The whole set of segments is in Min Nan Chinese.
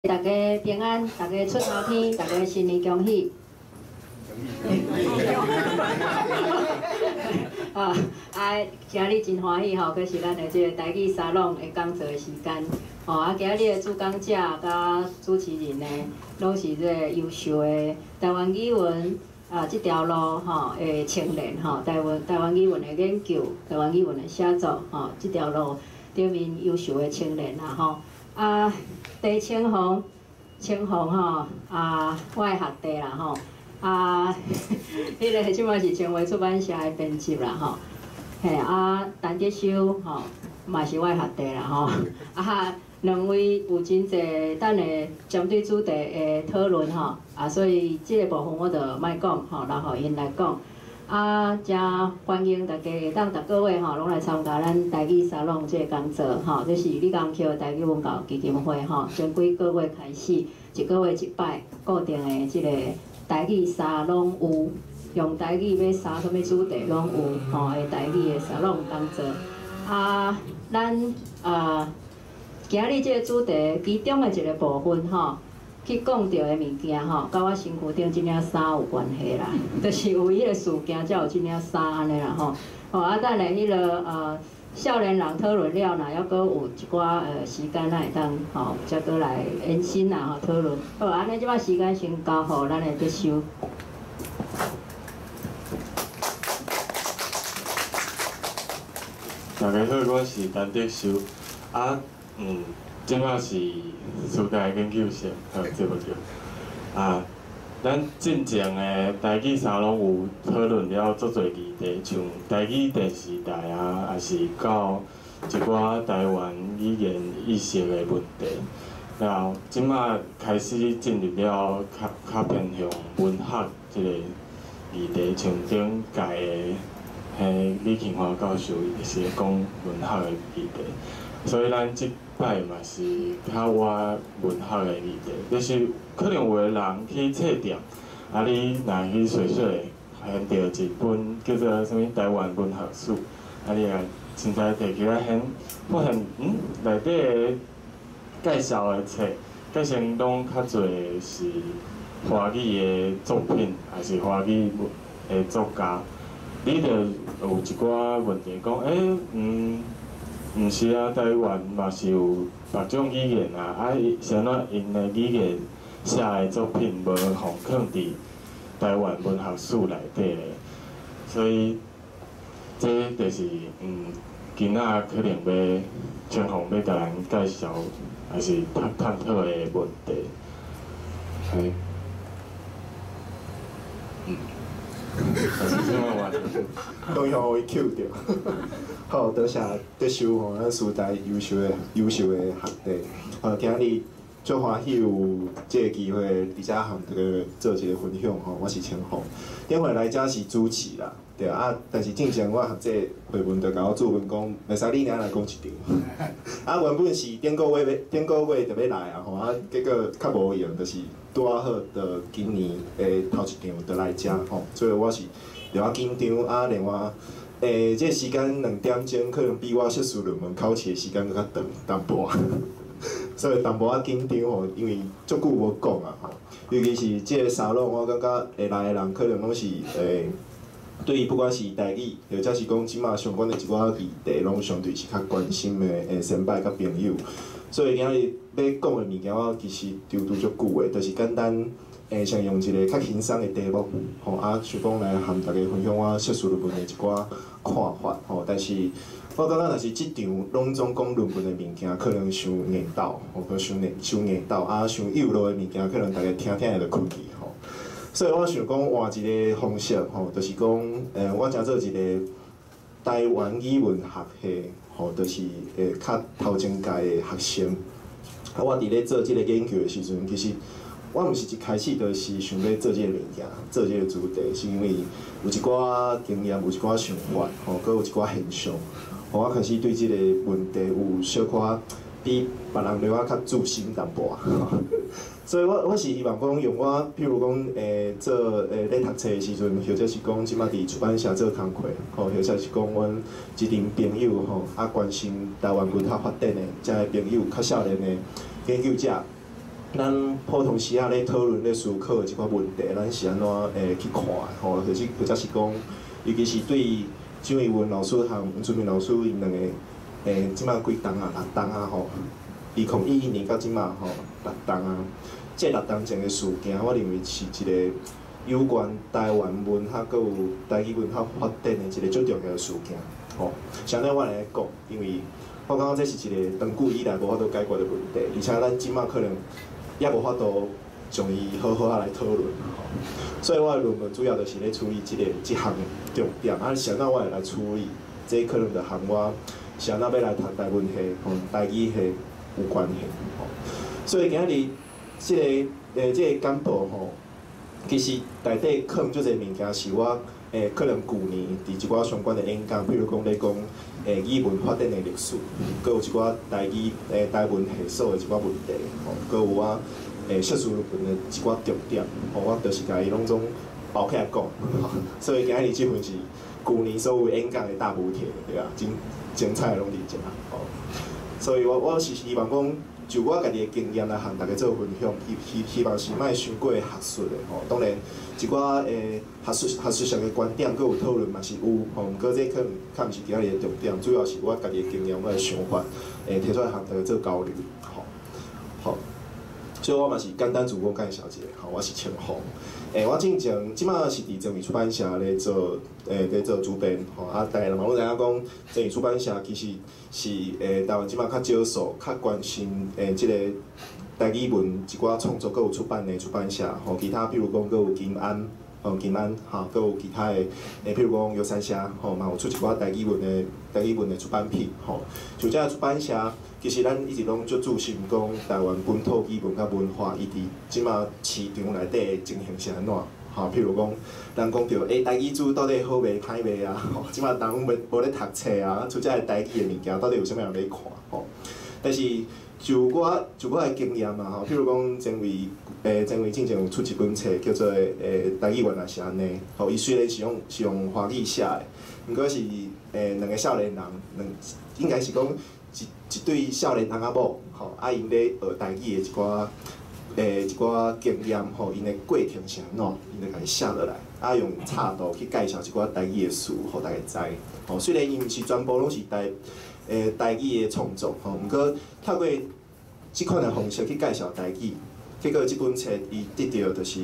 大家平安，大家出頭天，大家新年恭喜。啊啊！今日真歡喜吼，閣是咱的這个台語沙龍的講座的時間。吼啊！今日的主講者佮主持人呢，攏是這个優秀的台灣語文啊這條路吼的青年吼，台灣語文的研究、台灣語文的寫作吼，這條路頂面優秀的青年啦吼。啊，鄭青紅，青紅吼啊，我的學弟啦吼。啊，彼个這擺是清華出版社的編輯啦吼，嘿啊，陳德修吼，嘛是我的學弟啦吼，啊，兩位有真濟等下針對主題的討論吼，啊，所以這个部分我就莫講吼，留予𪜶來講。啊，誠歡迎大家會當逐個月吼，攏來參加咱台語沙龍這个講座吼，這是李江橋台語文教基金會吼，前幾個月開始，一個月一擺固定的這個台語沙龍有，用台語欲沙啥物主題攏有吼，的台語的沙龍講座。啊，咱啊，今日這个主題其中的一個部分吼，去講著的物件吼，佮我身軀頂這領衫有關係啦，就是有彼個事件才有這領衫按呢啦吼。吼啊，等下彼个少年人討論了，若猶閣有一寡時間，咱會當吼，才閣來延伸啦吼討論。好，按呢這擺時間先交予咱的德修。大家好，我是陳德修。啊，這擺是師大研究生，好，這無對。啊，咱進前的台語沙龍有討論了足濟議題，像台語電視台啊，抑是到一寡台灣語言意識的問題。然後這擺開始進入了較較偏向文學這个議題，像頂屆的彼李慶華教授伊就是咧講文學的議題，所以咱這擺嘛是較倚文學的議題，就是可能有的人去冊店，啊你若去踅踅，發現著一本叫做啥物台灣文學史，啊你若凊彩提起來掀，發現內底的介紹的冊，介紹攏較濟是華語的作品，抑是華語的作家，你就有一寡問題講，毋是啊，台灣嘛是有別種語言啊，啊，是按怎𪜶的語言寫的作品無予囥佇台灣文學史內底咧？所以這就是今仔可能欲青紅欲共咱介紹，抑是探討的問題。嘿，拢予伊 cue 著。好，多謝德修吼，咱師大優秀的學弟。今日足歡喜有這个機會佇遮和大家做一個分享吼。我是青紅，頂回來遮是主持啦，對啊。但是進前我學者惠文就共我注文講，袂使你爾來講一場。啊，原本是頂個月欲頂個月就欲來啊吼，啊，結果較無閒，就是拄仔好，就今年的頭一場就來遮吼，所以我是著較緊張啊，另外。這个時間2點鐘，可能比我碩士論文考試的時間閣較長淡薄仔，所以淡薄仔緊張吼，因為足久無講啊吼。尤其是這个沙龍，我感覺會來的人可能攏是對不管是台語，或者是講這馬相關的一寡議題，攏相對是較關心的先輩佮朋友。所以今日欲講的物件，我其實籌拄足久的，就是簡單。先用一个較輕鬆的題目，吼啊，想講來和大家分享我碩士論文的一寡看法，吼。但是，我感覺若是這場攏總講論文的物件，可能傷硬鬥，吼，閣傷硬、傷硬鬥，啊，傷幼路的物件，可能大家聽聽會就睏去，吼。所以我想講換一个方式，吼，就是講，我誠做一个台灣語文學系，吼，就是較頭前屆的學生。啊，我佇咧做這个研究的時陣，其實我毋是一開始就是想欲做這个物件，做這个主題，是因為有一寡經驗，有一寡想法，吼，閣有一寡現象，予我開始對這个問題有小可比別人了仔較自信淡薄仔。所以我是希望講用我，譬如講，做咧讀冊的時陣，或者是講這擺佇出版社做工課，吼，或者是講阮一陣朋友吼，啊關心台灣文學發展的遮个朋友，較少年的研究者。咱普通時仔咧討論、咧思考的一寡問題，咱是按怎去看的吼？或者是講，尤其是對蔣怡文老師和黃春明老師𪜶兩個，這馬幾冬啊，六冬啊吼，2011年到這馬吼，六冬啊，這六冬前的事件，我認為是一個有關台灣文學閣有台語文學發展的一個足重要的事件，吼。啥呢？我來講，因為我感覺這是一個長久以來無法度解決的問題，而且咱這馬可能也無法度將伊好好仔來討論，吼。所以我的論文主要就是咧處理這項重點，啊，啥怎我會來處理？這可能就和我啥怎欲來讀台文系、吼台語系有關係，吼。所以今仔日這個簡報吼，其實內底囥足濟物件是我可能舊年佇一寡相關的演講，比如講咧講語文發展的歷史，閣有一寡台語台文系所的一寡問題，吼，閣有我碩士論文的一寡重點，吼，我就是共伊攏總包起來講，所以今仔日這份是舊年所有演講的大補帖，對啊，真精彩攏佇遮，吼。所以我是希望講，就我家己的經驗來和大家做分享，希望是莫傷過學術的吼。當然，一寡學術上的觀點，閣有討論嘛是有吼。毋過這可能較毋是今仔日的重點，主要是我家己的經驗，我的想法，提出來和大家做交流，吼。好，所以我嘛是簡單自我介紹一下，吼，我是陳峰。我進前這馬是佇前衛出版社咧做主編，吼。啊，大家嘛攏知影講，前衛出版社其實是台灣這馬較少數較關心這個台語文一寡創作閣有出版的出版社，吼。其他比如講閣有金安，吼金安，吼，閣有其他的譬如講遊山社，吼，嘛有出一寡台語文的出版品，吼。像這个出版社，其實咱一直攏足注心講台灣本土語文佮文化，伊佇這馬市場內底的情形是按怎？吼，譬如講，人講著台語書到底好賣歹賣啊？吼，這馬人攏無咧讀冊啊，出這个台語的物件，到底有啥物人咧看？吼，但是就我的經驗啊，吼，譬如講前衛進前有出一本冊叫做《台語原來是按呢》，吼，伊雖然是用華語寫的，毋過是兩個少年人，應該是講一對少年翁仔某，吼，啊，𪜶咧學台語的一寡經驗，吼，𪜶的過程是按怎，𪜶就共伊寫落來，啊，用插圖去介紹一寡台語的詞，予大家知。吼，雖然伊毋是全部攏是台語的創作，吼，毋過透過這款的方式去介紹台語，結果這本冊伊得著就是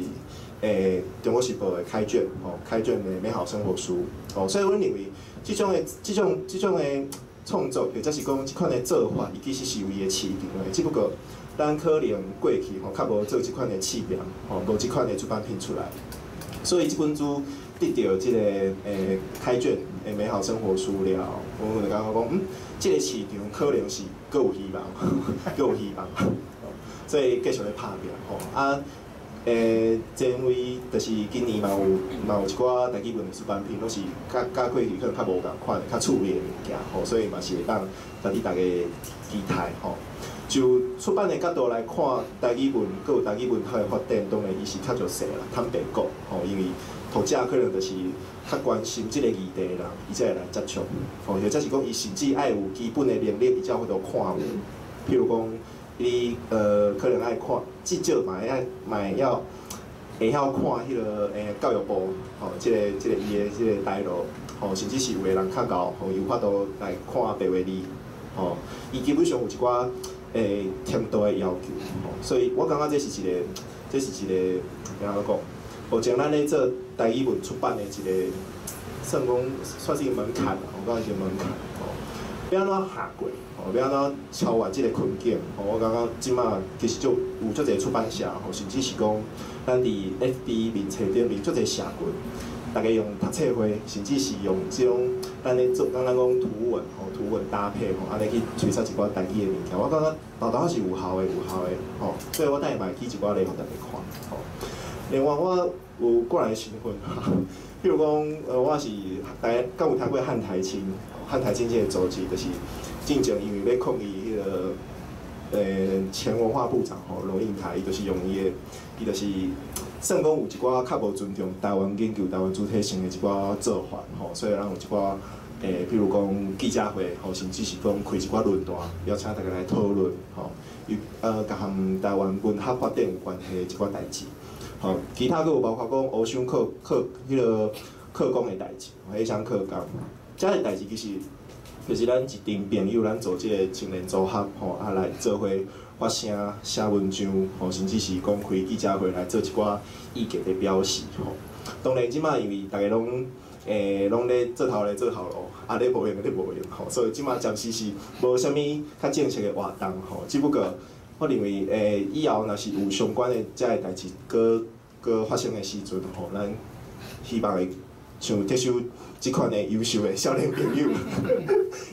《中國時報》的開卷，吼，開卷的美好生活書，吼，所以阮認為這種的創作，或者是講這款的做法，伊其實是有伊的市場的，只不過咱可能過去吼較無做這款的試驗，吼，無這款的出版品出來，所以這本書得著這個開卷的美好生活書了後，我就感覺講，這個市場可能是閣有希望，閣有希望，所以繼續咧拍拼吼。啊，前衛就是今年嘛有一寡台語文的出版品，攏是佮過去可能較無仝款、較趣味的物件吼，所以嘛是會當值得大家期待吼。就出版的角度來看，台語文閣有台語文學的發展，當然伊是較弱勢啦。坦白講吼，因為讀者可能就是較關心這個議題的人，伊才會來接觸，吼，或者是講伊甚至愛有基本的能力，伊才有法度看有。譬如講，你可能愛看，至少嘛會曉看彼個教育部吼，這個伊的這個台路，吼，甚至是有的人較𠢕，吼，有法度來看白話字，吼，伊基本上有一寡程度的要求，吼，所以我感覺這是一個，按怎講？目前咱咧做台語文出版的一個，算講算是一個門檻啦，我感覺是門檻，吼。欲按怎跨過？吼，欲按怎超越這個困境？吼，我感覺這馬其實就有足濟出版社，吼，甚至是講咱佇 FB 面冊頂面足濟社群，大家用讀冊會，甚至是用這種咱咧做，咱講圖文，吼，圖文搭配，吼，按呢去推銷一寡台語的物件，我感覺豆豆是有效的，有效的，吼，所以我等下嘛會舉一寡例予大家看，吼。另外，我有個人的身份，比如講，我是大家敢有聽過漢台青？漢台青這個組織，就是進前因為欲抗議彼個前文化部長吼龍應台，伊就是用伊的，伊就是算講有一寡較無尊重台灣研究、台灣主體性的一寡做法吼，所以咱有一寡譬如講記者會，吼，甚至是講開一寡論壇，邀請大家來討論，吼，有佮和台灣文學發展有關係的一寡代誌，吼，其他閣有包括講烏箱課課彼个課綱的代誌，彼項課綱，這个代誌其實就是咱一陣朋友，咱做這个青年組合，吼，啊來做伙發聲寫文章，吼，甚至是講開記者會來做一寡意見的表示，吼。當然，這擺因為大家攏攏咧做頭咧做頭路，啊咧無閒咧無閒吼，所以這擺暫時是無啥物較正式的活動吼。只不過我認為以後若是有相關的這个代誌閣閣發生的時陣吼，咱希望會像特修這款的優秀的少年朋友，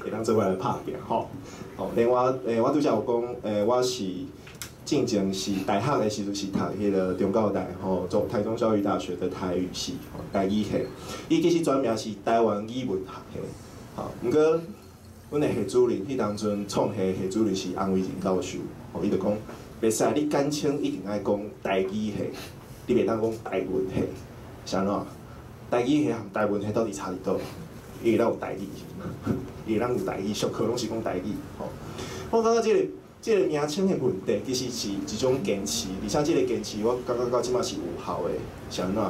會當做伙來拍拚吼。吼，另外我拄才有講我是進前是大學的時陣是讀彼个中教大吼，中台中教育大學的台語系，吼，台語系。伊其實全名是台灣語文學系，吼。毋過，阮的系主任彼當陣創系系主任是洪維仁教授，吼，伊就講，袂使你簡稱一定愛講台語系，你袂當講台文系，是按怎？台語系和台文系到底差佇佗？因為咱有台語，因為咱有台語，上課攏是講台語，吼。我感覺這個名稱的問題，其實是一種堅持，而且這個堅持，我感覺到這擺是有效的，是按怎？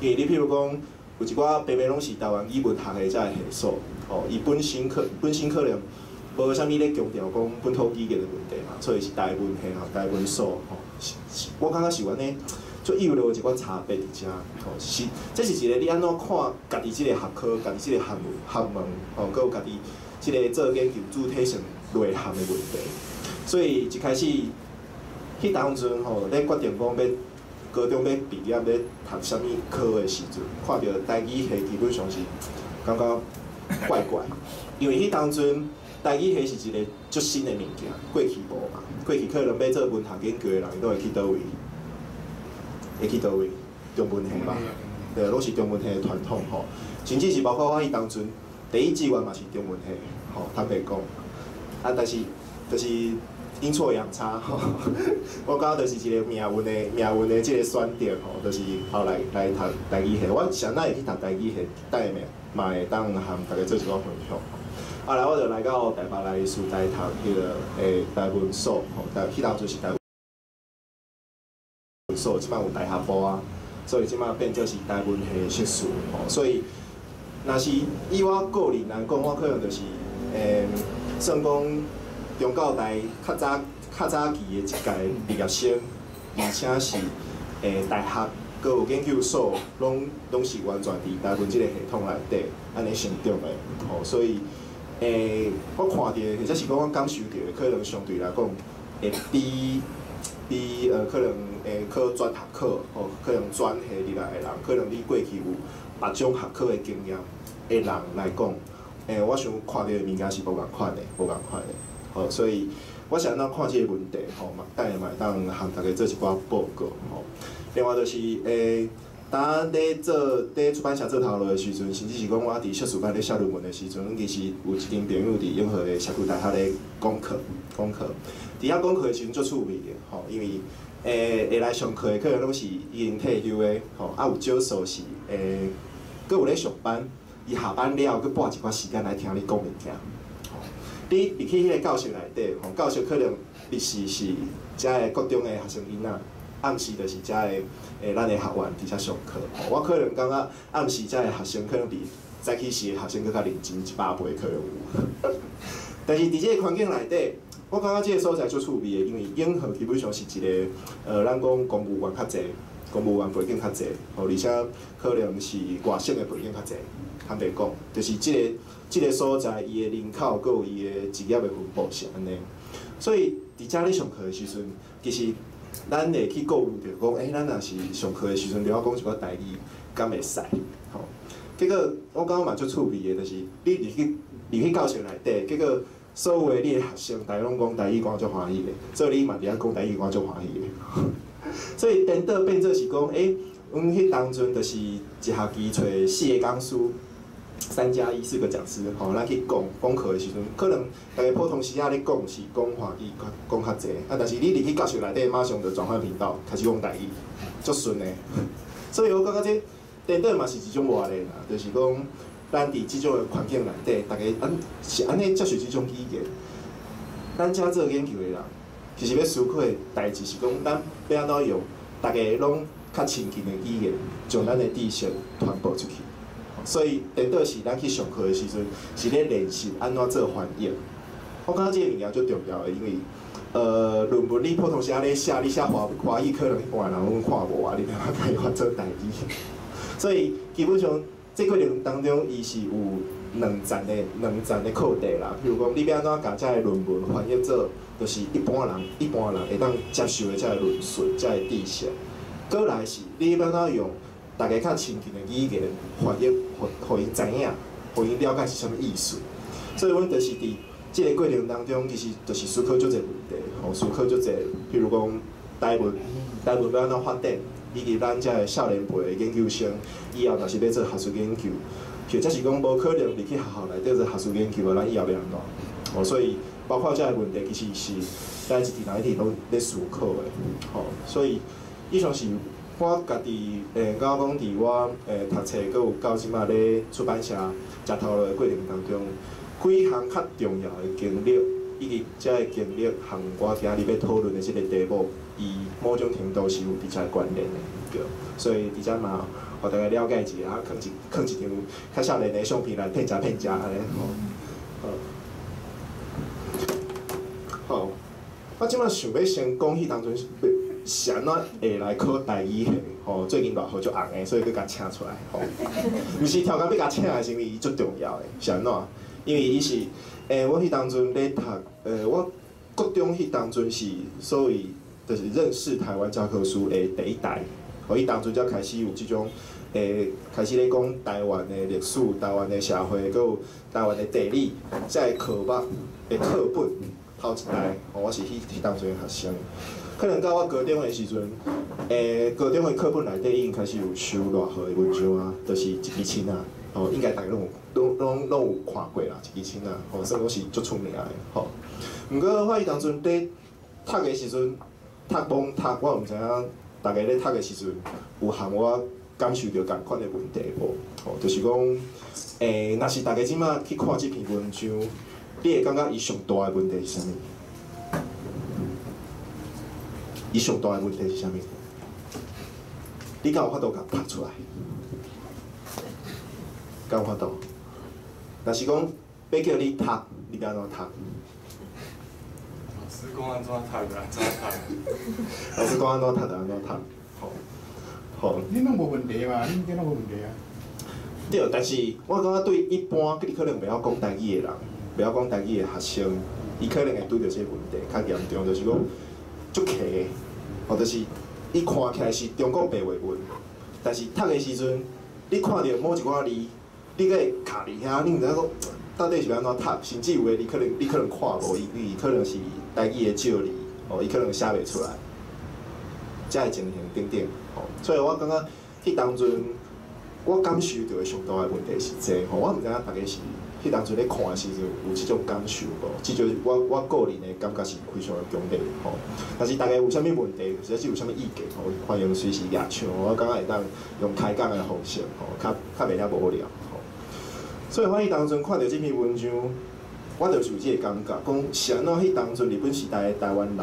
因為你譬如講，有一寡白白攏是台灣語文學的這个系所，吼，伊本身可能無啥物咧強調講本土語言的問題嘛，所以是台文系吼，台文所吼，是，我感覺是有按呢，足有落一寡差別佇遮，吼，是，這是一個你按怎看家己這個學科、家己這個學問、學問，吼，閣有家己這個做研究主體性內涵的問題。所以一開始，彼當陣吼，咧決定講欲高中欲畢業欲讀啥物科的時陣，看著台語系基本上是感覺怪怪，因為彼當陣台語系是一個足新的物件，過去無嘛，過去可能欲做文學研究的人，伊攏會去佗位？會去佗位？中文系嘛，對，攏是中文系的傳統吼，甚至是包括我彼當陣第一志願嘛是中文系，吼，坦白講，啊，但是就是陰錯陽差吼，我感覺就是一個命運的這個選擇吼，就是後來來讀台語系。我是按怎會去讀台語系？等下嘛會當和大家做一寡分享。後來我就來到台北來師大讀彼个台文所吼，台彼當陣是台文所，這擺有大學部啊，所以這擺變做是台文系碩士吼。所以，若是以我個人來講，我可能就是算講中教大較早期的一屆畢業生，而且是大學閣有研究所，攏是完全佇台文這個系統內底按呢成長的吼，所以我看著或者是講我感受著的，可能相對來講會比可能會考專學考吼，可能專系入來的人，可能你過去有別種學科的經驗的人來講，我想看著的物件是無仝款的，無仝款的。吼，所以我是按怎看這個問題吼，嘛等下嘛會當和大家做一寡報告吼。另外就是當咧做佇出版社做頭路的時陣，甚至是講我佇碩士班咧寫論文的時陣，阮其實有一陣朋友佇永和的社區大學咧講課，講課。佇遐講課的時陣足趣味的吼，因為會來上課的可能攏是已經退休的吼，啊有少數是閣有咧上班，伊下班了閣撥一寡時間來聽你講物件。你入去彼个教室內底，吼，教室可能日時是遮个國中的學生囡仔，暗時就是遮个咱的學員佇遮上課。我可能感覺暗時遮个學生可能比早起時的學生閣較認真100倍可能有。但是佇這个環境內底，我感覺這个所在足趣味的，因為永和基本上是一个咱講公務員較濟，公務員背景較濟，吼，而且可能是外省的背景較濟。坦白講，就是這个所在，伊的人口閣有伊的職業的分布是按呢。所以佇遮咧上課的時陣，其實咱會去顧慮著講，咱若是上課的時陣，著愛講一寡台語，敢會使？吼，結果我感覺嘛足趣味的，就是你入去教室內底，結果所有的你的學生，逐家攏講台語，講足歡喜的，所以你嘛佇遐講台語，講足歡喜的。所以顛倒變做是講，阮彼當陣就是一學期揣四个講師，3加1四個講師，吼，咱去講講課的時陣，可能逐家普通時仔咧講是講華語講較濟，啊，但是你入去教室內底，馬上就轉換頻道，開始講台語，足順的。所以我感覺這顛倒嘛是一種活力啦，就是講，咱佇這種的環境內底，逐家按是按呢接受這種語言。咱遮做研究的人，其實欲思考的代誌是講，咱欲按怎用逐家攏較親近的語言，將咱的知識傳播出去。所以，顛倒是咱去上課的時陣，是咧練習按怎做翻譯。我感覺這个物件足重要的，因為，論文你普通時仔咧寫，你寫華華語可能一般人攏看無啊，你欲按怎共伊翻做台語？所以基本上，這過程當中，伊是有兩層的課題啦。譬如講，你欲按怎共這个論文翻譯做，就是一般人會當接受的這个論述、這个知識。閣來是，你欲按怎用逐家較親近的語言翻譯，予𪜶知影，予𪜶了解是啥物意思。所以，阮就是佇這个過程當中，其實就是思考足濟問題，吼，思考足濟，譬如講台文欲按怎發展，以及咱這个少年輩的研究生，以後若是欲做學術研究，或者是講無可能入去學校內底做學術研究的，咱以後欲按怎？哦，所以包括這个問題，其實是咱一直來一直攏咧思考的，吼，所以以上是我家己敢講佇我讀冊，閣有到這馬咧出版社食頭路的過程當中，幾項較重要的經歷，以及這个經歷和我今日欲討論的這个題目，伊某種程度是有直接關聯的，對。所以佇遮嘛，予大家了解一下，啊，囥一張較少年的相片來騙食騙食按呢吼。好，好，我這馬想欲先講彼當陣是按怎會來考台語系？吼，最近賴和足紅的，所以閣共請出來吼。毋是超工欲共請來，是因為伊足重要的，是按怎？因為伊是，我彼當陣咧讀，我國中彼當陣是所謂就是認識台灣教科書的第一代，予伊當陣才開始有這種，開始咧講台灣的歷史、台灣的社會，閣有台灣的地理，這个科目的課本頭一代，吼，我是彼當陣的學生。可能到我高中的時陣，高中的課本內底已經開始有收賴和的文章啊，就是一支槍仔，吼，應該逐家攏有看過啦，一支槍仔，吼，算講是足出名的，吼。毋過我彼當陣咧讀的時陣，讀懵讀，我毋知影逐家咧讀的時陣有和我感受著仝款的問題無？吼，就是講，若是逐家這馬去看這篇文章，你會感覺伊上大的問題是啥物？伊上大的問題是啥物？你敢有法度共讀出來？敢有法度？若是講欲叫你讀，你欲按怎讀？老師講按怎讀就按怎讀。老師講按怎讀就按怎讀。好，好。你攏無問題嘛？恁這攏無問題啊？對，但是我感覺對一般你可能袂曉講台語的人，袂曉講台語的學生，伊可能會拄著這個問題較嚴重，就是講足奇的，吼，就是伊看起來是中國白話文，但是讀的時陣，你看著某一寡字，你閣會卡佇遐，你毋知影講到底是欲按怎讀，甚至有的字可能你可能看無，伊可能是台語的借字，吼，伊可能寫袂出來，這个情形等等，吼，所以我感覺彼當陣我感受著的上大的問題是這個，吼，我毋知影逐家是彼當陣咧看的時陣有這種感受無？至少我個人的感覺是非常的強烈，吼。若是逐家有啥物問題，或者是有啥物意見，吼，歡迎隨時舉手，我感覺會當用開講的方式，吼，較袂遐無聊，吼。所以我彼當陣看著這篇文章，我就是有這个感覺，講是按怎彼當陣日本時代的台灣人、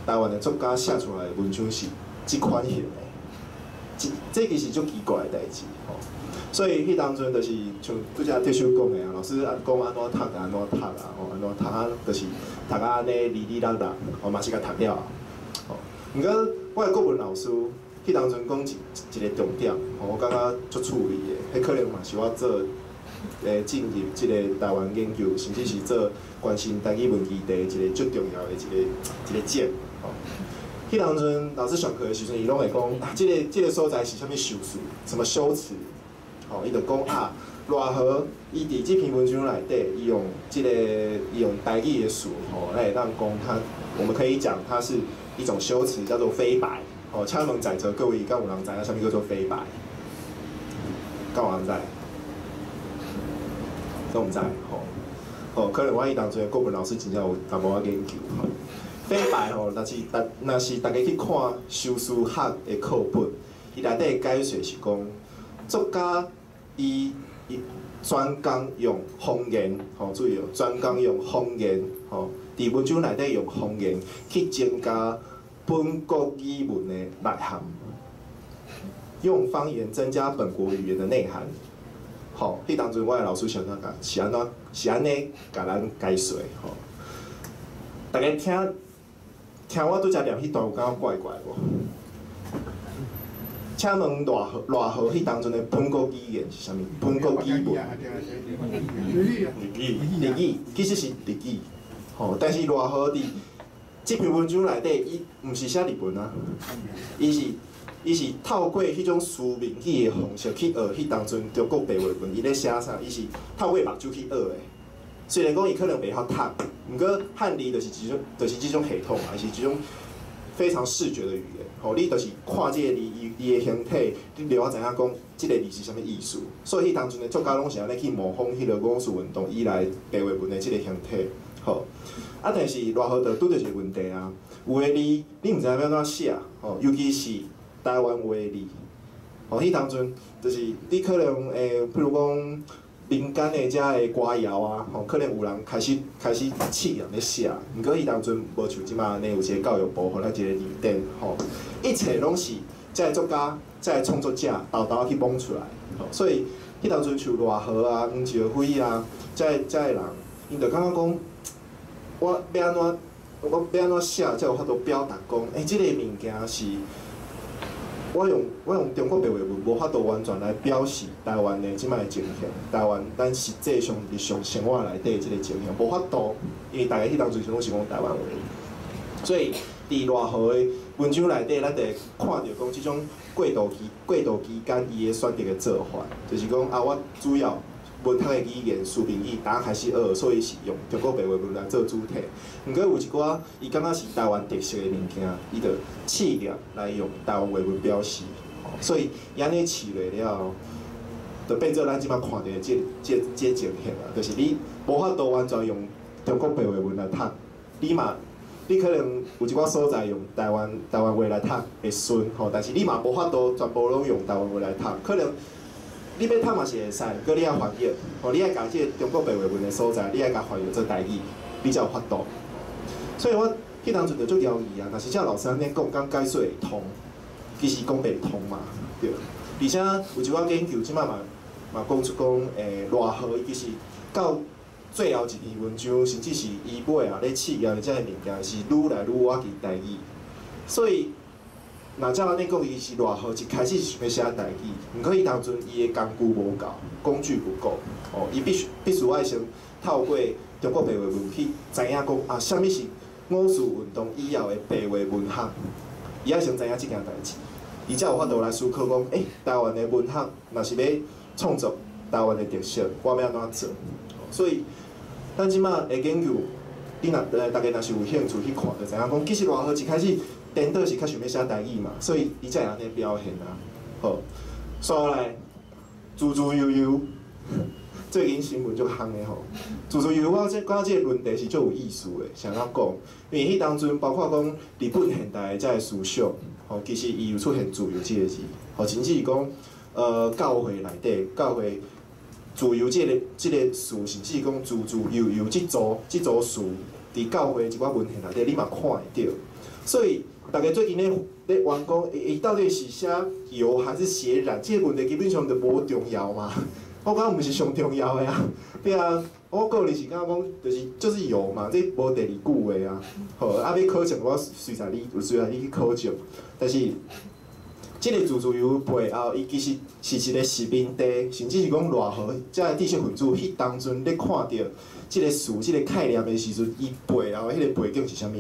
台灣的作家寫出來的文章是這款型的，這其實足奇怪的代誌，吼。所以彼當陣就是像拄才特首講的啊，老師啊講按怎讀就按怎讀啊，吼，按怎讀啊，就是讀啊按呢離離落落，吼嘛是共讀了，吼。毋過我的國文老師彼當陣講一個重點，吼，我感覺足趣味的，彼可能嘛是我做進入這个台灣研究，甚至是做關心台語文議題一個足重要的一個點，吼。彼當陣老師上課的時陣，伊攏會講，啊，這个所在是啥物修辭，什麼修辭，吼，伊就講啊，賴和伊佇這篇文章內底，伊用台語的詞，吼，咱會當講它，我們可以講它是一種修辭，叫做飛白。吼，請問在座各位，敢有人知影啥物叫做飛白？敢有人知？都毋知，吼，吼，可能我彼當陣國文老師真正有淡薄仔研究，吼。飛白吼，若是逐家去看修辭學的課本，伊內底解說是講，作家伊專工用方言，吼，注意哦，專工用方言，吼，佇文章內底用方言去增加本國語文的內涵，用方言增加本國語言的內涵。吼，彼當陣我的老師是按怎講？是按怎？是按呢共咱解說吼。大家聽聽我拄才念彼段有感覺怪怪無？請問賴和賴和彼當陣的本國語言是啥物？本國語文。日語。日語，其實是日語。吼，但是賴和佇這篇文章內底，伊毋是寫日文啊，伊是透過彼種書面語的方式去學彼當陣中國白話文，伊咧寫啥？伊是透過目睭去學的。雖然講伊可能袂曉讀，毋過漢字就是這種，就是這種系統啊，是這種非常視覺的語言。吼，你就是看這個字，伊的形體，你就知影講這个字是啥物意思。所以彼當陣的作家攏是按呢去模仿彼个五四運動以來白話文的這个形體。好，啊，但是賴和就拄著一个問題啊，有的字你毋知影欲按怎寫，吼，尤其是台灣話的字，吼，彼當陣就是你可能會，譬如講民間的遮的歌謠啊，吼，可能有人開始試驗咧寫，毋過彼當陣無像這馬按呢有一个教育部予咱一个字典，吼，一切攏是遮个作家、遮个創作者沓沓去摸出來，吼，所以彼當陣像賴和啊、黃石輝啊，遮个人，𪜶就感覺講，我欲按怎寫才有法度表達講，欸，這个物件是。我用中國白話文無法度完全來表示台灣的這擺的情形，台灣咱實際上日常生活內底這个情形，無法度，因為大家彼當陣時攏是講台灣話，所以佇賴和的文章內底，咱就會看著講這種過渡期間伊的選擇的做法，就是講啊，我主要文學的語言書面語剛開始學，所以是用中國白話文來做主體。毋過有一寡伊感覺是台灣特色的物件，伊就試驗來用台灣話文表示。所以伊按呢試落了後，就變做咱這擺看著的這情形啊，就是你無法度完全用中國白話文來讀，你可能有一寡所在用台灣話來讀會順吼，但是你嘛無法度全部攏用台灣話來讀，可能。你欲讀嘛是會使，閣你愛翻譯，吼，你愛共這个中國白話文的所在，你愛共翻譯做台語，你才有法度。所以我彼當陣就足猶豫啊，若是照老師按呢講，敢解說會通？其實講袂通嘛，對。而且有一寡研究，這擺嘛講出講，賴和伊其實到最後一篇文章，甚至是伊尾啊咧試驗的這个物件，是愈來愈倚近台語，所以。若照按呢講，伊是賴和一開始是想欲寫台語，毋過伊當陣伊的工具無夠，工具不夠，哦，伊必須愛先透過中國白話文去知影講啊，啥物是五四運動以後的白話文學，伊愛先知影這件代誌，伊才有法度來思考講，欸，台灣的文學若是欲創作台灣的特色，我欲按怎做？所以，咱這擺的研究，你若大家若是有興趣去看，就知影講，其實賴和一開始。顛倒是較想欲寫台語嘛，所以伊才會按呢表現啊。好，煞來自自由由，最近新聞足夯的吼。自自由，我這感覺這個論題是足有意思的，是按怎講？因為彼當陣包括講日本現代的這个思想，吼，其實伊有出現自由這个字，吼，甚至是講，教會內底教會自由這个詞，甚至講自自由由這組詞，佇教會一寡文獻內底，你嘛看會著。所以，大家最近咧冤講，伊到底是寫油還是寫染？這个問題基本上就無重要嘛。我感覺毋是上重要的啊。對啊，我個人是感覺講，就是油嘛，這無第二句話啊。好，啊欲考證，我隨在你去考證。但是，這个自自由背後，伊其實是一个殖民地，甚至是講賴和遮个知識分子，彼當陣咧看著這个詞、這个概念的時陣，伊背後的彼个背景是啥物？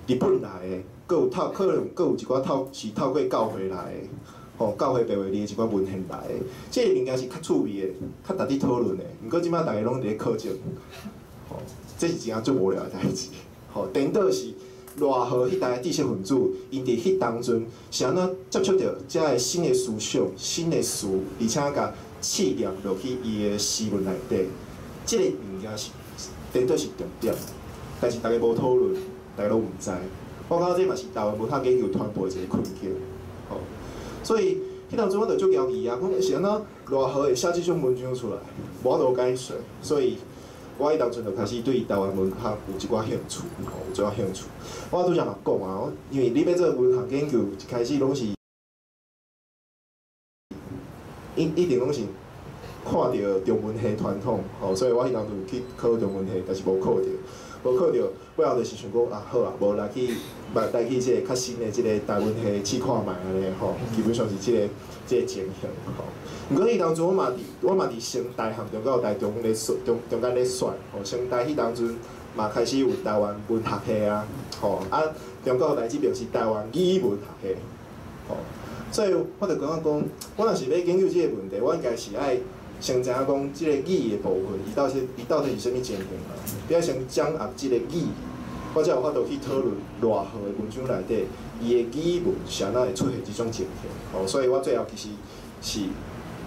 日本來的，閣有透可能閣有一寡透是透過教會來的，吼，教會白話字的一寡文獻來的，這个物件是較趣味的，較值得討論的。毋過這擺大家攏佇咧考證，吼，這是真正足無聊的代誌。吼，顛倒是賴和彼代的知識分子，𪜶佇彼當陣是按怎接觸著遮个新的思想、新的詞，而且共試驗落去伊的詩文內底，這个物件是顛倒是重點，但是大家無討論。大家攏毋知，我感覺這嘛是台灣文學研究傳播的一个困境，吼。所以彼當陣我就足猶疑啊，講是按怎賴和會寫這種文章出來，無法度解釋，所以我彼當陣就開始對台灣文學有一寡興趣，吼，有一寡興趣。我拄才嘛講啊，因為你欲做文學研究，一開始攏是一定攏是看著中文系傳統，吼，所以我彼當陣有去考中文系，但是無考著，無考著，尾後就是想講啊，好啊，無來去，來去這個較新的這個台文系試看覓按呢吼，基本上是這個情形吼。毋過彼當陣我嘛佇成大和中到大中咧選中間咧選，吼，成大彼當陣嘛開始有台灣文學系啊，吼，啊，中國大這邊是台灣語文學系，吼，所以我就感覺講，我若是欲研究這個問題，我應該是愛先知影講這個語的部分，伊到底是啥物情形啊？你愛先掌握這個語，我才有法度去討論賴和的文章內底，伊的語文是按怎會出現這種情形。吼，所以我最後其實是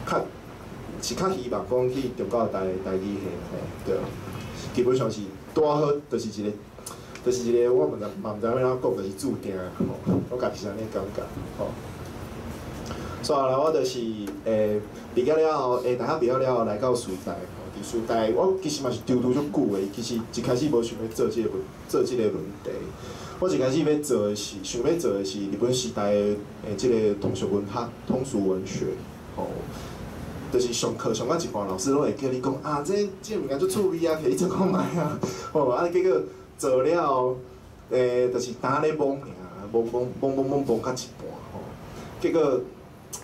較希望講去中教大台語系，吼，對。基本上是拄好，就是一個，我嘛毋知欲按怎講，就是注定吼，我家己是按呢感覺，吼。煞來我就是畢業了後，大學畢業了後來到師大，吼，佇師大我其實嘛是躊躇足久的，其實一開始無想欲做這個問題。我一開始欲做的是，想欲做的是日本時代的這個通俗文學、通俗文學，吼。就是上課上到一半，老師攏會叫你講啊，這個物件足趣味啊，摕去做看覓啊，吼啊，結果做了後，就是焦咧摸爾，摸摸摸摸摸摸到一半，吼，結果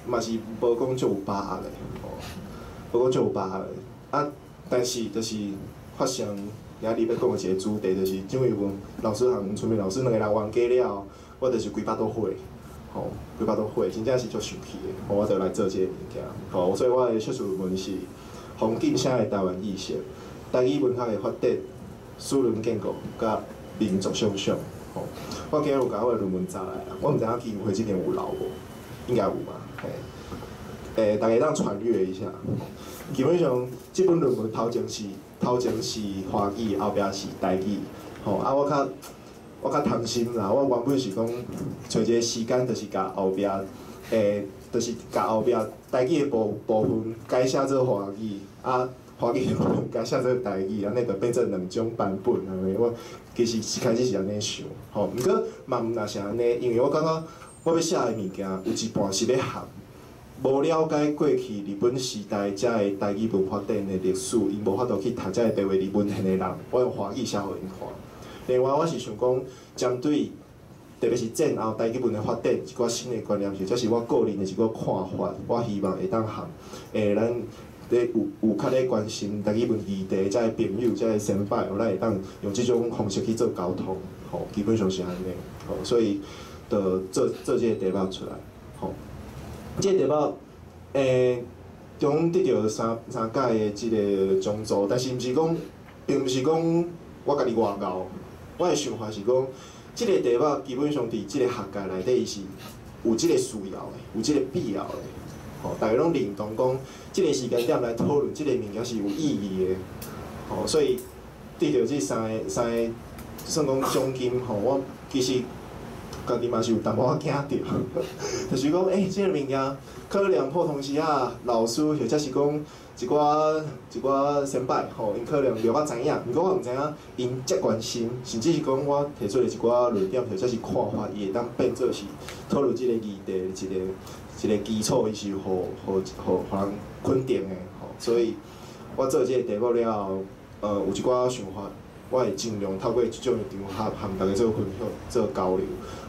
嘛是無講足有把握的，吼，無講足有把握的，啊，但是就是發生今日欲講的一個主題，就是蔣渭文老師和吳春明老師兩个人冤家了後，我就是規腹肚火。吼，規腹肚火，真正是足生氣的，吼，我就來做這個物件，吼，所以我的碩士論文是馮景聲的台灣意識、台語文學的發展、史論建構佮民族想象，吼，我今日有共我的論文查來啊，我毋知影基金會這邊有留無，應該有吧，嘿，大家會當傳閱一下。基本上，這本論文頭前是華語，後壁是台語，吼，啊，我較貪心啦，我原本是講揣一個時間，就是共後壁，就是共後壁台語的部分改寫做華語，啊，華語的部分改寫做台語，按呢就變做兩種版本按呢。我其實一開始是按呢想，吼，毋過嘛毋若是按呢，因為我感覺我欲寫的物件有一半是欲含無了解過去日本時代遮个台語文發展的歷史，𪜶無法度去讀遮个白話字文獻的人，我用華語寫予𪜶看。另外，我是想講，針對特別是戰後台語文的發展一寡新的觀念，或者是我個人的一寡看法，我希望會當和咱咧有較咧關心台語文議題遮个朋友、遮个先輩，咱會當用這種方式去做溝通，吼，基本上是按呢，吼，所以就做這個題目出來，吼。這個題目，中得著三屆的這個講座，但是毋是講，並毋是講我家己偌𠢕。我的想法是講，這個題目基本上佇這個學界內底，伊是有這個需要的，有這個必要的。吼，大家攏認同講，這個時間點來討論這個物件是有意義的。吼，所以得著這三個算講獎金吼，我其實家己嘛是有淡薄仔驚著，就是講，這個物件可能普通時啊，老師或者是講一寡先輩吼，𪜶可能略較知影，毋過我毋知影𪜶遮關心，甚至是講我提出的一寡論點或者是看法，伊會當變做是討論這個議題的一個基礎，伊是予人肯定的吼。所以我做這個題目了後，有一寡想法，我會盡量透過這種場合和大家做分享、做交流，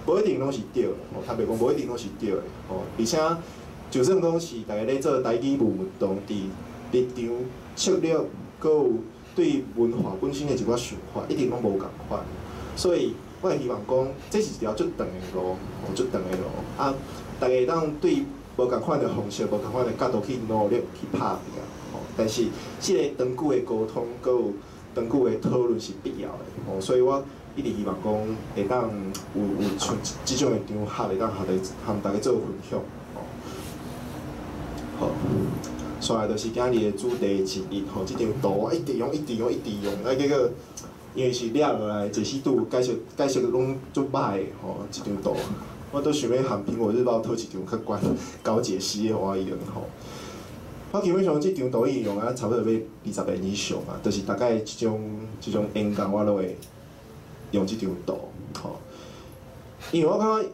無一定攏是對的，吼，坦白講，無一定攏是對的，吼。而且，就算講是大家咧做台語文運動，佇立場、策略，閣有對文化本身的一寡想法，一定攏無仝款。所以，我會希望講，這是一條足長的路，吼，足長的路。啊，大家會當對無仝款的方式、無仝款的角度去努力去拍拼，吼。但是，這個長久的溝通，閣有長久的討論是必要的，吼。所以我一直希望講，會當有像這種的場合，會當和大家做分享，吼。好。煞來就是今日的主題之一，吼，這張圖我一直用，一直用，一直用，啊，結果因為是掠落來，這時拄解釋攏足䆀的，吼，這張圖。我都想欲和蘋果日報討一場較懸高解析的我用吼。我基本上這張圖已經用啊，差不多欲20年以上啊，就是大概這種演講我攏會用這張圖吼。因為我感覺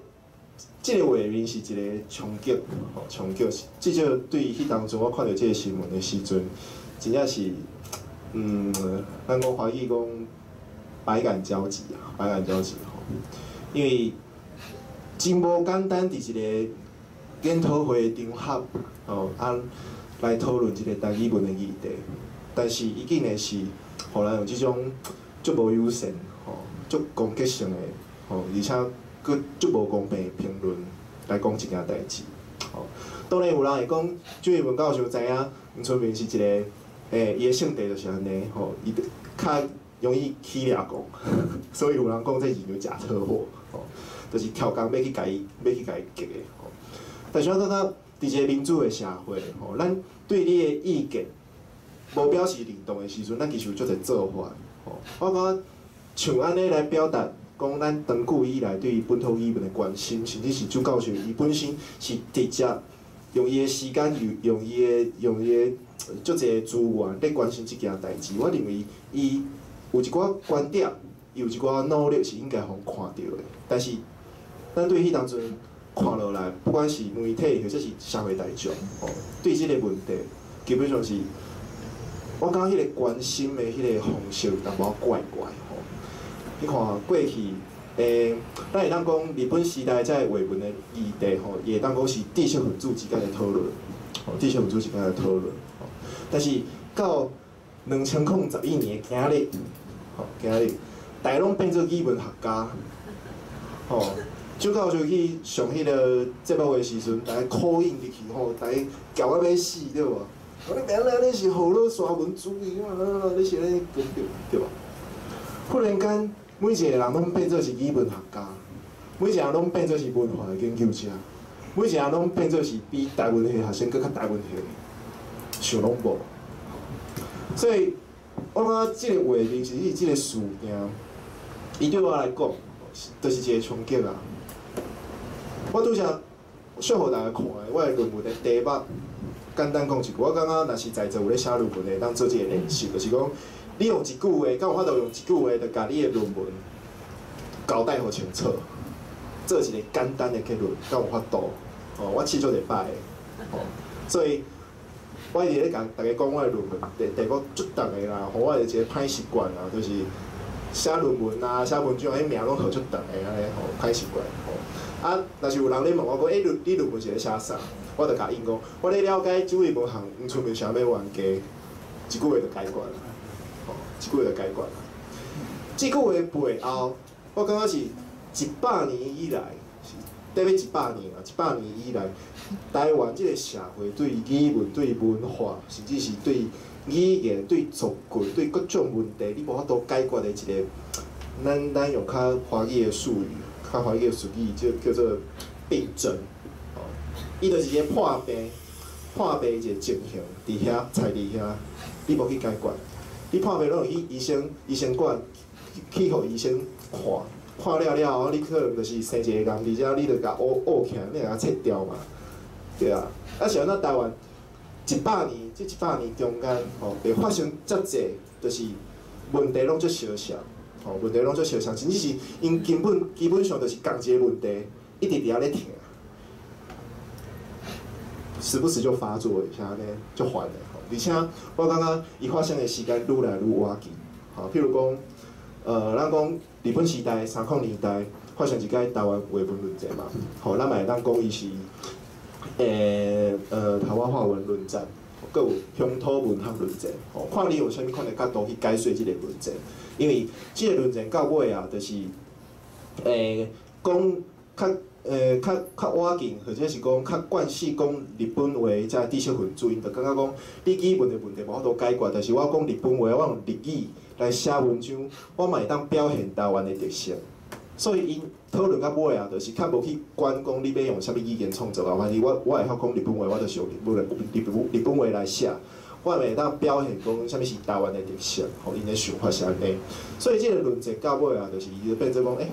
這個畫面是一個衝擊，吼，衝擊。至少對彼當陣我看著這個新聞的時陣，真正是，咱講華語講百感交集啊，百感交集吼。因為真無簡單，佇一個研討會場合，吼啊，來討論這個台語文的議題，但是伊竟然是，予人用這種足無友善，吼，足攻擊性的，吼，而且閣足無公平的評論來講這件代誌，吼。當然有人會講，朱一文教授知影黃春明是一個，伊的性格就是按呢，吼，伊較容易起掠狂，所以有人講這是一場假車禍，吼，就是刁工欲去共伊，欲去共伊激的，吼。但是我感覺，佇一個民主的社會，吼，咱對你的意見無表示認同的時陣，咱其實有足濟做法，吼。我感覺像按呢來表達，講咱長久以來對本土語文的關心，甚至是朱教授伊本身是直接用伊的時間，用伊的足濟資源咧關心這件代誌。我認為伊有一寡觀點，伊有一寡努力是應該予人看著的。但是咱對彼當陣看落來，不管是媒體或者是社會大眾，吼，對這個問題，基本上是我感覺彼個關心的彼個方式有淡薄仔怪怪吼。你看過去，咱會當講日本時代這個話文的議題吼，伊會當講是知識分子之間的討論，吼，知識分子之間的討論，吼。但是到2011年今日，吼，今日，大家攏變做語文學家，吼。朱教授去上彼個節目的時陣，逐家 call in 入去吼，逐家叫到欲死，對無？講你袂曉你是何樂沙文主義啊，你是咧講對對無？忽然間，每一個人攏變做是語文學家，每一個人攏變做是文化的研究者，每一個人攏變做是比台文系學生閣較台文系的，想攏無。所以，我感覺這個畫面是這個事件，伊對我來講，就是一個衝擊啊。我拄才秀予大家看的，我的論文的題目，簡單講一句，我感覺若是在座有咧寫論文的，會當做這個練習，就是講，你用一句話，敢有法度用一句話，就共你的論文交代予清楚，做一個簡單的結論，敢有法度？哦，我試足幾擺的，哦，所以我一直咧共大家講我的論文題目足重的啦，予我的一個歹習慣啊，就是寫論文啊、寫文章，彼名攏號足長的按呢吼，歹習慣吼。啊，若是有人咧問我講，欸，你論文是咧寫啥？我就共𪜶講，我咧了解周瑜文和黃春明啥物冤家，一句話就解決啦，吼，一句話就解決啦。這句話背後，我感覺是100年以來，是得欲一百年啊，一百年以來，台灣這個社會對語文、對文化，甚至是對語言、對族群、對各種問題，你無法度解決的一個，咱用較華語的術語。較華語的術語就叫做病症，吼，伊就是一個破病，破病一個情形，佇遐，在佇遐，你無去解決，你破病攏會去醫生館，去予醫生看，看了了後，你可能就是生一個癌佇遮，你就共挖挖起來，你共它切掉嘛，對啊。啊是按怎台灣一百年，這一百年中間，吼，會發生遮濟，就是問題攏足相像。吼，問題攏足相像，甚至是𪜶根本基本上就是仝一個問題，一直佇遐咧疼，時不時就發作一下呢，足煩的吼。而且我感覺伊發生的時間愈來愈倚近，吼，譬如講，咱講日本時代30年代發生一擺台灣話文論戰嘛，吼，咱嘛會當講伊是，台灣話文論戰，閣有鄉土文學論戰，吼，看你用啥物款的角度去解說這個論戰。因為這個論戰到尾啊，就是，講較倚近，或者是講較慣勢講日本話這知識分子，𪜶就感覺講，你語文的問題無法度解決，但是我講日本話，我用日語來寫文章，我嘛會當表現台灣的特色。所以𪜶討論到尾啊，就是較無去管講你欲用啥物語言創作啊，反正我會曉講日本話，我就是用日本話來寫。我會當表現講啥物是台灣的特色，吼，𪜶的想法是按呢。所以這個論戰到尾啊，就是伊就變做講，欸，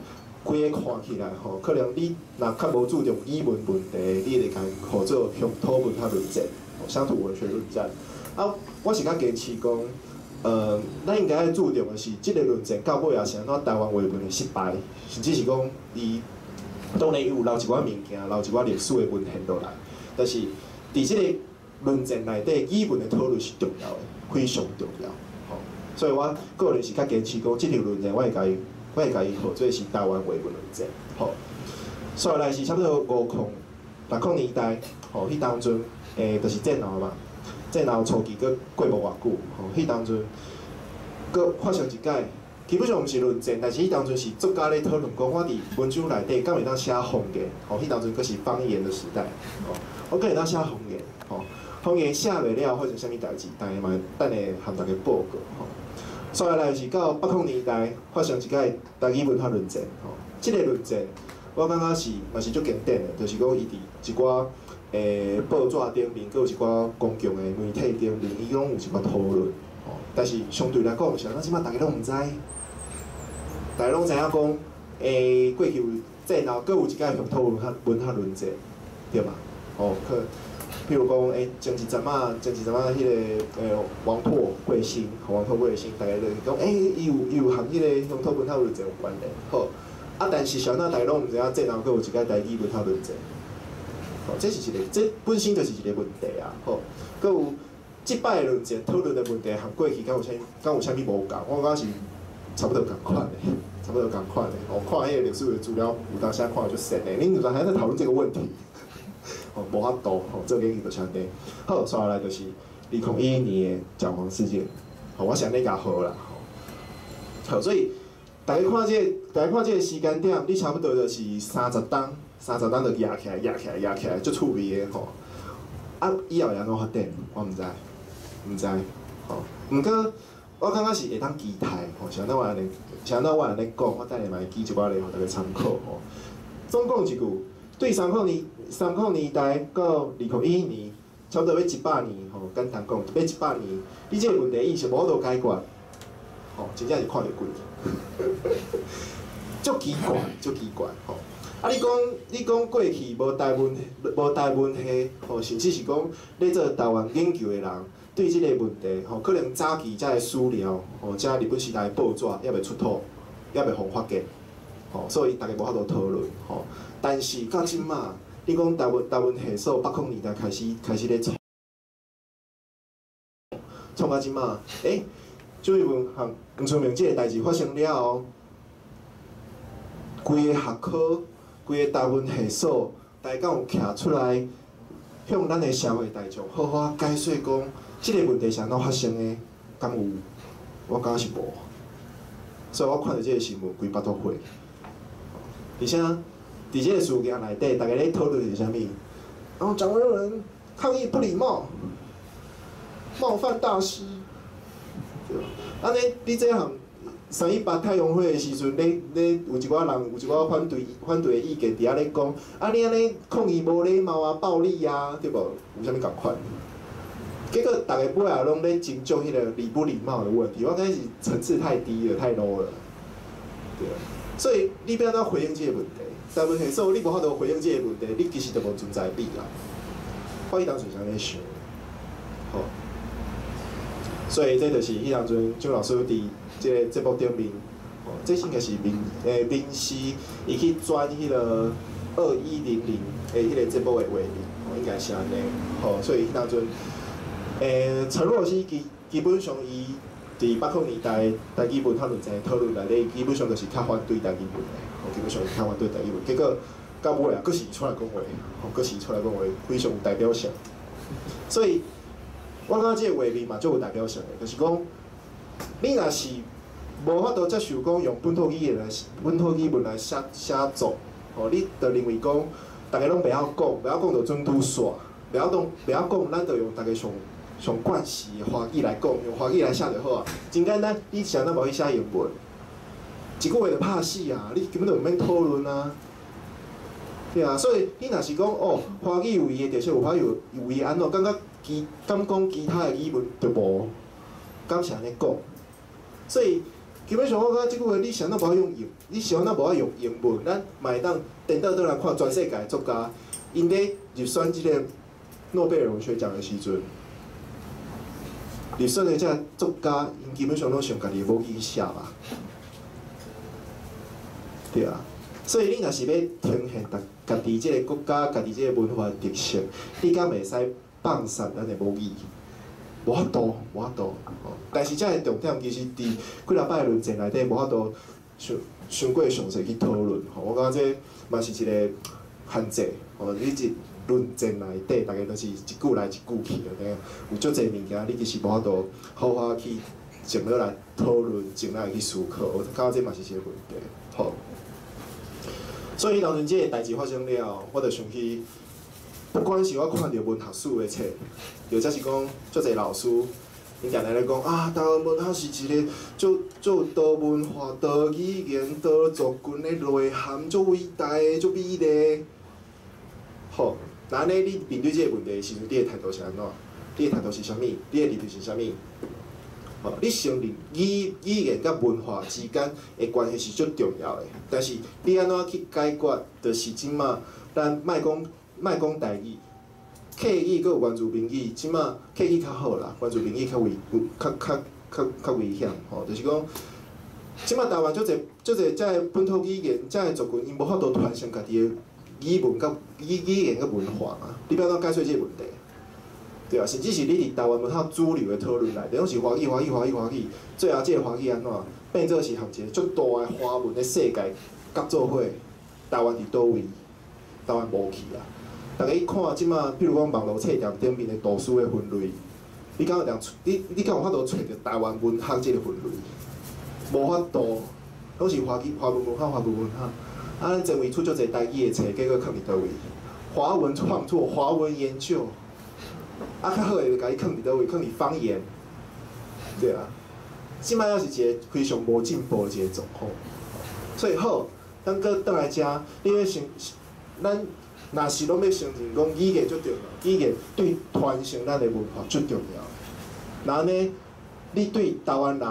規个看起來吼，可能你若較無注重語文問題，你會共伊號做鄉土文學論戰，鄉土文學論戰。啊，我是較堅持講，咱應該愛注重的是，這個論戰到尾也是按怎台灣話文的失敗，甚至是講伊當然伊有留一寡物件，留一寡歷史的文獻落來，但是佇這個論戰內底，語文的討論是重要的，非常重要。吼，所以我個人是較堅持講，這場論戰我會共伊號做是台灣話文論戰。吼，煞來是差不多50、60年代，吼，彼當陣，就是戰後嘛。戰後初期閣過無偌久，吼，彼當陣閣發生一擺，基本上毋是論戰，但是彼當陣是作家咧討論講，我佇文章內底敢會當寫方言，吼，彼當陣閣是方言的時代，吼，我敢會當寫方言，吼，方言寫袂了發生啥物代誌，等下嘛等下含逐家報告，吼。煞來是到80年代發生一擺台語文學論戰，吼，這個論戰我感覺是嘛是足經典的，就是講伊佇一寡報紙頂面，閣有一寡公共的媒體頂面，伊攏有一寡討論，吼。但是相對來講，是按怎這擺逐家攏毋知，逐家攏知影講，過去有戰後，閣有一擺鄉土文學論戰，對吧？吼，可譬如講，前一陣仔，前一陣仔，彼個王拓貴興，王拓貴興，逐家就是講，伊有和彼個鄉土文學論戰有關聯，好。啊，但是啥物逐家攏毋知影戰後閣有一擺台語文學論戰。吼，這是一個，這本身就是一個問題啊！吼，閣有這擺論戰討論的問題，和過去敢有啥物無仝？我感覺是差不多仝款的，差不多仝款的。我看彼個歷史的資料，有當時看就神的，恁有當還在討論這個問題，吼，無法度，吼，做研究就是按呢。好，煞來就是2011年的蔣黃事件，吼，我是按呢共號啦，吼。好，所以逐家看這個，逐家看這個時間點，你差不多就是三十冬。30冬就壓起來，壓起來，壓起來，足趣味的吼。啊，以後會按怎發展，我毋知，毋知，吼。毋過，我感覺是會當期待，吼。像咱我按呢，像咱我按呢講，我等下嘛會舉一寡例，予逐家參考吼。總講一句，對30年代到2011年，差不多欲100年吼，簡單講，欲100年，你這個問題意識無法度解決，吼，真正是看著鬼，足奇怪，足奇怪，吼。啊！你講過去無台文系，吼，甚至是講咧做台灣研究的人，對這個問題，吼，可能早期遮的史料，吼，遮日本時代的報紙猶未出土，猶未予發現，吼，所以逐家無法度討論，吼。但是到這馬，你講台文系所80年代開始咧創，創到這馬，蔣渭文和黃春明這個代誌發生了後，規个學科，規个台文系所，大家敢有徛出來向咱的社會大眾好好解說講，這個問題是按怎發生的？敢有？我感覺是無。所以我看著這個新聞，規腹肚火。而且，佇這個事件內底，逐家咧討論是啥物？然後蔣渭文抗議不禮貌，冒犯大師，對吧？按呢，你這項318太陽花的時陣，咧咧有一寡人有一寡反對的意見佇遐咧講，啊你按呢抗議無禮貌啊、暴力啊，對無？有啥物仝款？結果逐家尾仔攏咧斟酌彼個禮不禮貌的問題，我感覺是層次太低了，太 low 了，對。所以你欲按怎回應這個問題？台文系所你無法度回應這個問題，你其實就無存在感啦。我彼當陣是按呢想，好。所以這就是彼當陣蔣老師佇這個節目頂面，吼，這應該是民視伊去轉彼個2100的彼個節目的畫面，吼，應該是按呢，吼，所以彼當陣，陳若曦基本上伊佇80年代台語文學論戰討論內底，基本上就是較反對台語文的，吼，基本上是較反對台語文。結果到尾啊，閣是伊出來講話，吼，閣是伊出來講話，非常有代表性。所以，我感覺這個畫面嘛，足有代表性的，就是講，你若是無法度接受講用本土語文來寫作，吼，你就認為講，逐家攏袂曉講，袂曉講就準拄煞，袂曉講，咱就用逐家上慣勢的華語來講，用華語來寫就好啊。真簡單，你是按怎無去寫英文？一句話就拍死啊！你根本就毋免討論啊。對啊，所以你若是講哦，華語有伊的特色，有華語有伊按怎，感覺敢講其他的語文就無，敢是按呢講？所以基本上我感覺這句話你啥都無愛用英，你啥都無愛用英文，咱嘛會當顛倒轉來看全世界的作家，𪜶咧入選這个諾貝爾文學獎的時陣，入選的這个作家，𪜶基本上攏是用家己的母語寫吧。對啊，所以你若是欲呈現家己這个國家、家己這个文化的特色，你敢袂使放殺咱的母語？無法度，無法度。但是這个重點其實佇幾若擺論戰內底無法度傷傷過詳細去討論。吼，我感覺這嘛是一个限制。吼，你一論戰內底，逐家都是一句來一句去的，呢，有足濟物件，你其實無法度好好去靜落來討論，靜落來去思考。我感覺這嘛是一个問題。好，所以當陣這个代誌發生了，我就想起，不管是我看著文學史的冊，或者是講足濟老師，𪜶定定咧講啊，台灣文學是一个足足多文化、多語言、多族群的內涵，足偉大的、足美麗。好，那按呢，你面對這个問題的時陣，你的態度是按怎？你的態度是啥物？你的立場是啥物？吼，你承認語言佮文化之間的關係是足重要的，但是你按怎去解決，就是這馬咱莫講莫講台語，客語閣有原住民語，這馬客語較好啦，原住民語較危較較較較危險吼，就是講，這馬台灣足濟足濟遮个本土語言，遮个族群，𪜶無法度傳承家己的語文佮語言佮文化嘛，你欲按怎解決這个問題？對啊，甚至是你佇台灣文化主流的討論內底，攏是華語、華語、華語、華語，最後這个華語按怎變做是和一個足大的華文的世界合做伙？台灣佇佗位？台灣無去啊！逐家看這馬，比如講網路冊店頂面的圖書的分類，你敢有通你敢有法度揣著台灣文學這个分類？無法度，攏是華語、華文文學、華文文學。啊，咱前位出足濟台語的冊，結果囥佇佗位？華文創作、華文研究。啊，較好的就共伊囥佇佗位？囥佇方言，對啊。這擺猶是一個非常無進步的一个狀況。所以好，咱閣轉來遮，你欲承，咱若是攏欲承認講語言足重要，語言對傳承咱的文化足重要。那按呢，你對台灣人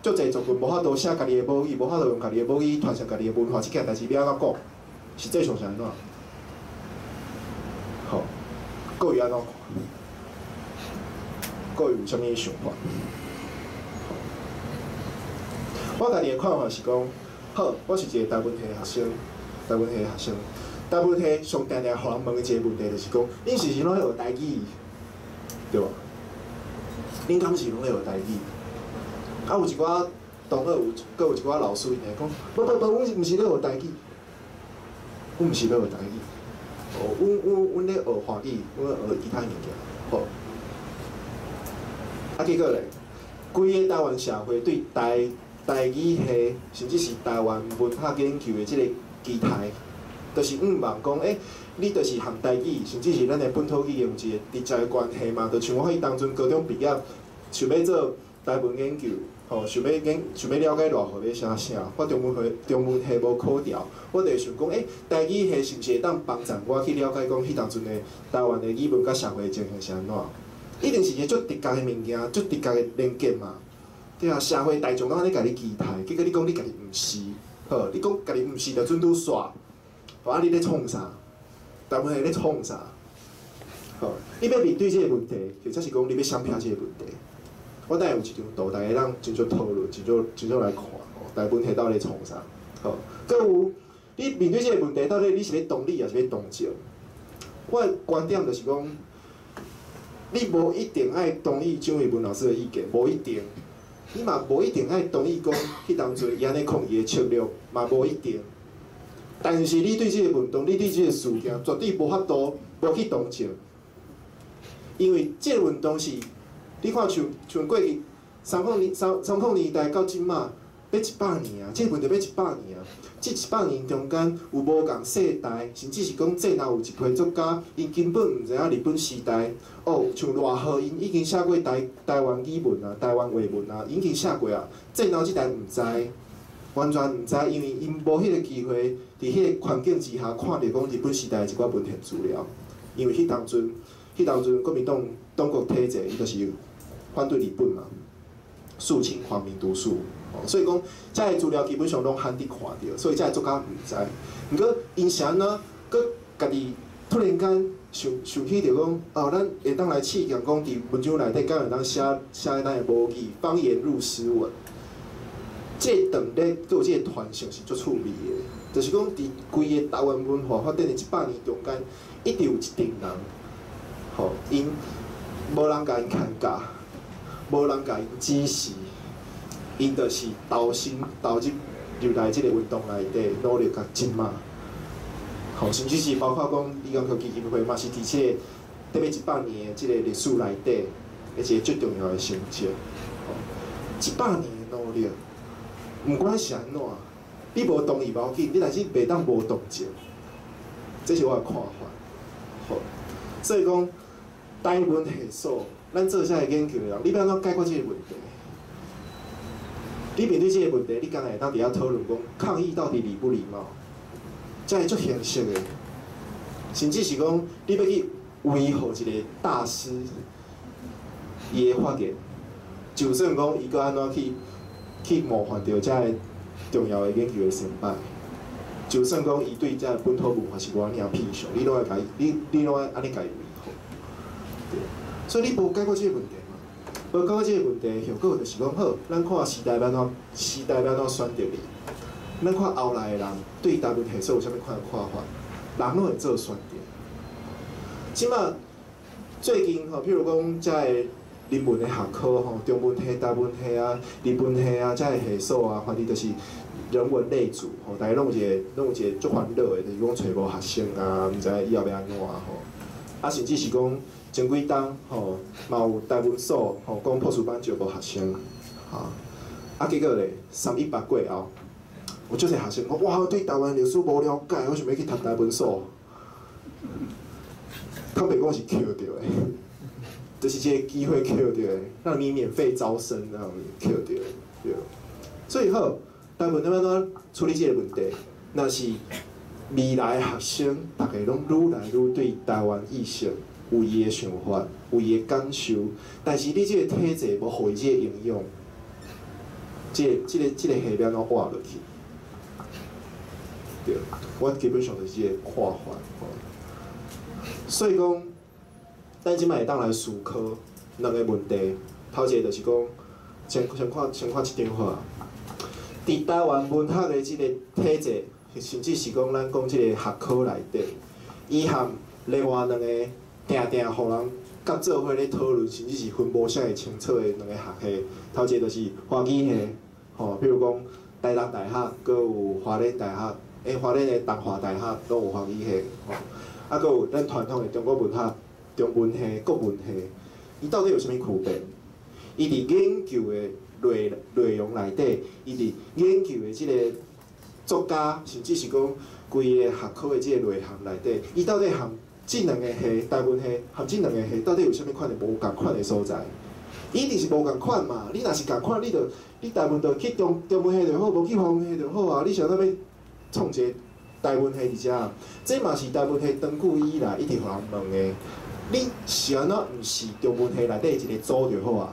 足濟族群無法度寫家己的母語，無法度用家己的母語傳承家己的文化，這件代誌欲按怎講？實際上是按怎？好，各位按怎看？各位有啥物想法？我家己的看法是講，好，我是一个台文系的學生，台文系的學生，台文系上定定予人問的一个問題就是講，恁是毋是攏咧學台語？對無？恁敢是攏咧學台語？啊，有一寡同學有，閣有一寡老師𪜶會講，無無無，阮毋是咧學台語，阮毋是咧學台語，哦，阮咧學華語，阮咧學其他物件，好。啊，結果咧，規个台灣社會對台語系，甚至是台灣文學研究的這个期待，就是向望講，你就是和台語，甚至是咱的本土語言有一个直接的關係嘛？就像我彼當陣高中畢業，想欲做台文研究，吼，想欲了解賴和欲寫啥，我中文系無考著，我就會想講，台語系是毋是會當幫助我去了解講，彼當陣的台灣的語文佮社會情形是按怎？一定是一个足直覺的物件，足直覺的連結嘛。對啊，社會大眾攏按呢共你期待，結果你講你家己毋是，好，你講家己毋是就準拄煞，好啊，你咧創啥？台灣系咧創啥？好，你欲面對這个問題，或者是講你欲閃避這个問題？我等下有一張圖，大家會當真足討論，真足真足來看吼。台文系到底咧創啥？好，閣有你面對這个問題，到底你是欲同理，抑是欲同情？我的觀點就是講，你無一定愛同意蔣偉文老師的意見，無一定。你嘛無一定愛同意講，彼當陣伊按呢抗議的策略，嘛無一定。但是你對這个運動，你對這个事件，絕對無法度無去同情，因為這个運動是，你看像過去三零年代到這馬，欲100年啊，這个問題欲一百年啊。這一百年中間有無仝世代，甚至是講戰後有一批作家，𪜶根本毋知影日本時代，哦，像賴和𪜶已經寫過台灣語文啊、台灣話文啊，已經寫過啊。戰後這代毋知，完全毋知，因為𪜶無彼个機會，佇彼个環境之下看著講日本時代的一寡文獻資料，因為彼當陣國民黨黨國體制，伊就是反對日本嘛，四氢黄明毒素。所以講，這个資料基本上攏罕得看著，所以才會作較毋知。毋過，𪜶是按怎，閣家己突然間想想起著講，哦，咱會當來試驗講，佇文章內底敢會當寫寫咱的母語方言入詩文。這個斷裂，閣有這個傳承是足趣味的，就是講佇規个台灣文化發展的100年中間，一直有一陣人，吼，𪜶無人共𪜶牽教，無人共𪜶指示。𪜶就是投身投入入來這个運動內底，努力到這馬，吼，甚至是包括講李金橋基金會嘛，是佇這個特別100年的這个歷史內底，一個最重要的成就。吼，100年的努力，毋管是按怎，你無同意無要緊，你但是袂當無動靜，這是我的看法。好，所以講台文系所，咱做這个研究的人，你欲按怎解決這个問題？你面對這個問題，你敢會當佇遐討論講抗議到底禮不禮貌？這會足現實的，甚至是講你欲去維護一個大師伊的發言，就算講伊閣按怎去冒犯著這个重要的研究的先輩，就算講伊對這个本土文化是偌爾痞俗，你攏愛共伊，你攏愛按呢共伊維護。對，所以你無解決這個問題。無解決這個問題，後果就是講好，咱看時代欲按怎，時代欲按怎選擇你。咱看後來的人對台文系所有啥物款的看法，人攏會做選擇。這馬最近吼，譬如講這个人文的學科吼，中文系、台文系啊、日文系啊，這个系所啊，反正就是人文類組吼，大家攏有一個，攏有一個足煩惱的，就是講揣無學生啊，毋知以後欲按怎吼。啊，甚至是講前幾冬吼，嘛有台文所吼講博士班招無學生，吼，啊結果咧，318過後，有足濟學生講，哇，我對台灣歷史無了解，我想欲去讀台文所。坦白講是抾著的，就是這个機會抾著的，讓你免費招生那樣抾著的，對。所以好，台文欲按怎處理這个問題，若是未來學生，逐家攏愈來愈對台灣意識有伊的想法，有伊的感受，但是你這个體制無予伊這個營養，這个系欲按怎活落去？對，我基本上就是這个看法。所以講，咱這擺會當來思考兩个問題，頭一個就是講，先看這張畫，佇台灣文學的這个體制，甚至是講咱講這个學科內底，伊和另外兩個定定予人佮做伙咧討論，甚至是分無啥會清楚的兩個學系，頭一個就是華語系，吼，比如講台東大學，閣有花蓮大學，花蓮的東華大學攏有華語系，吼，啊，閣有咱傳統的中國文學、中文系、國文系，伊到底有啥物區別？伊佇研究的內容內底，伊佇研究的這个作家，甚至是講規個學科的這個內涵內底，伊到底含這兩個系，台文系含這兩個系，到底有啥物款的無仝款的所在？伊一定是無仝款嘛！你若是仝款，你就你台文就去中文系就好，無去華文系就好啊！你是按怎欲創一個台文系佇遮？這嘛是台文系長久以來一直予人問的。你是按怎毋是中文系內底一個組就好啊？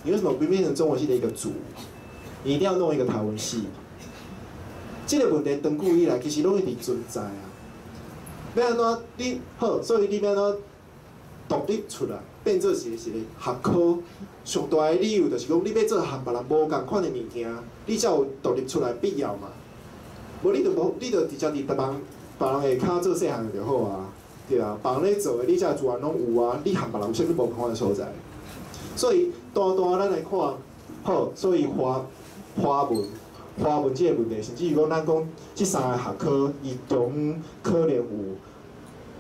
你為什麼不變成中文系的一個組？你一定要弄一個台文系？這個問題長久以來其實攏一直存在啊。欲按怎你好，所以你欲按怎獨立出來，變做一個學科？上大的理由就是講，你欲做和別人無仝款的物件，你才有獨立出來必要嘛。無你就無，你就直接佇別人下跤做細項就好啊，對啊，別人咧做的，你這資源攏有啊，你和別人有啥物無仝款的所在？所以單單咱來看，好，所以華文這個問題，甚至於講咱講這三个學科，伊中可能有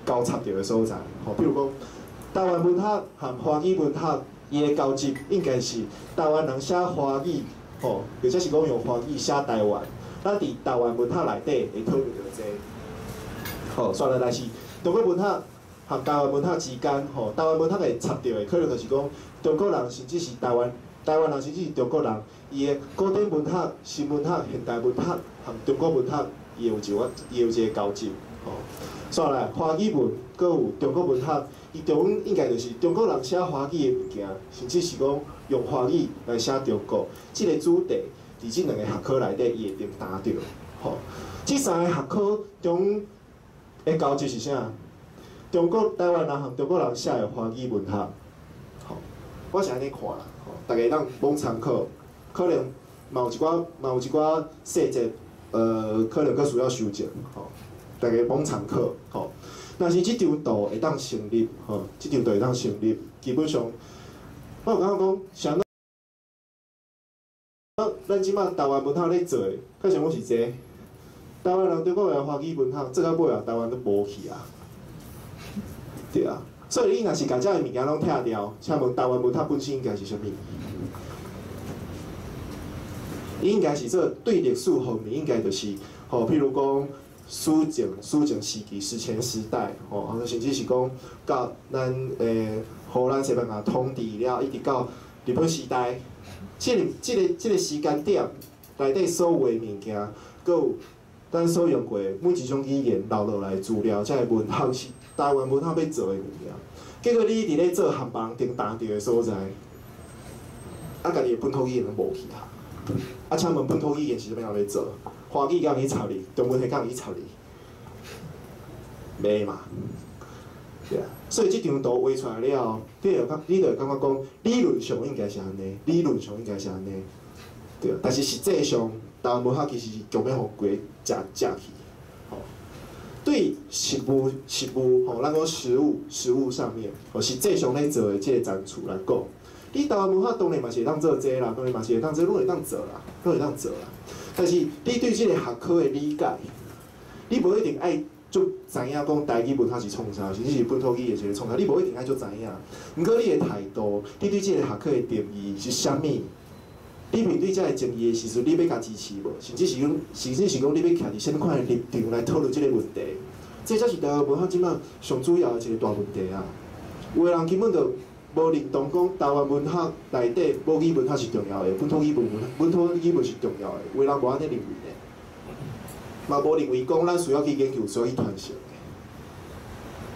交叉著的所在。吼，比如講，台灣文學和華語文學，伊的交集應該是台灣人寫華語，吼，或者是講用華語寫台灣。咱佇台灣文學內底會討論著這個。好，煞落來是中國文學和台灣文學之間，吼，台灣文學會插著的，可能就是講中國人甚至是台灣人甚至是中國人，伊的古典文學、新文學、現代文學和中國文學，伊會有一個交集。吼，煞來華語文，閣有中國文學，伊中應該就是中國人寫華語的物件，甚至是講用華語來寫中國，這個主題佇這兩个學科內底，伊會定擔著。吼，這三个學科中的交集是啥？中國台灣人和中國人寫的華語文學，吼，我是按呢看啦，吼，大家當罔參考，可能嘛有一寡，嘛有一寡細節，可能閣需要修正，吼，大家罔參考，吼。若是這張圖會當成立，吼，這張圖會當成立，基本上，我有感覺講，啥咱這擺台灣文學咧做的，較像講是這個，台灣人中國的華語文學做到尾啊，台灣都無去啊。對啊，所以你若是共這个物件攏拆掉，請問台灣文學本身應該是啥物？應該是做對歷史方面，應該就是吼，譬如講史前時期、史前時代，吼，甚至是講到咱荷蘭、西班牙統治了，一直到日本時代，這個時間點內底所有的物件，閣有咱所用過的每一種語言留落來資料，才會文學是台灣文學欲做的物件。結果你佇咧做和別人頂擔著的所在，啊，家己的本土語言攏無去啊！啊，請問本土語言是啥物人咧做？華語敢有去插你？中文系敢有去插你？袂嘛？對啊。所以這張圖畫出來了後，你就會感覺講，理論上應該是按呢，理論上應該是按呢，對啊。但是實際上，台灣文學其實是強欲予規食食去，吼。對實務吼，咱講實務上面，吼，實際上咧做的這個層次來講，你台灣文學當然嘛是會當做這啦，當然嘛是會當做，攏會當做啦，攏會當做啦。但是你對這個學科的理解，你無一定愛足知影講台語文學是創啥，甚至是本土語言是咧創啥，你無一定愛足知影。毋過你的態度，你對這個學科的定義是啥物？你面對這个爭議的時陣，你欲共支持無？甚至是講，你欲徛佇啥物款的立場來討論這個問題？這才是台灣文學這擺上主要的一個大問題啊！有的人根本就無認同講台灣文學內底母語文學是重要的，本土語文是重要的，有的人無按呢認為的，嘛無認為講咱需要去研究，需要去傳承的。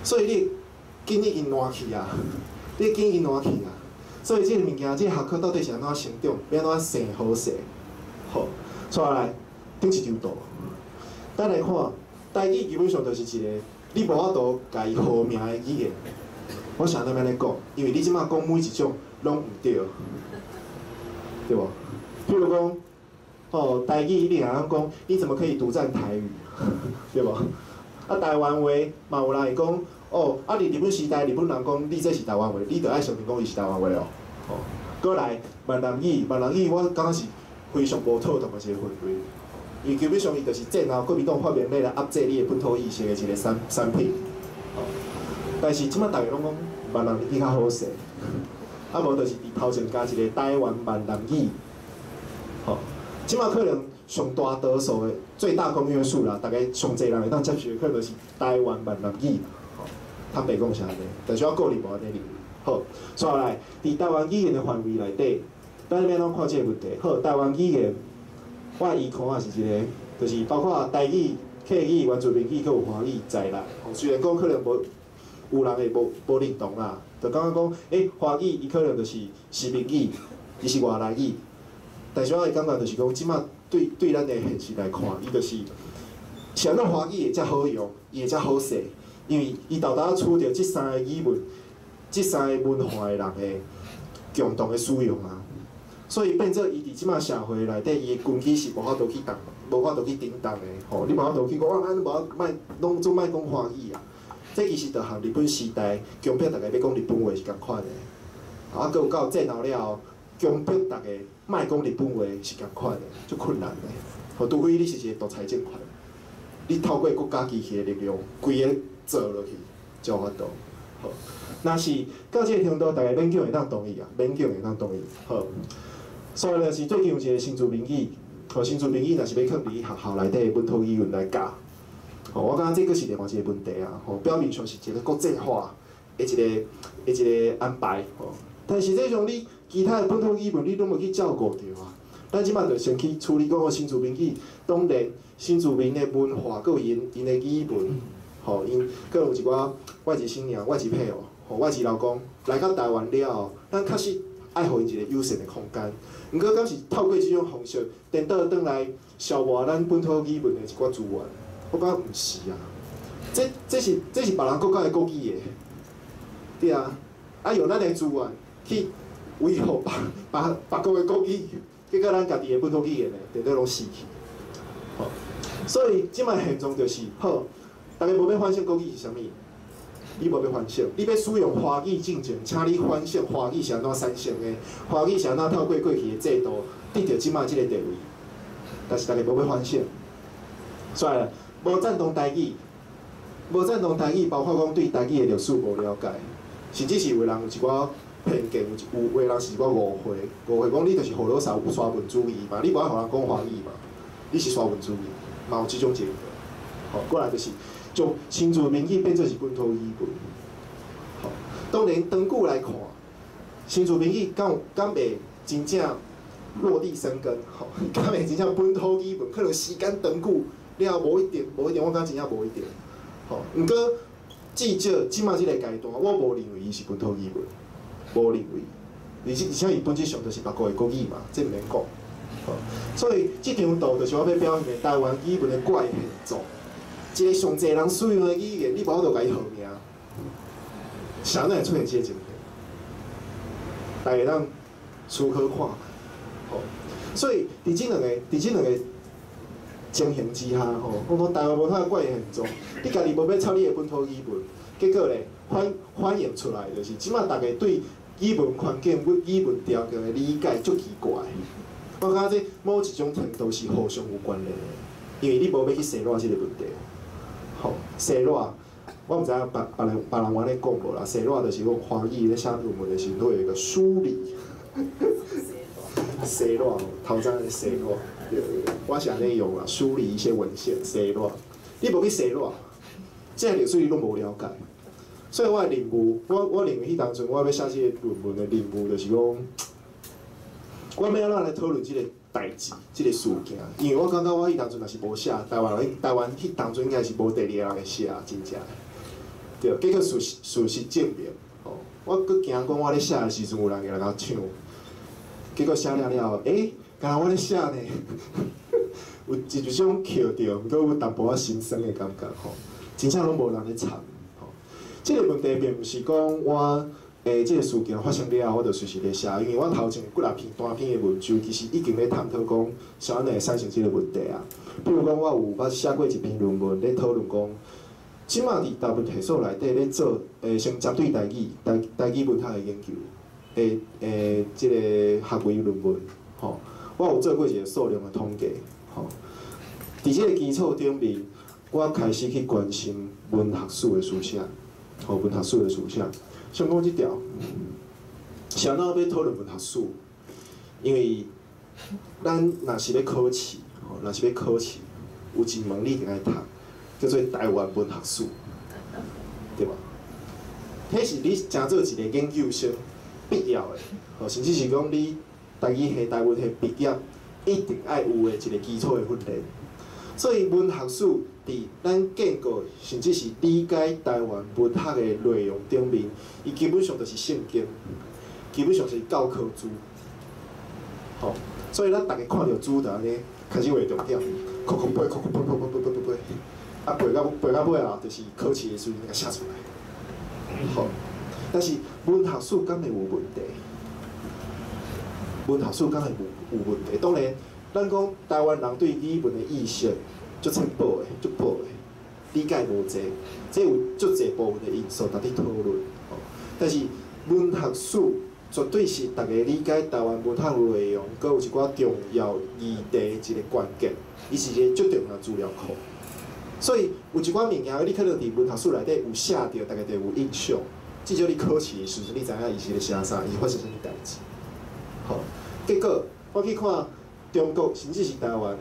所以你緊已經爛去啊！你緊已經爛去啊！所以這个物件，這个學科到底是按怎成長，欲按怎生好勢？好，煞來頂一張圖，咱來看台語基本上就是一個你無法度共伊號名的語言。我是按呢按呢講，因為你這擺講每一種攏毋對，對無？譬如講，哦，台語你若講，你怎麼可以獨佔台語？對無？啊，台灣話嘛有人會講，哦，啊，佇日本時代，日本人講你這是台灣話，你著愛承認講伊是台灣話哦。吼，閣來閩南語，閩南語我感覺是非常無妥當的一個分類，因為基本上伊就是戰後國民黨發明欲來壓制你的本土意識的一個產品。吼，但是這擺逐家攏講閩南語較好勢，啊無就是佇頭前加一個台灣閩南語。吼，這擺可能上大多數的最大公約數啦，逐家上濟人會當接受的，可能就是台灣閩南語。吼，坦白講是按呢，但是我個人無按呢認為。好，煞來佇台灣語言的範圍內底，咱欲按怎看這個問題？好，台灣語言，我依靠的是一個，就是包括台語、客語、原住民語，閣有華語在內。吼，雖然講可能無有人會無認同啦，就感覺講，華語伊可能就是殖民語，伊是外來語。但是我會感覺就是講，這擺對咱的現實來看，伊就是是按怎華語會遮好用，伊會遮好勢，因為伊沓沓取著這三个語文、這三个文化的人的共同的使用啊，所以變做伊佇這擺社會內底，伊的根基是無法度去動，無法度去頂動的吼。你無法度去講，啊，咱無莫攏總莫講華語啊。這其實就和日本時代強迫逐家欲講日本話是仝款的，啊，閣有到戰後了後，強迫逐家莫講日本話是仝款的，足困難的。吼，除非你是一個獨裁政權，你透過國家機器的力量，規个做落去，才有法度。好，若是到這个程度，逐家勉強會當同意啊，勉強會當同意。好，所以就是最近有一個新住民語，吼，新住民語若是欲囥佇學校內底本土語文來教，吼，我感覺這閣是另外一個問題啊。吼，表面上是一個國際化的一個安排，吼，但實際上你其他的本土語文你攏無去照顧著啊。咱這擺就先去處理講個新住民語，當然新住民的文化，閣有𪜶的語文，吼，𪜶閣有一寡外籍新娘、外籍配偶、吼外籍勞工來到台灣了後，咱確實愛予𪜶一個友善的空間。毋過，敢是透過這種方式，顛倒轉來消磨咱本土語文的一寡資源？我感覺毋是啊。這是別人國家的國語的，對啊。啊，用咱的資源去維護別國的國語，結果咱家己的本土語言呢，顛倒攏死去。吼，所以這擺現狀就是，好，逐家無欲反省國語是啥物？你無欲反省，你欲使用華語進前，請你反省華語是按怎產生的，華語是按怎透過過去的制度得著這擺這個地位。但是逐家無欲反省，所以無贊同台語，無贊同台語，包括講對台語的歷史無了解，甚至是有的人有一寡偏見，有的人是一寡誤會，誤會講你就是予老師沙文主義嘛，你無愛予人講華語嘛，你是沙文主義，嘛有這種情形。好，過來就是將新住民語變做是本土語文。好，當然長久來看，新住民語敢會真正落地生根？吼，敢會真正本土語文？可能時間長久了無一定，無一定，我感覺真正無一定。吼，毋過至少這擺這個階段，我無認為伊是本土語文，無認為。而且伊本質上就是別國的國語嘛，這毋免講。吼，所以這張圖就是我欲表現的台灣語文的怪現狀。一個上濟人使用的語言，你無法度共伊號名，啥物會出現這個情形？大家會當思考看，吼。所以佇這兩個情形之下，吼，我講台灣文化怪現狀，你家己無欲操你的本土語文，結果咧反映出來就是，這擺逐家對語文環境、語文條件的理解足奇怪。我感覺這某一種程度是互相有關聯的，因為你無欲去踅熱這個問題。吼，踅熱，我毋知影別人有按呢講無啦。踅熱就是講華語咧寫論文的時陣，會有一個梳理。踅熱，頭先的踅熱，對，我是按呢用啦，梳理一些文獻，踅熱。你無去踅熱，這個歷史你攏無了解。所以我的任務，我認為彼當陣我欲寫這個論文的任務，就是講，我欲按怎來討論這個代誌，這個事件，因為我感覺我彼當陣若是無寫，台灣彼當陣應該是無第二個人會寫，真正。對，結果事實證明，吼，我閣驚講我咧寫的時陣有人會來共我搶，結果寫了了後，欸，敢若我咧寫呢，有一種抾著，毋過有淡薄仔心酸的感覺吼，真正攏無人咧插，吼。這個問題並毋是講我。這個事件發生了後，我就隨時咧寫，因為我頭前幾若篇單篇的文章，其實已經咧探討講啥物會產生這個問題啊。比如講，我有捌寫過一篇論文咧討論講，這馬佇台文系所內底咧做，先針對台語文學的研究的這個學位論文，吼，我有做過一個數量的統計，吼。佇這個基礎頂面，我開始去關心文學史的書寫，吼，文學史的書寫。像講這條，是按怎欲討論文學史？因為咱若是欲考試，吼，若是欲考試，有一門你一定愛讀，叫做台灣文學史，對無？彼是你成做一個研究生必要的，吼，甚至是講你台語系、台文系畢業一定愛有的一個基礎的訓練。所以文學史佇咱建構，甚至是理解台灣文學的內容頂面，伊基本上就是聖經，基本上是教科書。吼，所以咱逐家看著書就按呢開始畫重點，扣扣背，扣扣背背背背背背，啊背到尾啊，就是考試的時陣共寫出來。吼，但是文學史敢會有問題？文學史敢會有問題？當然，咱講台灣人對語文的意識足淺薄的，足薄的，理解無濟，這有足濟部分的因素值得討論。吼，但是文學史絕對是逐家理解台灣文學內容，閣有一寡重要議題一個關鍵，伊是一個足重要資料庫。所以有一寡物件，你可能佇文學史內底有寫著，逐家就有印象。至少你考試的時陣，你知影伊是咧寫啥，伊發生啥物代誌。吼，結果我去看中國，甚至是台灣，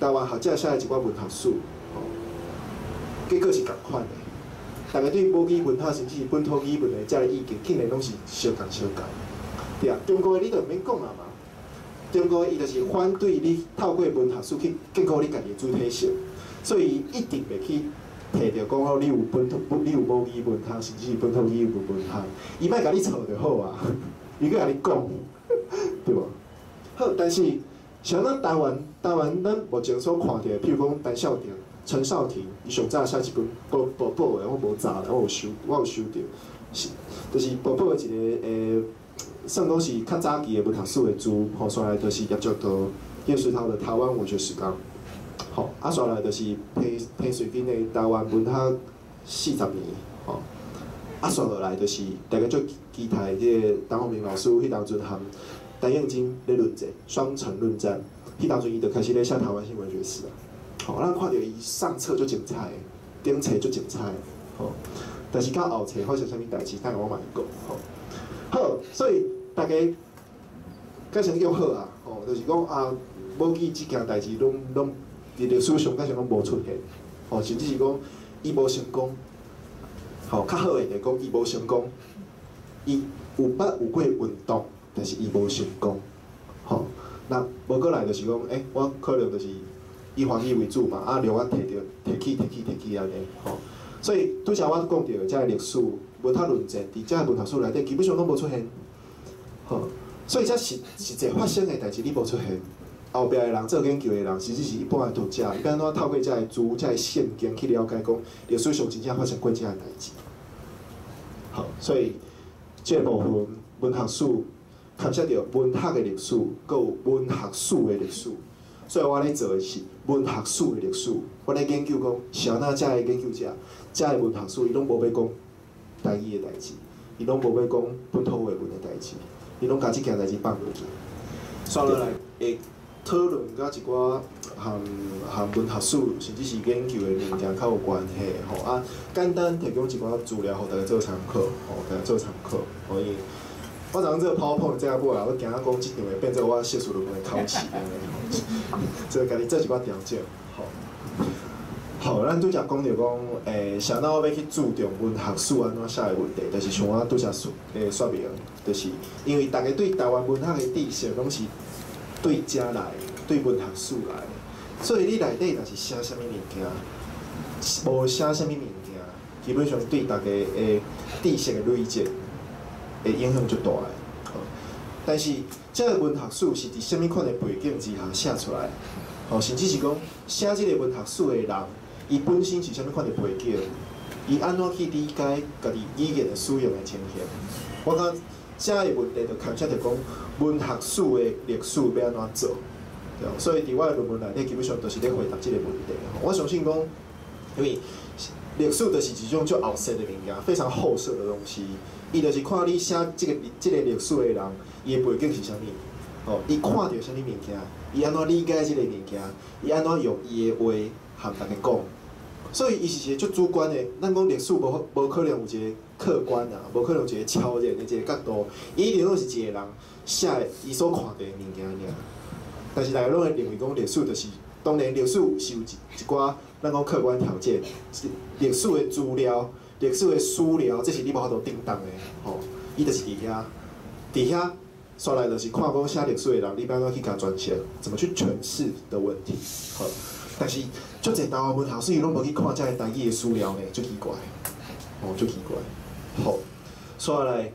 台灣學者寫的一寡文學史，吼，結果是仝款的。逐家對母語文學，甚至是本土語文的這个意見，竟然攏是相仝相仝。對啊，中國的你就毋免講啊嘛。中國伊就是反對你透過文學史去建構你家己的主體性，所以伊一定袂去提著講哦，你有本土，你有母語文學，甚至是本土語言文學，伊莫共你錯就好啊，伊閣共你講，對無？好，但是像咱台灣，台灣咱目前所看著的，譬如講陳少廷，陳少廷，伊上早寫一本報報報的，我無查，我有收，我有收著，是，就是報報的一個算講是較早期的文學史的書，吼，煞來就是葉石濤，葉石濤的《台灣文學史綱》，吼，啊，煞來就是彭彭瑞金的《台灣文學40年》，吼，啊，煞落來就是大家足期待這個陳鴻明老師彼當陣和陳應真咧論戰，雙城論戰，彼當陣伊就開始咧寫台灣新文學史啊，吼，咱看著伊上冊足精彩的，頂冊足精彩的，吼，但是到後冊發生啥物代誌，等下我嘛會講，吼。好，所以大家敢先叫好啊，吼，就是講啊，母語這件代誌攏攏佇歷史上敢像攏無出現，吼，甚至是講伊無成功，吼，較好的就講伊無成功，伊有捌有過運動，但是伊無成功，吼，那無過來就是講，我可能就是以華語為主嘛，啊，讓我提著提起提起提起按呢，吼，所以拄才我講著的這个歷史文學論戰，佇這个文學史內底基本上攏無出現，吼，所以這實實際發生的代誌你無出現，後壁的人做研究的人，甚至是一般的讀者，伊欲按怎透過這个書、這个聖經去了解講歷史上真正發生過這个代誌。好，所以這個部分文學史牽涉著文學的歷史，閣有文學史的歷史。所以我咧做的是文學史的歷史，我咧研究講，是按怎這个研究者，這个文學史伊攏無欲講台語的代誌，伊攏無欲講本土話文的代誌，伊攏共這件代誌放落去。煞落來會討論佮一寡和和文學史，甚至是研究的物件較有關係吼啊，簡單提供一寡資料，予大家做參考，吼，大家做參考，可以。我昨昏這個 PowerPoint 這下尾啊，我驚仔講這場會變做我碩士論文的考試按呢，所以家己做一寡調整，吼。好，咱拄才講著講，啥物我欲去注重文學史按怎寫的問題，就是像我拄才說說明，就是因為大家對台灣文學的知識攏是對遮來，對文學史來的，所以你內底若是寫啥物物件，無寫啥物物件，基本上對大家的知識的累積會影響足大的。但是這个文學史是佇啥物款的背景之下寫出來？吼，甚至是講寫這个文學史的人，伊本身是啥物款的背景？伊按怎去理解家己語言的使用的情形？我感覺這个問題就牽涉著講文學史的歷史欲按怎做？對，所以佇我的論文內底，基本上就是咧回答這个問題。我相信講，因為歷史就是一種足後設的物件，非常後設的東西。伊就是看你寫這个這个歷史的人，伊的背景是啥物，吼，伊看著啥物物件，伊按怎理解這个物件，伊按怎用伊的話和大家講。所以伊是一個足主觀的。咱講歷史無無可能有一個客觀啊，無可能有一個超然的一個角度，伊一定攏是一個人寫的伊所看著的物件爾。但是大家攏會認為講歷史就是，當然歷史是有一一寡咱講客觀條件，歷史的資料、歷史的史料，這是你無法度頂擋的，吼。伊就是佇遐，佇遐，煞來就是看講寫歷史的人，你欲按怎去共詮釋，怎麼去詮釋的問題，好。但是足濟台灣文學史伊攏無去看這个台語的史料呢，足奇怪，哦，足奇怪。好，煞來，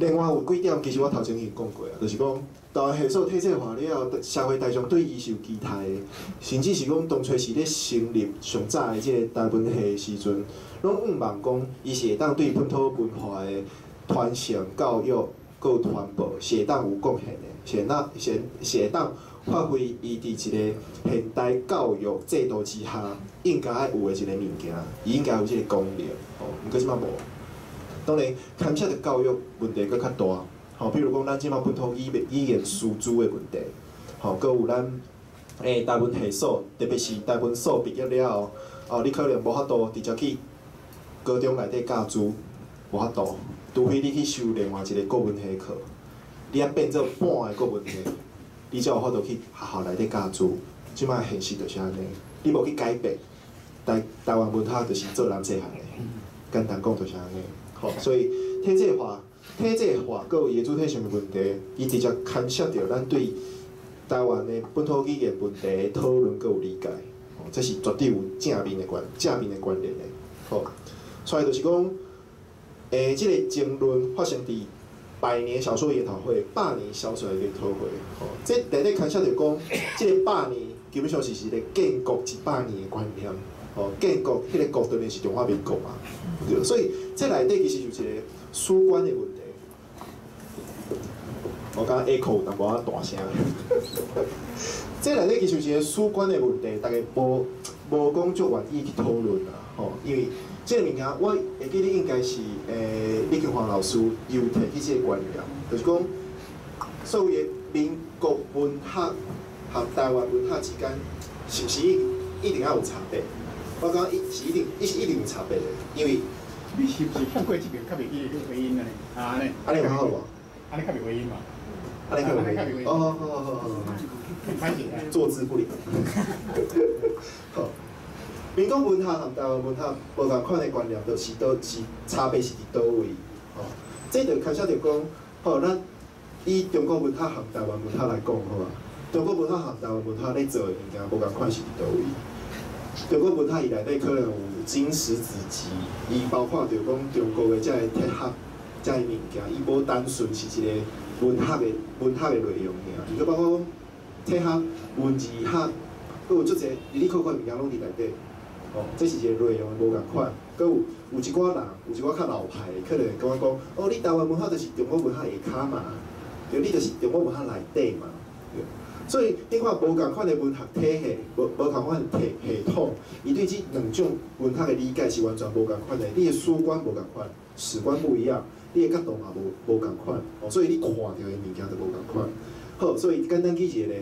另外有幾點，其實我頭前已經講過啊，就是講台灣系所體制化了後，社會大眾對伊是有期待的，甚至是講當初是咧成立上早的這个台文系的時陣，攏向望講伊是會當對本土文化的傳承、教育、閣有傳播，是會當有貢獻的，是會當是是會當發揮伊佇一個現代教育制度之下應該愛有的一個物件，伊應該有這个功能，吼，毋過這擺無。當然，牽涉著教育問題閣較大，吼，比如講咱這擺本土語言語言師資的問題，吼，閣有咱台文系所，特別是台文所畢業了後，哦，你可能無法度直接去高中內底教書，無法度，除非你去修另外一個國文系課，你愛變做半个國文系，你才有法度去學校內底教書。這擺現實就是按呢，你無去改變，台台灣文學就是做人細漢的，簡單講就是按呢。吼，所以體制化、體制化，閣有伊的主體性的問題，伊直接牽涉著咱對台灣的本土語言問題的討論閣有理解。吼，這是絕對有正面的關正面的關聯的。吼，所以就是講，這個爭論發生佇百年小說研討會、百年小說的研討會。吼，這內底牽涉著講，這個百年基本上是一個建國一百年的觀念。吼，建國彼個國當然是中華民國嘛，對。所以這內底其實就是一個史觀的問題。我感覺 echo 有淡薄仔大聲。這內底其實是一個史觀的問題，大家無無講足願意去討論啦，吼，因為這個物件我會記得應該是李瓊華老師有提起這個觀念，就是講所謂的民國文學和台灣文學之間，是毋是一定要有差別？我感覺伊是一定，伊是一定有差別的，因為你是毋是向過這邊較袂記得回音呢？啊，按呢，按呢有較好無？按呢較袂回音嘛？按呢較袂回音。哦，好好好好。坐姿不良。好，民國文學和台灣文學無仝款的觀念，就是佗是差別是佇佗位？吼，這就牽涉著講，吼，咱以中國文學和台灣文學來講，好啊，中國文學和台灣文學咧做的物件無仝款是佇佗位？中國文學伊內底可能有經史子集，伊包括著講中國的這個哲學、這個物件，伊無單純是一個文學的文學的內容爾，伊閣包括講哲學、文字學，閣有足濟哩哩扣扣的物件攏佇內底。哦，這是一個內容無仝款，閣有有一寡人，有一寡較老派的，可能會感覺講，哦，你台灣文學就是中國文學下跤嘛，對，你就是中國文學內底嘛，對。所以你看無仝款的文學體系，無無仝款的體系統，伊對這兩種文學的理解是完全無仝款的。你的史觀無仝款，史觀不一樣，你的角度嘛無無仝款，哦，所以你看著的物件就無仝款。好，所以簡單舉一個例，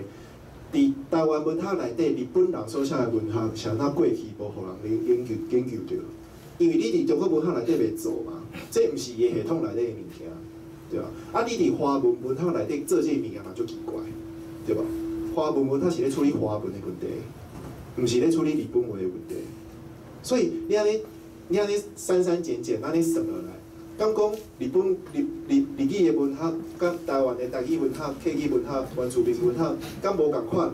佇台灣文學內底，日本人所寫的文學是按怎過去無予人研究研究著？因為你佇中國文學內底袂做嘛，這毋是伊的系統內底的物件，對吧？啊，你佇華文文學內底做這個物件嘛，足奇怪，對吧？華文文學是咧處理華文的問題，毋是咧處理日本話的問題。所以你按呢，你按呢刪刪減減，按呢算落來，敢講日本日日日語的文學，佮台灣的台語文學、客語文學、原住民文學，敢無仝款？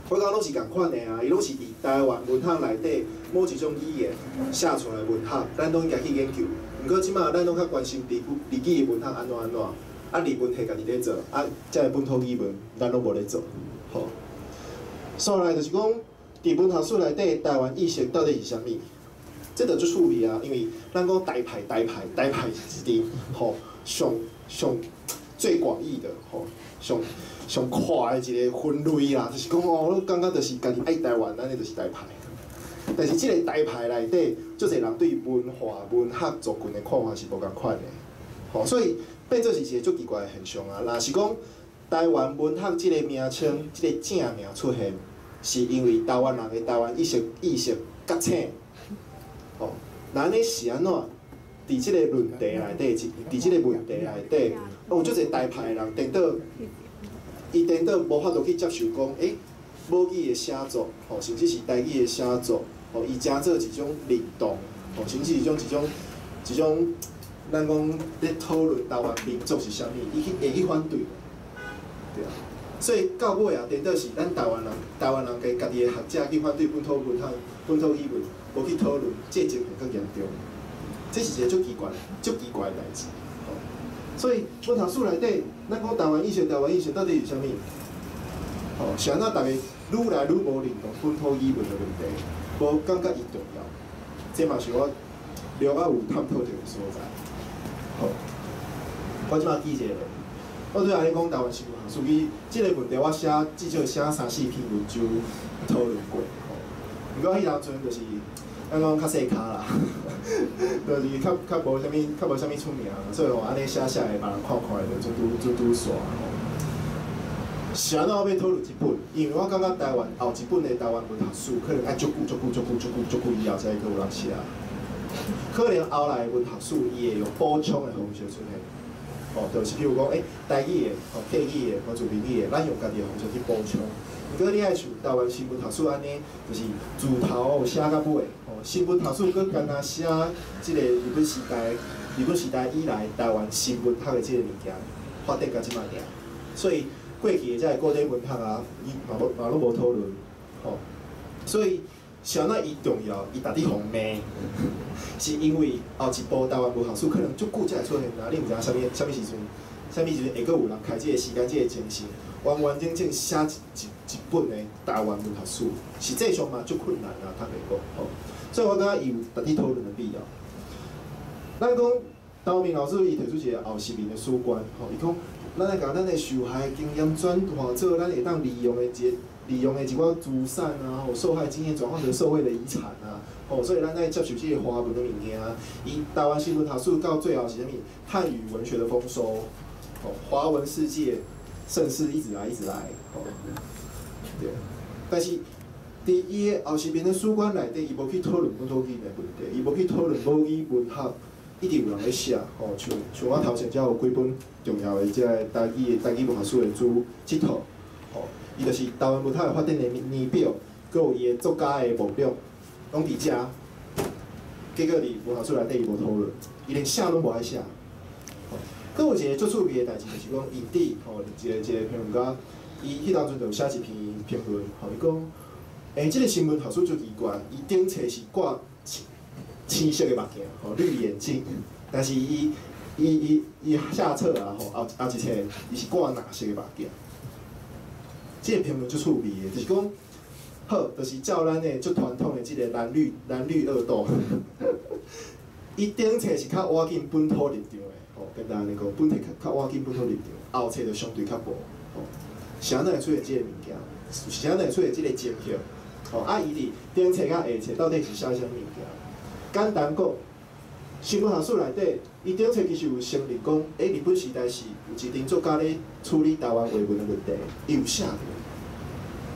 我感覺攏是仝款的啊！伊攏是佇台灣文學內底某一種語言寫出來的文學，咱攏應該去研究。毋過這馬咱攏較關心日日語的文學按怎按怎。啊，日文系家己咧做，啊，這个本土語文咱攏無咧做，吼。所來就是講，佇文學史內底，台灣意識到底是啥物？這就足趣味啊，因為咱講台派、台派、台派是一吼上上最廣義的吼，上上闊的一個分類啦，就是講哦，我感覺就是家己愛台灣，按呢就是台派。但是這個台派內底，足濟人對文化、文學族群的看法是無仝款的，吼，所以變做是一個足奇怪的現象啊！若是講台灣文學這個名稱、這個正名出現，是因為台灣人的台灣意識意識覺醒，吼，那按呢是按怎？佇這個論題內底，佇這個問題內底，有足濟台派的人顛倒，伊顛倒無法度去接受講，欸，母語的寫作，吼，甚至是台語的寫作，吼，伊成做一種認同，吼，甚至一種一種一種。咱講咧討論台灣民族是啥物，伊去會去反對，對啊。所以到尾啊，顛倒是咱台灣人，台灣人家家己的學者去反對本土文學、本土語文，無去討論，這情形閣嚴重。這是一個足奇怪、足奇怪的代誌。所以文學史內底，咱講台灣意識、台灣意識到底是啥物？吼，是按怎逐家愈來愈無認同本土語文的問題，無感覺伊重要。這嘛是我了解有探討著的所在。好，我這馬記一下，我對按呢講台灣新文學，其實這個問題我寫至少寫三四篇文章討論過。吼，毋過彼當陣就是咱講較細咖啦，就是較較無啥物較無啥物出名，所以吼按呢寫寫的，別人看看就準拄準拄煞吼。是按怎我欲討論這本？因為我感覺台灣後一本的台灣文學史可能愛足久足久足久足久足久以後才會閣有人寫。可能後來文學史伊會用補充的方式出現，哦，就是譬如講，欸，台語的、吼客語的、原住民語的，咱用家己的方式去補充。毋過你愛像台灣新文學史按呢，就是自頭寫到尾，吼，新文學史閣干焦寫這個日本時代、日本時代以來台灣新文學的這個物件發展到這馬爾。所以過去的這个古典文學啊，伊嘛無嘛攏無討論，吼。所以是按怎伊重要，伊值得予骂，是因為後一步台灣文學史可能足久才會出現啊！你毋知影啥物啥物時陣，啥物時陣會閣有人開這個時間、這個精神，完完整整寫一本的台灣文學史，實際上嘛足困難啊，坦白講吼。所以我感覺伊有值得討論的必要。咱講陳明老師伊提出一個後殖民的史觀，吼，伊講咱愛共咱的受害經驗轉化做咱會當利用的一寡資產啊，吼，受害經驗轉換成社會的遺產啊，吼，所以咱愛接受這個華文的物件。伊台灣新文學史到最後是啥物？漢語文學的豐收，吼，華文世界盛世一直來一直來，吼，對。但是佇伊的後殖民的史觀內底，伊無去討論本土語言的問題，伊無去討論母語文學，一直有人咧寫，吼，像我頭前遮有幾本重要的這个台語文學史的書，這套，吼。伊就是台灣文學的發展的年表，閣有伊的作家的目錄，攏佇遮。結果佇文學史內底伊無討論，伊連寫攏無愛寫。閣有一個足趣味的代誌，就是講伊佇吼一個評論家，伊彼當陣就有寫一篇評論，吼，伊講，這個新文學史足奇怪，伊頂冊是掛青色的目鏡，吼，綠眼鏡，但是伊下冊啊，吼，後一冊伊是掛藍色的目鏡。這個評論足趣味的，就是講，好，就是照咱的足傳統的這個藍綠二度，伊頂冊是較倚近本土立場的，吼，簡單按呢講，本體較倚近本土立場，後冊就相對較無，吼，是按怎會出現這個物件？是按怎會出現這個情形？吼，啊，伊佇頂冊佮下冊到底是寫啥物物件？簡單講，新文學史內底，伊頂冊其實有承認講，日本時代是有一陣作家咧處理台灣話文的問題，伊有寫著。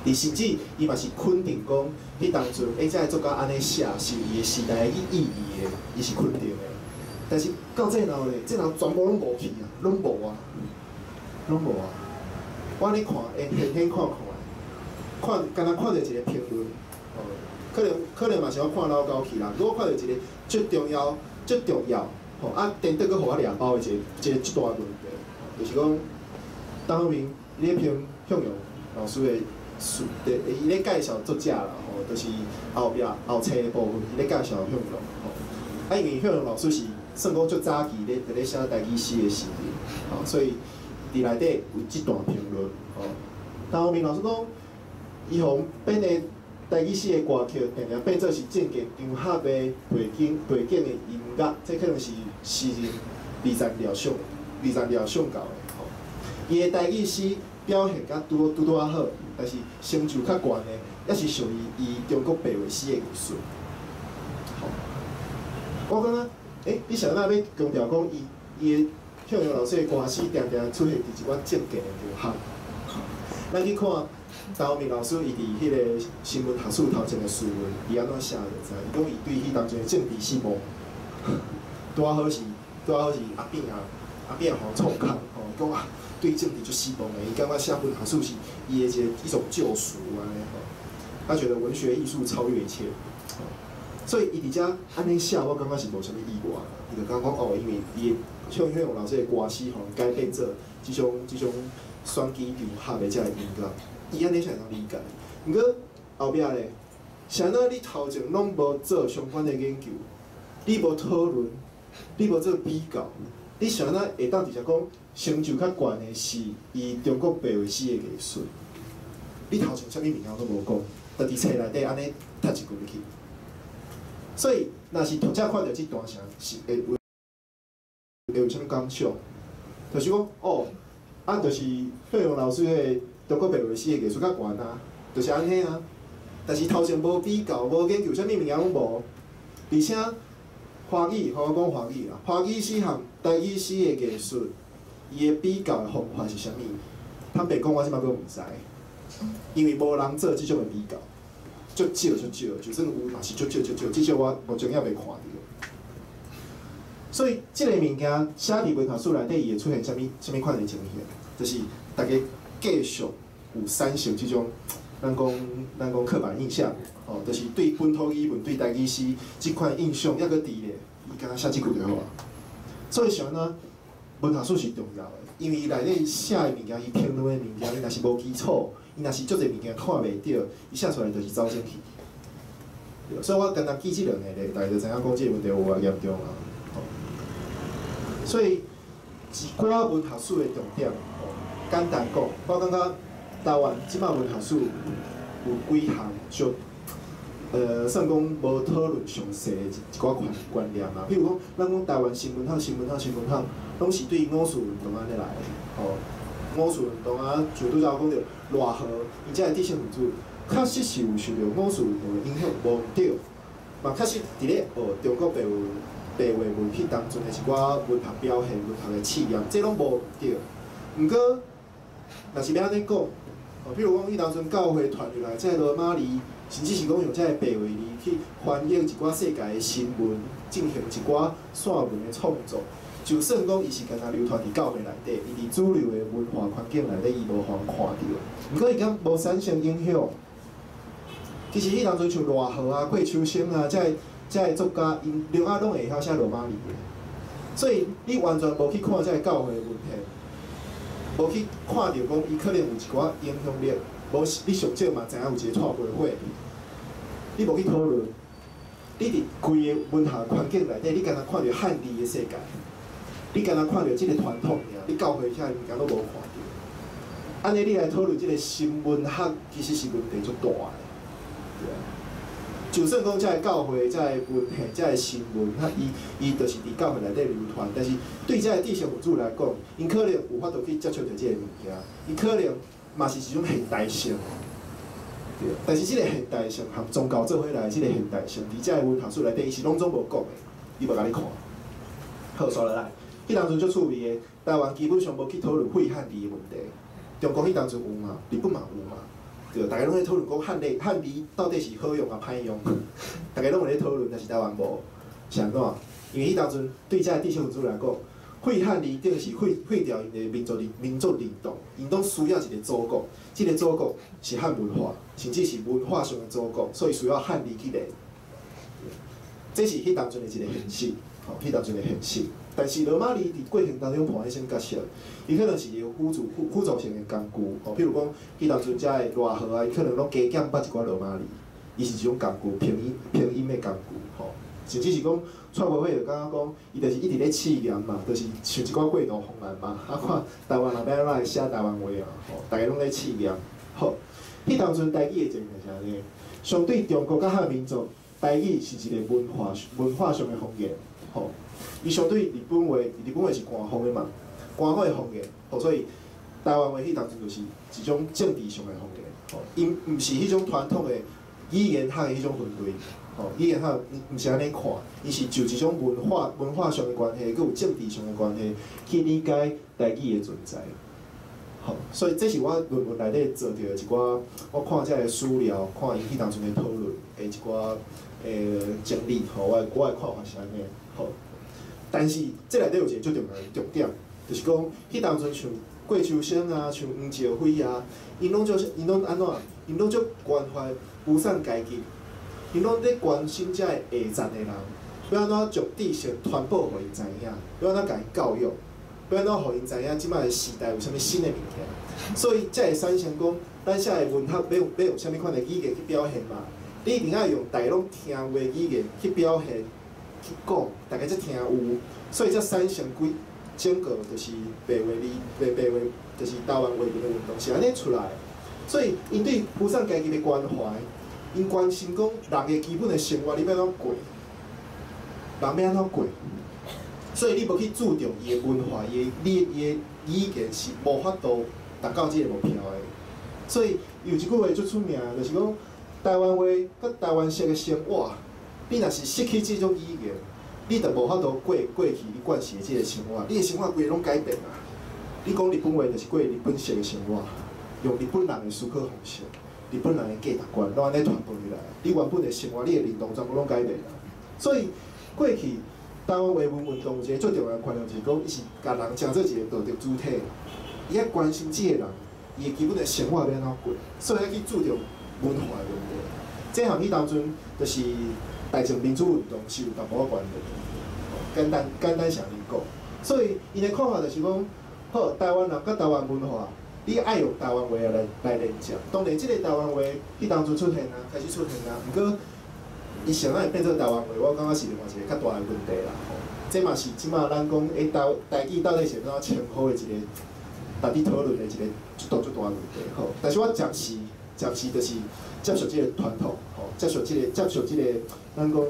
伊甚至伊嘛是肯定講，彼當陣，這个作家按呢寫是有伊的時代的意義的，伊是肯定的。但是到最後咧，最後全部攏無去啊，攏無啊，攏無啊。我按呢看，會現現看看，看，敢若看著一個評論，哦，可能嘛是我看老高去啦。如果看著一個足重要、足重要，吼啊，顛倒閣予我掠包的一個足大問題，就是講，陳浩民伊咧評向陽老師的書，伊咧介紹作者啦，吼，就是後壁後冊的部分，伊咧介紹向陽，吼，啊，因為向陽老師是算講足早期咧佇咧寫台語詩的時陣，吼，所以佇內底有這段評論，吼。陳浩民老師講，伊予編的台語詩的歌曲，定定變做是政見場合的背景的音樂，這可能是詩人二十料想到的，吼。伊的台語詩表現甲拄拄拄仔好，但是成就較懸的，抑是屬於伊中國白話詩的藝術。吼，我感覺，你是按怎欲強調講伊伊的向陽老師的歌詩，定定出現佇一寡政見的場合。咱去看陳浩民老師伊佇彼個新文學史頭前的序文，伊按怎寫就知。伊講伊對彼當陣的政治失望，拄仔好是阿扁予創空，吼，伊講啊，對政治足失望的，伊感覺寫文學史是伊的一種救贖按呢吼。他覺得文學藝術超越一切，所以伊佇遮按呢寫，我感覺是無啥物意外。伊就感覺哦，因為伊的向陽老師的歌詩，予人改變做這種選舉場合的這个音樂，伊按呢才會當理解。毋過後壁咧，是按怎你頭前攏無做相關的研究，你無討論，你無做比較，你是按怎會當直接講成就較懸的是伊中國白話詩的藝術？你頭前啥物物件攏無講，就佇冊內底按呢讀一句入去。所以，若是讀者看著這段啥，是會有啥物感想？就是講，哦，啊，就是向陽老師的中國白話詩的藝術較懸啊，就是按呢啊。但是頭前無比較、無研究，啥物物件攏無，而且華語，吼我講華語啦，華語詩和台語詩的藝術，伊的比較的方法是啥物？坦白講，我這擺閣毋知，因為無人做這種的比較，足少足少，就算有嘛是足少足少，至少我目前也袂看著。所以，這个物件寫佇文學史內底，伊會出現啥物款的情形？就是大家繼續有產生這種，咱講刻板印象，吼，就是對本土語文、對台語詩這款印象猶閣佇咧，伊敢若寫這句就好啊。所以是按怎文學史是重要的，因為伊內底寫的物件，伊評論的物件，伊若是無基礎，伊若是足濟物件看袂著，伊寫出來就是走精去。所以我簡單舉這兩個例，大家就知影講這個問題有偌嚴重啊。所以一寡文學史的重點，簡單講，我感覺台灣這擺文學史有幾項足，算講無討論詳細的一寡觀念啊。比如講，咱講台灣新文學、新文學、新文學，攏是對五四運動按呢來的，吼。五四運動啊，像拄才我講著賴和，伊這个知識分子，確實是有受著五四運動的影響，無毋對。嘛確實佇咧學中國白話文彼當陣的一寡文學表現、文學的試驗，這攏無毋對。毋過，若是欲按呢講，哦，比如講彼當陣教會傳入來這个羅馬字，甚至是講用這个白話字去翻譯一寡世界的新聞，進行一寡散文的創作。就算講伊是干焦流傳佇教會內底，伊佇主流的文化環境內底，伊無予人看著。毋過伊敢無產生影響？其實彼當陣像賴和啊、郭秋生啊，這个作家，𪜶了解攏會曉寫羅馬字的。所以你完全無去看這个教會的文獻，無去看著講伊可能有一寡影響力，無你上少嘛知影有一個蔡培火，你無去討論，你佇規个文學環境內底，你干焦看著漢字的世界。你干焦看著這个傳統爾，你教會遐物件攏無看著。按呢，你來討論這個新文學，其實是問題足大的。對啊。就算講這个教會、這個文獻、這個新聞，啊，伊就是佇教會內底流傳，但是對這個知識分子來講，𪜶可能有法度去接觸著這個物件，伊可能嘛是一種現代性。對。但是這個現代性和宗教做伙來，這個現代性，佇這個文學史內底，伊是攏總無講的，伊無共你看。好，煞落來。彼當陣足趣味的，台灣基本上無去討論廢漢字的問題。中國彼當陣有嘛，日本嘛有嘛，對，逐家攏咧討論講漢字到底是好用抑歹用，逐家攏有咧討論，但是台灣無，是按怎？因為彼當陣對這个知識分子來講，廢漢字等於是廢掉𪜶的民族認同，𪜶攏需要一個祖國，這個祖國是漢文化，甚至是文化上的祖國，所以需要漢字去連。這是彼當陣的一個現實，吼，彼當陣的現實。但是羅馬字佇過程當中扮演啥物角色？伊可能是一個輔助性的工具，吼，譬如講，彼當陣遮的賴和啊，伊可能攏加減捌一寡羅馬字，伊是一種工具，拼音的工具，吼。甚至是講，蔡培火就感覺講，伊就是一直咧試驗嘛，就是想一寡過渡方案嘛，啊看台灣人欲按怎來寫台灣話啊，吼，逐家攏咧試驗。好，彼當陣台語的情形是按呢，相對中國佮漢民族，台語是一個文化上的方言，吼。伊相對日本話，日本話是官方的嘛，官方的方言，吼，所以台灣話彼當陣就是一種政治上的方言，吼，伊毋是彼種傳統的語言學的彼種分類，吼，語言學毋是按呢看，伊是就一種文化上的關係，閣有政治上的關係去理解台語的存在，吼，所以這是我論文內底做著的一寡，我看這个史料，看𪜶彼當陣的討論的一寡整理，吼，我的看法是按呢，好。但是這內底有一個足重要的重點，就是講，彼當陣像郭秋生啊，像黃兆輝啊，𪜶攏按怎？𪜶攏足關懷無產階級，𪜶攏咧關心這個下層的人，欲按怎將知識傳播予𪜶知影，欲按怎共𪜶教育，欲按怎予𪜶知影這擺的時代有啥物新的物件。所以才會產生講，咱寫的文學欲用啥物款的語言去表現嘛？你一定愛用逐家攏聽有的語言去表現。去講，逐家才聽有，所以才產生規整個就是白話字、白話就是台灣話文的運動是按呢出來。所以，𪜶對無產階級的關懷，𪜶關心講人的基本的生活你欲按怎過，人欲按怎過。所以你無去注重伊的文化、伊的語言是無法度達到這個目標的。所以有一句話足出名，就是講台灣話佮台灣式的生活。你若是失去這種語言，你就無法度過過去你慣勢的這個生活，你的生活規个攏改變啊！你講日本話就是過日本式的生活，用日本人的思考方式、日本人的價值觀，攏按呢傳播入來。你原本的生活、你的認同全部攏改變啊！所以過去台灣話文運動有一個最重要的觀念，就是講，伊是共人成做一個道德主體，伊愛關心這個人，伊的基本的生活欲按怎過，所以愛去注重文化的問題。這和彼當陣就是大眾民主運動是有淡薄仔關係，簡單是按呢講。所以𪜶的看法就是講，好，台灣人佮台灣文化，你愛用台灣話來連接。當然，這個台灣話彼當陣出現啊，開始出現啊，毋過伊啥会變做台灣話，我感覺是另外一個較大的問題啦。吼，這嘛是這馬咱講，台語到底是按怎稱呼的一個，值得討論的一個足大足大的問題。吼，但是我暫時就是接受這個傳統，吼，接受這個咱講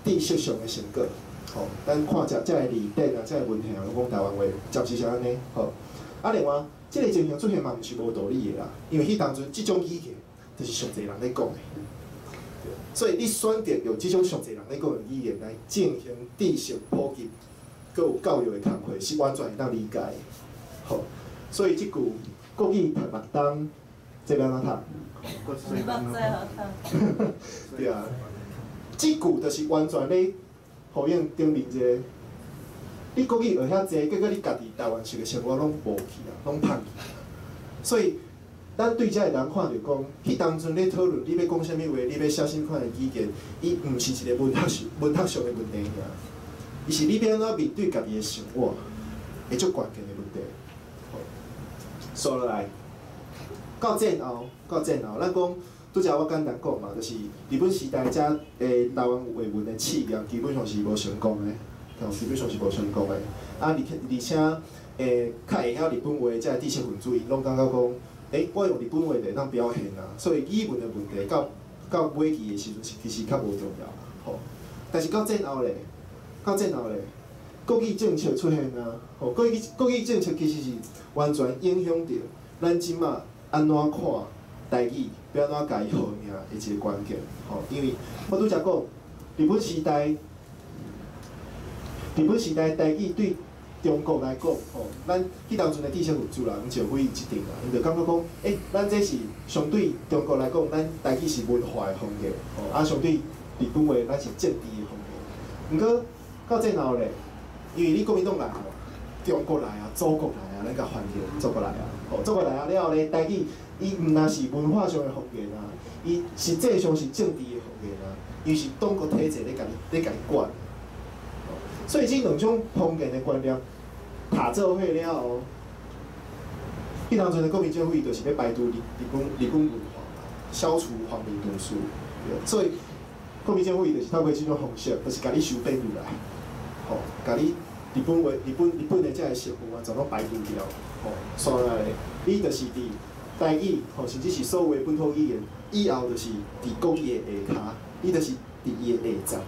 知識上的成果。吼，咱看這個字典啊，這個文獻啊，攏講台灣話，暫時是按呢。吼，啊，另外，這個情形出現嘛，毋是無道理的啦，因為彼當陣這種語言就是上濟人咧講的。所以你選擇用這種上濟人咧講的語言來進行知識普及，閣有教育的工課，是完全會當理解的。吼，所以這句國語讀六冬，這欲按怎讀？對啊，這句就是完全咧呼應頂面這個。你國語學遐濟，結果你家己台灣式的生活攏無去啊，攏放棄。所以，咱對遮會當看著講，彼當陣咧討論你欲講啥物話，你欲寫啥物款的語言，伊毋是一個文學上的問題爾，伊是你欲按怎面對家己的生活，會足關鍵的問題。好，煞落來，到戰後，咱講拄才我簡單講嘛，就是日本時代遮台灣話文的試驗，基本上是無成功的，基本上是無成功的。啊，而且較會曉日本話的遮知識分子，𪜶攏感覺講，我用日本話就會當表現啊，所以語文的問題到尾期的時陣是其實較無重要啦，吼。但是到戰後咧，國語政策出現啊，吼，國語政策其實是完全影響著咱這馬按怎看台語，欲按怎共伊號名的一個關鍵，吼。因為我拄才講，日本時代台語對中國來講，吼，咱彼當陣的知識分子啦，黃兆輝這陣啦，𪜶就感覺講，咱這是相對中國來講，咱台語是文化的方言，吼，啊，相對日本話，咱是政治的方言。毋過到戰後咧，因為你國民黨來啊，中國來啊，祖國來啊，咱共翻譯祖國來啊，吼，祖國來啊了後咧，台語伊毋但是文化上的方言啊，伊實際上是政治的方言啊，伊是黨國體制咧共你管。所以這兩種方言的觀念疊做伙了後，彼當陣的國民政府伊就是欲排除日本文化，消除皇民讀書，所以國民政府伊就是透過這種方式，就是共你收編入來，吼，共你日本話、日本的這个成分完全攏排除掉，吼，煞來你就是佇台語，吼，甚至是所有的本土語言，以後就是佇國語的下跤，你就是佇伊的下層。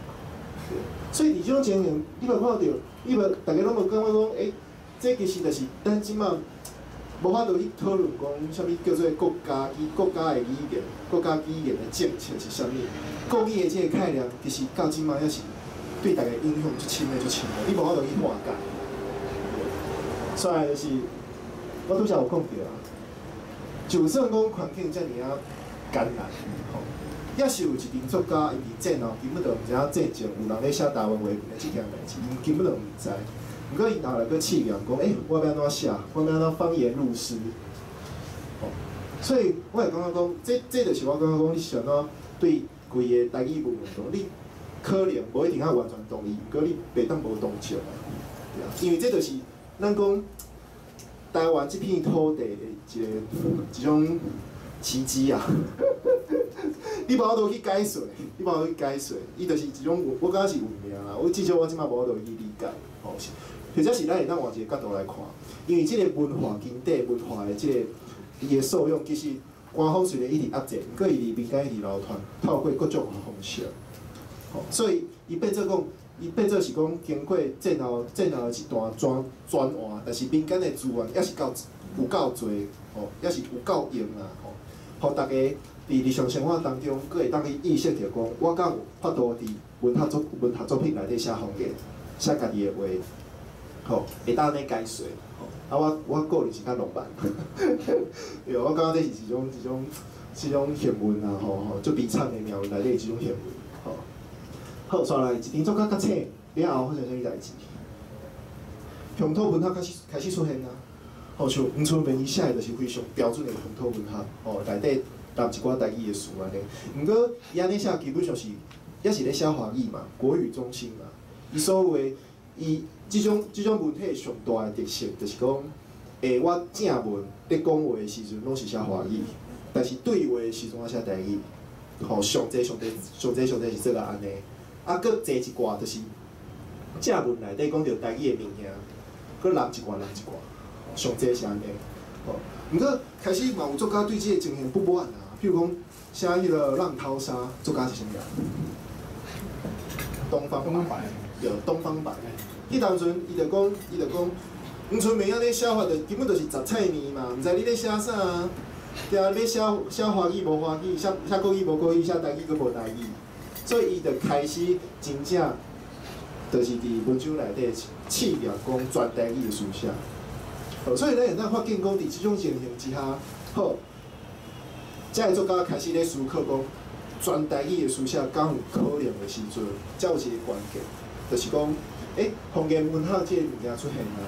所以佇這種情形，你無看著，你無逐家攏無感覺講，這其實就是咱這馬無法度去討論講啥物叫做國家的語言、國家語言的政策是啥物。國語的這個概念，其實到這馬猶是對逐家影響足深的、足深的，你無法度去化解。所以就是，我拄才有講著啊，就算講環境遮爾仔艱難，吼，猶是有一陣作家，伊佇戰後根本就毋知影戰前有人咧寫台灣話文的這件代誌，𪜶根本就毋知。毋過𪜶後來閣試驗講，我欲按怎寫？我欲按怎方言入詩？吼，所以我會感覺講，這就是我感覺講，你是按怎對規个台語文運動，你可能無一定愛完全同意，毋過你袂當無同情啊，對啊，因為這就是咱講台灣這片土地的一種奇蹟啊！你無法度去解說，你無法度去解說，伊就是一種，我感覺是運命啦。我至少我這馬無法度去理解，吼，或者是咱會當換一個角度來看，因為這個文化根底、文化的這個伊的素養，其實官方雖然一直壓制，毋過伊佇民間一直流傳，透過各種方式，吼，所以伊變做講，伊變做是講經過戰後的這段轉換，但是民間的資源猶是夠有夠濟，吼，猶是有夠用啊，吼，予逐家佇日常生活當中，閣會當去意識著講，我敢有法度佇文學作品內底寫方言，寫家己的話，吼，會當按呢解說，吼，啊，我個人是較浪漫，對，我感覺這是一種幸運啊，吼吼，足悲慘的命運內底一種幸運，吼。好，煞來一陣作家覺醒了後發生啥物代誌？鄉土文學開始出現啊，吼，像黃春明伊寫的就是非常標準的鄉土文學，吼，內底摕一寡台語的詞按呢。毋過伊按呢寫基本上是，猶是咧寫華語嘛，國語中心嘛。伊所謂伊這種文體上大的特色，就是講，我正文咧講話的時陣攏是寫華語，但是對話的時陣我寫台語。吼，上濟上濟上濟上濟是做到按呢，啊，閣濟一寡就是正文內底講著台語的物件，閣濫一寡濫一寡，上濟是按呢。吼，毋過開始嘛有作家對這個情形不滿啊，譬如講寫彼個《浪淘沙》，作家是啥物人？東方白，對，東方白。彼當陣伊就講，伊就講，黃春明按呢寫法就根本就是雜菜麵嘛，毋知你咧寫啥啊？對啊，你寫寫華語無華語，寫寫國語無國語，寫台語閣無台語，所以伊就開始真正，就是佇文章內底試驗講全台語的書寫。好，所以咱會當發現講，佇這種情形之下，好，這个作家開始咧思考講，全台語的書寫敢有可能的時陣，才有一个關鍵，就是講，方言文學這个物件出現啊。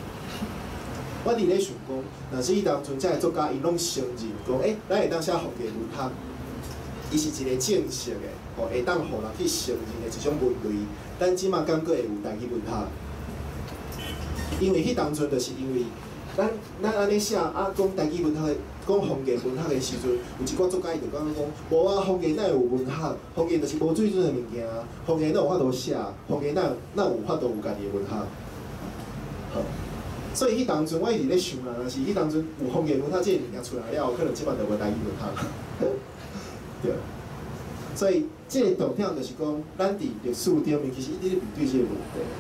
我佇咧想講，若是彼當陣這个作家𪜶攏承認講，咱會當寫方言文學，伊是一個正式的，吼，會當予人去承認的一種文類。咱這馬敢閣會有台語文學？因為彼當陣就是因為咱咱按呢寫啊，講台語文學的，講方言文學的時陣，有一寡作家伊就感覺講，無啊，方言哪會有文學？方言就是無水準的物件，方言哪有法度寫？方言哪哪有法度有家己的文學？好。所以彼當陣我一直咧想啦，若是彼當陣有方言文學這个物件出來了後，可能這擺就無台語文學。對。所以這个重點就是講，咱佇歷史頂面其實一直咧面對這个問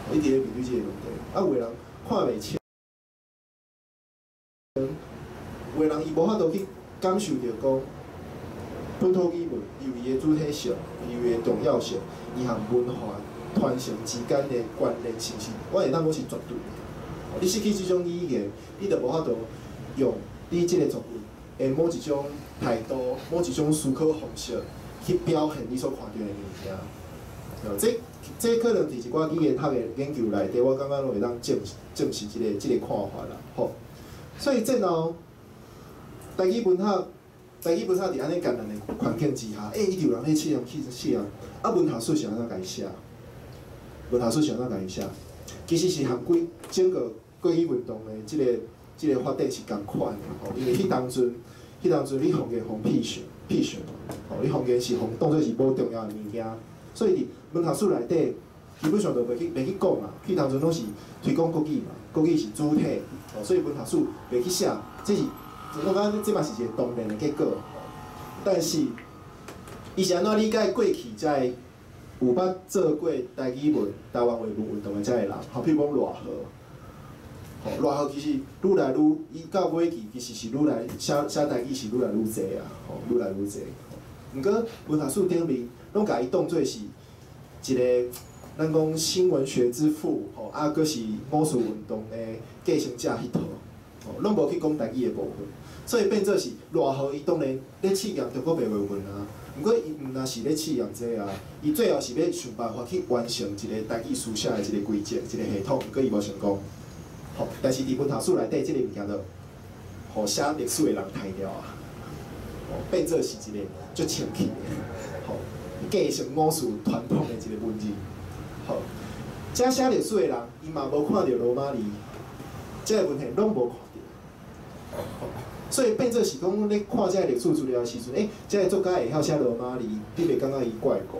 題，一直咧面對這個問題。啊，有的人看袂清，有的人伊無法度去感受著講本土語文伊有伊的主體性，伊有伊的重要性，伊和文化傳承之間的關聯性是，我會當講是絕對的。你失去這種語言，你就無法度用你這个族群的某一種態度、某一種思考方式去表現你所看著的物件。這這可能佇一寡語言學的研究內底，我感覺攏會當證證實這个這个看法啦。吼，所以戰後台語文學，台語文學佇按呢艱難的環境之下，一直有人咧試驗去試驗，啊，文學史是按怎共伊寫？文學史是按怎共伊寫？其實是和規整個國語運動的這个這个發展是仝款的吼，因為彼當陣，彼當陣你方言予撇想撇想吼，你方言是予當做是無重要的物件，所以佇文學史內底，基本上就袂去袂去講啊，彼當陣攏是推廣國語嘛，國語是主體，吼，所以文學史袂去寫，這是我感覺這嘛是一個當然的結果。但是，伊是按怎理解過去這个有捌做過台語文、台灣話文運動的這个人？吼，譬如講賴和，吼，賴和其實愈來愈，伊到尾期其實是愈來寫寫台語是愈來愈濟啊，吼，愈來愈濟。毋過文學史頂面攏共伊當做是一個咱講新文學之父，吼，啊，閣是五四運動的繼承者彼套，吼，攏無去講台語的部分，所以變做是賴和伊當然咧試驗中國白話文啊，毋過伊毋若是咧試驗這啊，伊最後是欲想辦法去完成一個台語書寫的一個規則、一個系統，毋過伊無成功，吼，但是佇文學史內底，這個物件就予寫歷史的人刣掉啊，吼，變做是一個足清氣的，吼，繼承五四傳統的一個文字，吼，這寫歷史的人，伊嘛無看著羅馬字，這個文獻攏無看著，吼，所以變做是講，咧看這個歷史資料的時陣，這個作家會曉寫羅馬字，你袂感覺伊怪怪？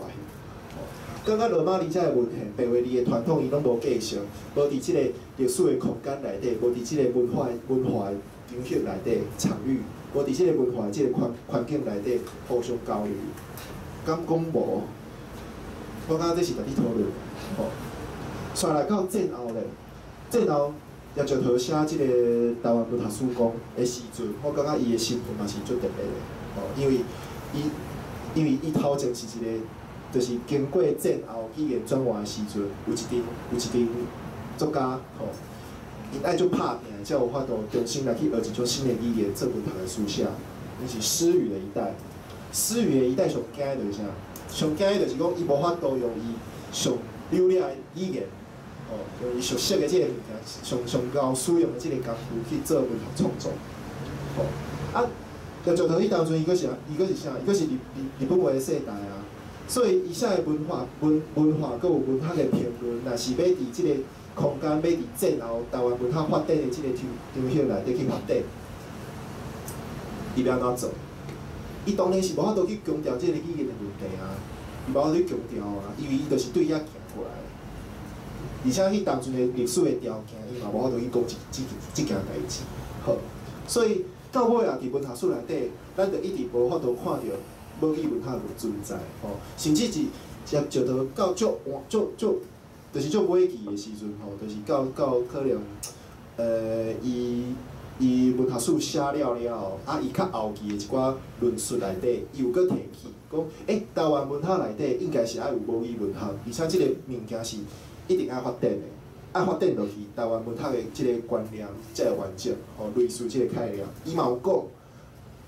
感覺羅馬字這個文獻、白話字的傳統，伊攏無繼承，無佇這個歷史的空間內底，無佇這個文化文化的場域內底場域，無佇這個文化的這個環環境內底互相交流，敢講無？我感覺這是值得討論。吼，煞來到戰後咧，戰後葉石濤寫這個台灣文學史綱的時陣，我感覺伊的身份嘛是足特別的，吼，因為伊因為伊頭前是一個，就是經過戰後語言轉換的時陣，有一陣有一陣作家，吼，𪜶愛足拍拚，才有法度重新來去學一種新的語言做文學的書寫。𪜶是失語的一代，失語的一代上驚的就是啥？上驚的就是講，伊無法度用伊上流利的語言，吼，用伊熟悉的這个物件，上上𠢕使用的這个工具去做文學創作，吼。啊，葉石濤彼當陣，伊閣是伊閣是啥？伊閣是日日日本話的世代啊，所以伊寫的文化文文化，閣有文學的評論，若是欲佇這个空間，欲佇戰後台灣文學發展的這个場場域內底去發展，伊欲按怎做？伊當然是無法度去強調這個語言的問題啊，伊無法度去強調啊，因為伊就是對遐行過來。而且彼當陣的歷史的條件，伊嘛無法度去講這件代誌。好，所以到尾啊，佇文學史內底，咱就一直無法度看著母語文學的存在，吼，甚至是接接到到足晚足足，就是足尾期的時陣，吼，就是到可能，伊文學史寫了了後，啊，伊較後期的一寡論述內底，伊有閣提起講，台灣文學內底應該是愛有母語文學，而且這個物件是一定愛發展的，愛發展落去，台灣文學的這個觀念才會完整，吼，類似這個概念，伊嘛有講，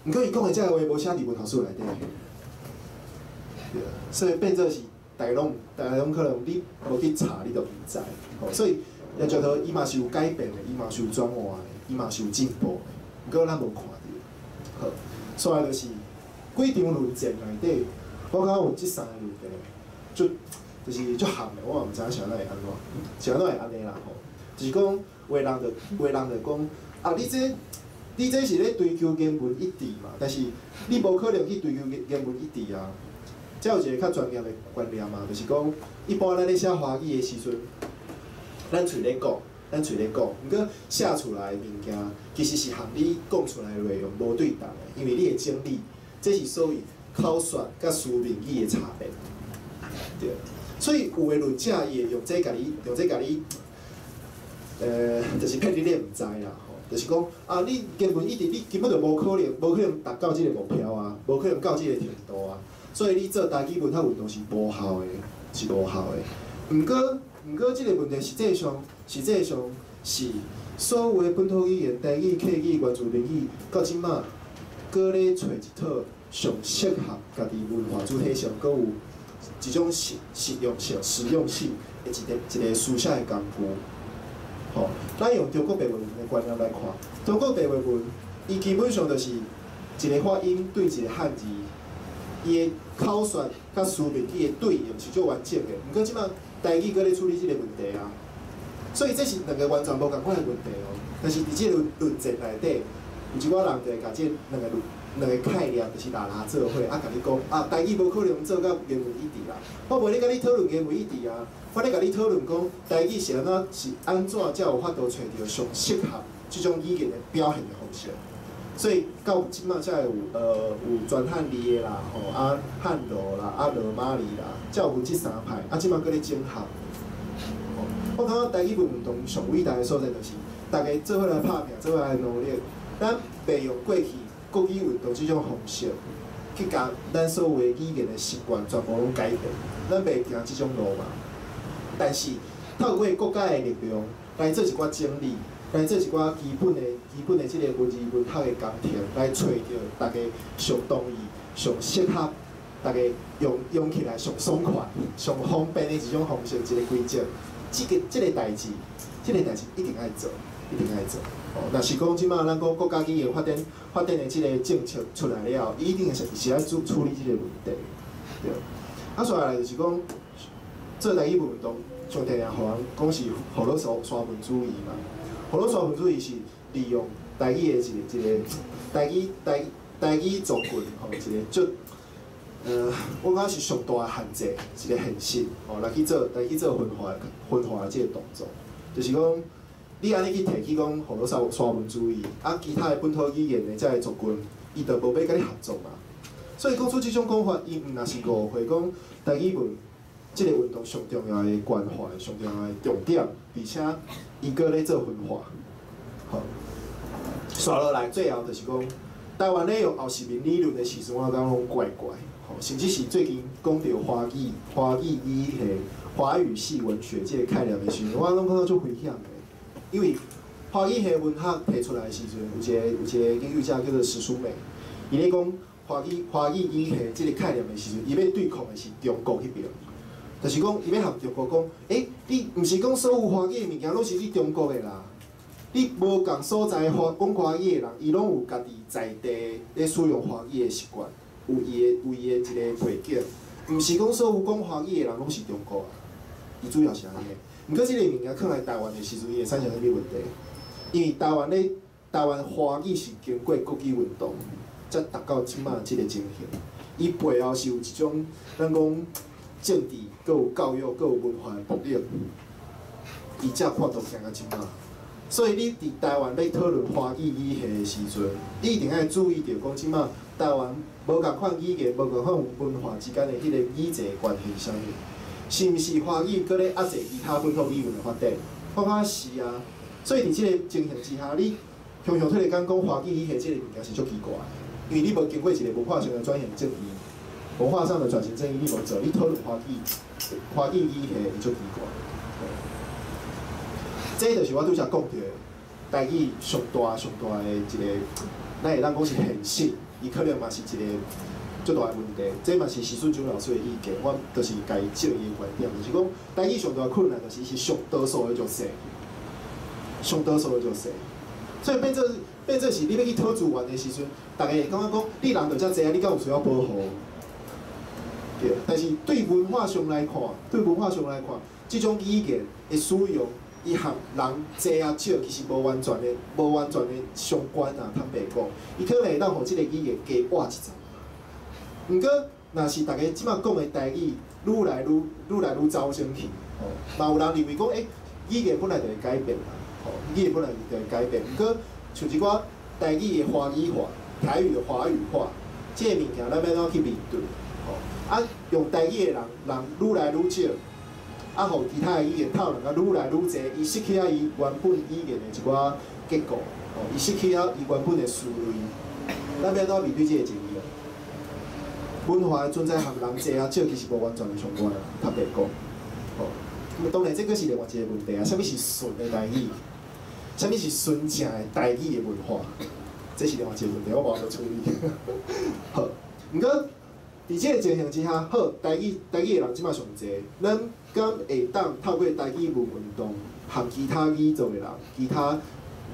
毋過伊講的這个話無寫佇文學史內底，對，所以變做是大家攏可能你無去查，你就毋知，吼，所以也覺得伊嘛是有改變的，伊嘛是有轉換的，伊嘛是有進步的，毋過咱無看著。好，所以就是幾場論戰內底，我感覺有這三個問題，就是足含的，我嘛毋知影是按怎會按怎，是按怎會按呢啦吼。就是講，有的人就講，啊，你這是咧追求言文一致嘛，但是你無可能去追求言文一致啊。這有一個較專業的觀念嘛，就是講，一般咱咧寫華語的時陣，咱喙咧講，咱喙咧講，毋過寫出來的物件，其實是和你講出來的內容無對同的，因為你會整理，這是所謂口說佮書面語的差別。對，所以有的論者伊會用這共你，用這共你，就是騙你你毋知啦，吼，就是講啊，你言文一致，你根本就無可能達到這個目標啊，無可能到這個程度啊，所以你做台語文學運動是無效的，是無效的。毋過，這個問題實際上是所有的本土語言，台語、客語、原住民語，到這馬，閣咧揣一套上適合家己文化主體上，閣有一種實用性的一個書寫的工具。吼，咱用中國白話文的觀念來看，中國白話文，伊基本上就是一個發音對一個漢字，伊的口說佮書面語的對應是足完整的。毋過這馬台語閣咧處理這個問題啊，所以這是兩個完全無仝款的問題哦。但是佇這個論戰內底，有一寡人就會共這兩個概念就是拉做伙，啊，共你講啊，台語無可能做到言文一致啦。我無咧共你討論言文一致啊，我咧共你討論講台語是按怎是按怎才有法度揣著上適合這種語言的表現的方式。所以到這馬才會有全漢字的啦，吼啊漢羅啦，啊羅馬字啦，才有分這三派，啊這馬閣咧整合。我感覺台語文運動上偉大的所在就是，大家做伙來拍拚，做伙來努力，咱袂用過去國語運動這種方式，去共咱所有的語言的習慣全部攏改變，咱袂行這種路嘛。但是透過國家的力量來做一寡整理，來做一寡基本的這個文字文學的工程，來揣著大家上同意、上適合，大家用起來上爽快、上方便的一種方式，一個規則。這個代誌一定愛做，一定愛做。哦，若是講這馬咱講國家語言發展的這個政策出來了後，伊一定是愛處理這個問題。對。啊，煞來就是講，做台語運動，上定定予人講是予落沙文主義嘛。予落沙文主義是利用台語的一個台語族群吼，一個足，我感覺是上大的限制，一個現實吼，來去做分化的這個動作，就是講，你按呢去提起講予落沙文主義，啊，其他的本土語言的這个族群，伊就無欲佮你合作嘛。所以講出這種講法，伊毋若是誤會講台語文這個運動上重要的關懷、上重要的重點，而且伊閣咧做分化。好，煞落來最後就是講，台灣咧用後殖民理論的時陣，我感覺攏怪怪，吼，甚至是最近講著華語語系、華語系文學這個概念的時陣，我攏感覺足危險的，因為華語系文學提出來的時陣，有一個研究者叫做石書美，伊咧講華語語系這個概念的時陣，伊欲對抗的是中國彼邊，就是講伊欲和中國講，你毋是講所有華語的物件攏是你中國的啦。你無仝所在講華語的人，伊攏有家己在地咧使用華語的習慣，有伊的一個背景，毋是講所有講華語的人攏是中國啊。伊主要是按呢。毋過這個物件放來台灣的時陣，伊會產生啥物問題？因為台灣華語是經過國語運動，才達到這馬這個情形。伊背後是有一種咱講政治，閣有教育，閣有文化的暴力，伊才看到行到這馬。所以你佇台灣欲討論華語語系的時陣，你一定愛注意著講，這馬台灣無仝款語言、無仝款文化之間的彼個語際關係是啥物？是毋是華語閣咧壓制其他本土語言的發展？我感覺是啊。所以佇這個情形之下，你雄雄出來講講華語語系這個物件是足奇怪的，因為你無經過一個文化上的轉型正義，文化上的轉型正義你無做，你討論華語語系會足奇怪。這就是我拄才講著的台語上大上大的一個，咱會當講是現實，伊可能嘛是一個足大的問題。這嘛是時順炯老師的意見，我就是共伊借伊的觀點，就是講台語上大的困難就是伊是上多數的弱勢，上多數的弱勢。所以變做是你欲去討資源的時陣，逐家會感覺講你人就遮濟啊，你敢有需要保護？對。但是對文化上來看，對文化上來看，這種語言的使用，伊和人濟啊少，其實無完全的相關啊。坦白講，伊可能會當予這個語言加活一層。毋過，若是逐家這馬講的台語愈來愈走升去，吼，嘛有人認為講，語言本來就會改變啦，吼，語言本來就會改變。毋過，像一寡台語的華語化、台語的華語化，這個物件，咱欲按怎去面對？吼，啊，用台語的人愈來愈少。啊，予其他的語言透人較愈來愈濟，伊失去啊伊原本語言的一寡結構，吼，伊失去啊伊原本的思維。咱欲按怎面對這個爭議啊？文化的存在和人濟啊少，其實無完全的相關啊，坦白講，吼。當然，這閣是另外一個問題啊。啥物是純的台語？啥物是純正的台語的文化？這是另外一個問題，我無法度處理。好，毋過佇這個情形之下，好，台語的人這馬上濟，咱敢會當透過台語文運動，和其他語族的人、其他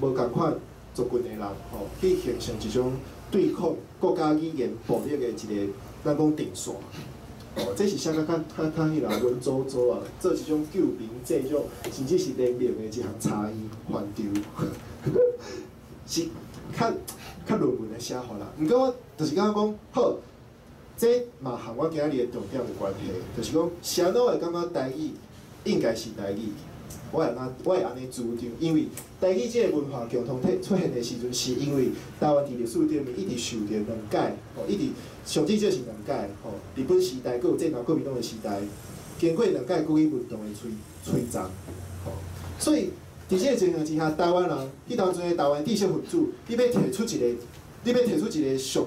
無仝款族群的人，吼，去形成一種對抗國家語言暴力的一個，咱講陣線。哦，這是寫較較彼個文縐縐啊，做一種救貧濟弱，甚至是聯名的一項差異範疇，是較論文的寫法啦。毋過我就是感覺講，好，這嘛和我今仔日的重點有關係，就是講，啥物會感覺台語應該是台語？我會按呢主張，因為台語這個文化共同體出現的時陣，是因為台灣佇歷史頂面一直受著兩屆，吼，一直上至少是兩屆，吼，日本時代，閣有戰後國民黨的時代，經過兩屆國語運動的摧殘，吼，所以佇這個情形之下，台灣人彼當陣的台灣知識分子，你欲提出一個上，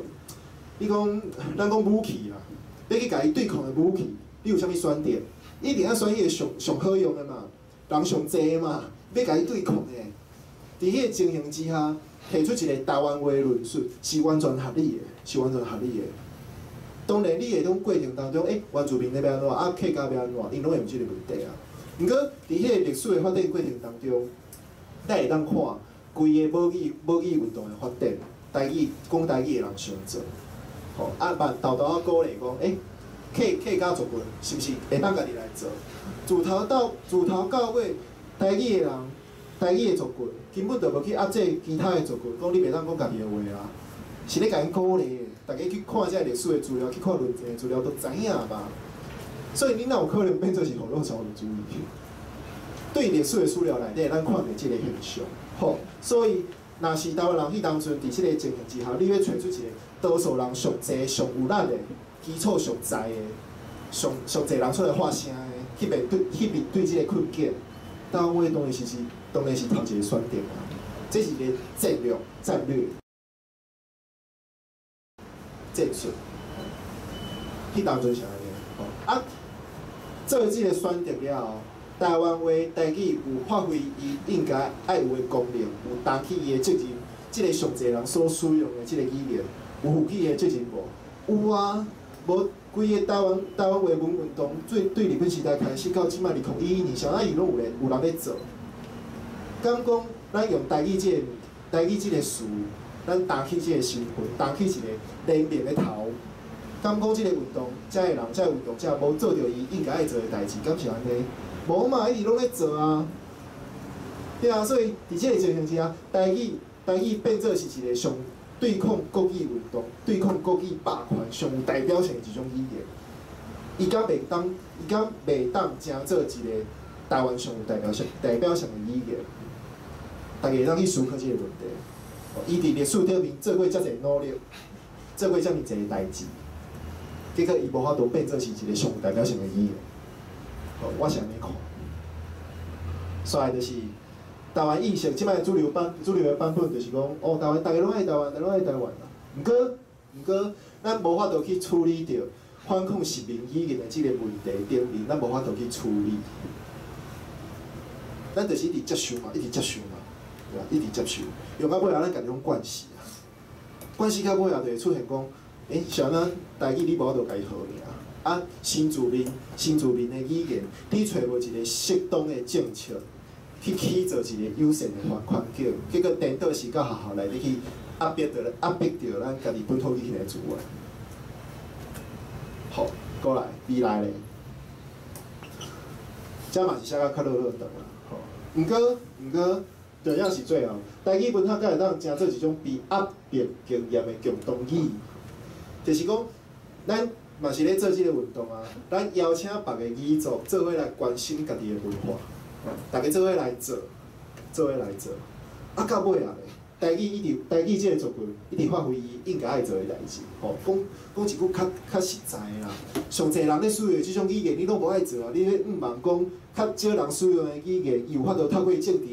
你講咱講武器啦，欲去共伊對抗的武器，你有啥物選擇？一定愛選彼個上上好用的嘛。人上濟嘛，欲共伊對抗的。佇彼個情形之下，提出一個台灣話的論述是完全合理的，是完全合理的。當然，你會當過程當中，原住民咧欲按怎，啊，客家欲按怎，𪜶攏會有這個問題啊。毋過，佇彼個歷史的發展過程當中，咱會當看規个母語運動的發展，台語講台語的人上濟，吼，啊，嘛沓沓仔鼓勵講，客家族群是毋是會當家己來做？自頭到尾，台語的人，台語的族群根本就無去壓制其他的族群，講你袂當講家己的話啊，是咧共𪜶鼓勵的。逐家去看這歷史的資料，去看論證的資料，都知影吧。所以你哪有可能變做是虎落沙文主義？對歷史的資料內底，咱看著這個現象。好，所以若是台灣人彼當陣佇這個情形之下，你欲揣出一個多數人上濟、上有力的、基礎上在的、上濟人出來發聲的，去面對這個困境，台灣話當然是頭一個選擇啊。這是一個戰略、戰術。彼當陣是按呢，吼啊，做這個選擇了後，台灣話台語有發揮伊應該愛有的功能，有擔起伊的責任。這個上濟人所使用的這個語言，有負起伊的責任無？有啊，無規个台灣話文運動，對日本時代開始到這馬2011年，啥物伊攏有咧有人咧做。敢講咱用台語這個詞，咱擔起這個身份，擔起一個聯名的頭。敢講這個運動，這个人，這个運動者無做著伊應該愛做的代誌，敢是按呢？無嘛，伊一直攏咧做啊。對啊，所以佇這個情形之下，台語變做是一個上對對抗國語運動、對抗國語霸權上有代表性的一種語言，伊敢袂當，伊敢袂當成做一個台灣上有代表性的語言？大家會當去思考這個問題。伊佇歷史頂面做過遮濟努力，做過遮爾濟代誌，結果伊無法度變做是一個上有代表性的語言。我是按呢看。煞來就是台灣意識，這擺主流的版本就是講，哦，台灣大家攏愛台灣，大家攏愛台灣啦。毋過，咱無法度去處理著反抗殖民語言的這個問題頂面，咱無法度去處理。咱就是一直接受嘛，一直接受嘛，對吧？一直接受，用到尾仔咱家己攏慣勢啊。慣勢到尾仔就會出現講，欸，是按怎台語你無法度共伊號爾？啊，新住民的語言，你揣無一個適當的政策去起造一個友善的環境，結果顛倒是到學校內底去壓迫著咱家己本土語言的資源。好，過來未來咧，這嘛是寫甲較落落長啦。吼，毋過，重要是最後，台語文學敢會當成做一種被壓迫經驗的共同語，就是講，咱嘛是咧做這個運動啊，咱邀請別个語族做伙來關心家己的文化，大家做伙來做，做伙來做。啊，到尾啊咧，台語一直台語這個族群一直發揮伊應該愛做的代誌，吼，講講一句較實在的啦。上濟人咧使用的這種語言，你攏無愛做啊！你咧向望講較少人使用的語言，伊有法度透過政治的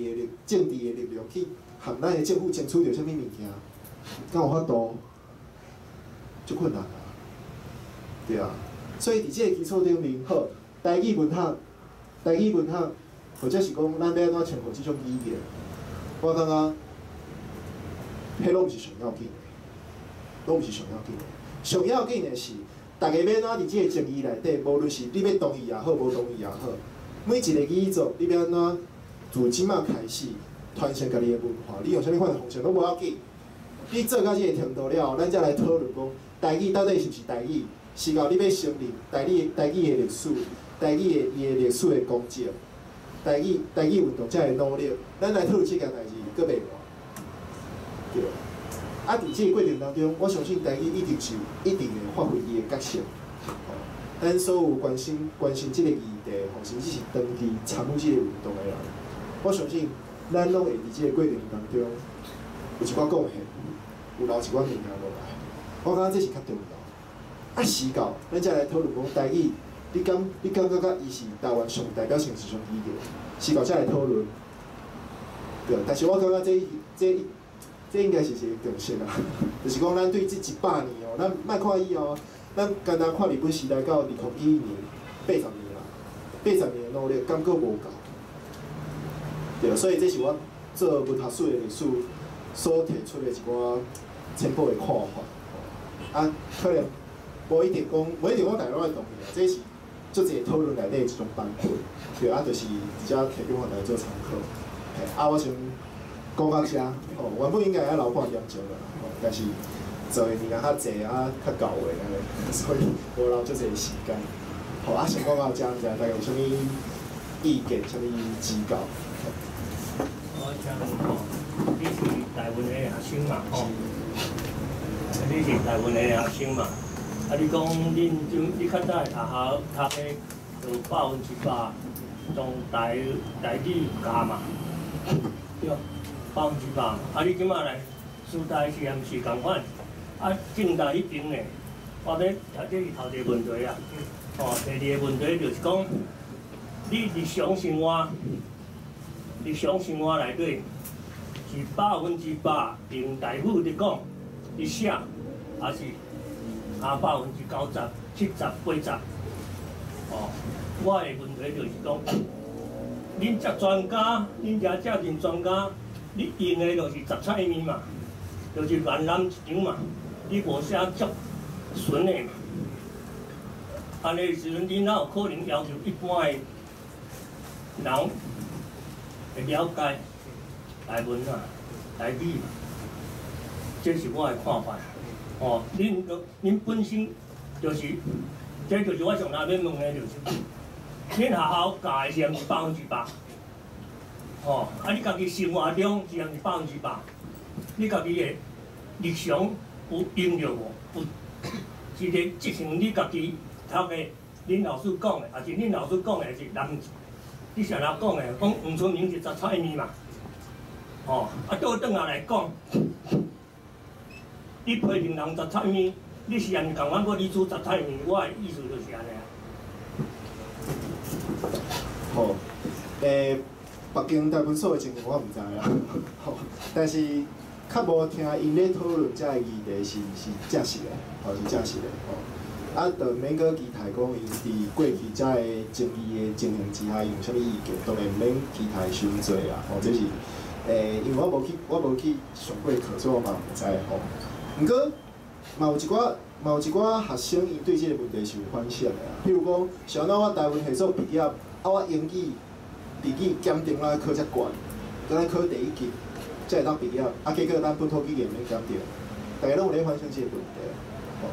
力量去向咱的政府爭取著啥物物件？敢有法度？足困難啊！對啊，所以佇這個基礎頂面，好，台語文學，或者是講咱欲按怎稱呼這種語言，我感覺，彼攏毋是上要緊的，攏毋是上要緊的。上要緊的是，大家欲按怎佇這個爭議內底，無論是你欲同意也好，無同意也好，每一個語族，你欲按怎自這馬開始傳承家己的文化，你用啥物款的方式攏無要緊。你做到這個程度了後，咱才來討論講，台語到底是毋是台語？是到你欲承認台語的歷史，台語的伊的歷史的功績，台語運動才會努力，咱來討論這件代誌，閣袂晚。對。啊，佇這個過程當中，我相信台語一定是一定會發揮伊的角色。咱所有關心這個議題，吼，甚至是長期參與這個運動的人，我相信咱攏會佇這個過程當中有一寡貢獻，有留一寡物件落來。我感覺這是較重要。啊，時到，咱才來討論講台語，你敢感覺伊是台灣上代表性一種語言？時到才來討論。對，但是我感覺這應該是一個共識啊，就是講咱對這100年哦，咱莫看伊哦，咱干焦看日本時代到2011年，八十年啦，八十年的努力，感覺無夠。對，所以這是我做文學史的歷史所提出的一寡淺薄的看法。啊，可能無一定講大家攏會同意啊，這是足濟討論內底一種版本。對，啊，就是佇遮提供予大家做參考。嘿，啊，我先講到遮，吼，原本應該愛留半點鐘啦，吼，但是做的物件較濟啊，較厚的按呢，所以無留足濟時間。好，啊，先講到遮，毋知大家有啥物意見，啥物指教？我請問吼，你是台文的學生嘛？吼，你是台文的學生嘛？啊，你講恁陣你較早讀校讀的就100%用台語教嘛？對，100%。啊，你這馬來師大是毋是仝款？啊，政大彼邊呢？我欲，這是頭一個問題啊。哦，第二個問題就是講，你日常生活，日常生活內底是100%用台語佇講，佇寫，還是啊90%、70、80？哦，我的問題就是講，恁遮專家，恁遮遮陣專家，你用的就是雜菜麵嘛，就是閩南一張嘛，你無寫足純的嘛。按呢時陣，你哪有可能要求一般的人會了解台文啊、台語？這是我的看法。哦，恁本身就是，這就是我上下欲問的，就是，恁學校教的是毋是100%？哦，啊，你家己生活中是毋是百分之百？你家己的日常有用著無？有一個執行你家己讀的，恁老師講的，抑是恁老師講的是人？你是按怎講的？講黃春明是雜菜麵嘛？吼，啊倒轉來來講，你批評人雜菜麵，你是按共款閣你煮雜菜麵？我的意思就是按呢啊。好，北京台文所的情形我毋知啦，吼，但是較無聽𪜶咧討論這个議題是正實的，吼，是正實的，吼。啊，就免閣期待講𪜶佇過去遮个爭議的情形之下，𪜶有啥物意見，當然毋免期待傷濟啦，吼，這是，因為我無去上過課，所以我嘛毋知吼。毋過，嘛有一寡學生，𪜶對這個問題是有反省的啊。譬如講，像按怎我台文系所畢業，啊，我英語、日語檢定攏愛考遮懸，敢若考第一級才會當畢業，啊，結果咱本土語言免檢定，逐家攏有咧反省這個問題，吼。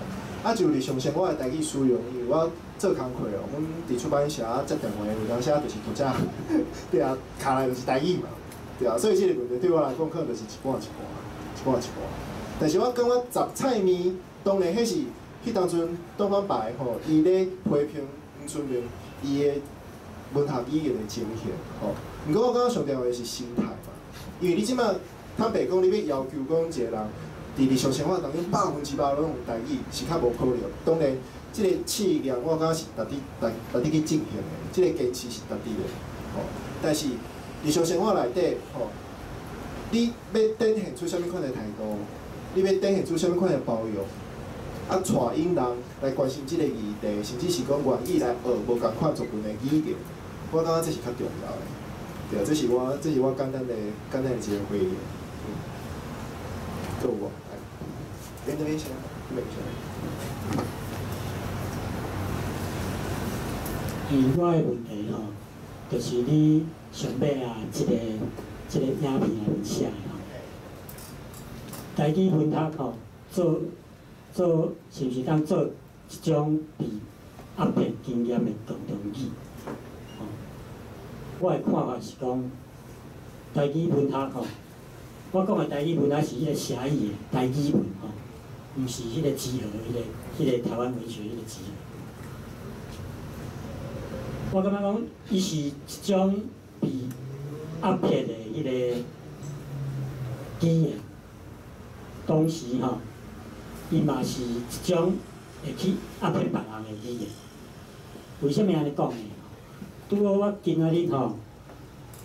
啊，就日常生活的台語使用，因為我做工課哦，阮佇出版社接電話，有當時就是讀者，對啊，敲來就是台語嘛，對啊，所以這個問題對我來講，可能就是一半一半，一半一半。但是我感覺雜菜麵，當然彼是彼當陣東方白吼，伊咧批評黃春明伊的文學語言的情形吼。毋過我感覺上重要的是心態嘛，因為你這擺坦白講，你欲要求講一個人佇日常生活當中100%攏用台語是較無可能。當然，這個試驗我感覺是值得、值得去進行的，這個堅持是值得的，吼。但是日常生活內底，吼，你欲展現出啥物款的態度，你欲展現出啥物款的包容，啊，帶引人來關心這個議題，甚至是講願意來學無仝款族群的語言，我感覺這是較重要的。對，這是我簡單的一個回應。嗯，夠無？來，那邊先，那邊先。我的問題吼，就是你上尾啊，這個影片內面寫的吼，台語文學吼，做是毋是當做一種被壓迫經驗的共同語？吼，我的看法是講，台語文學吼，我講的台語文學是彼個寫意的台語文吼，毋是彼個集合，彼個台灣文學彼個集合。我感覺講，伊是一種被壓迫的彼個語言，同時吼，伊嘛是一種會去壓迫別人的語言。為啥物按呢講呢？拄好我今仔日吼，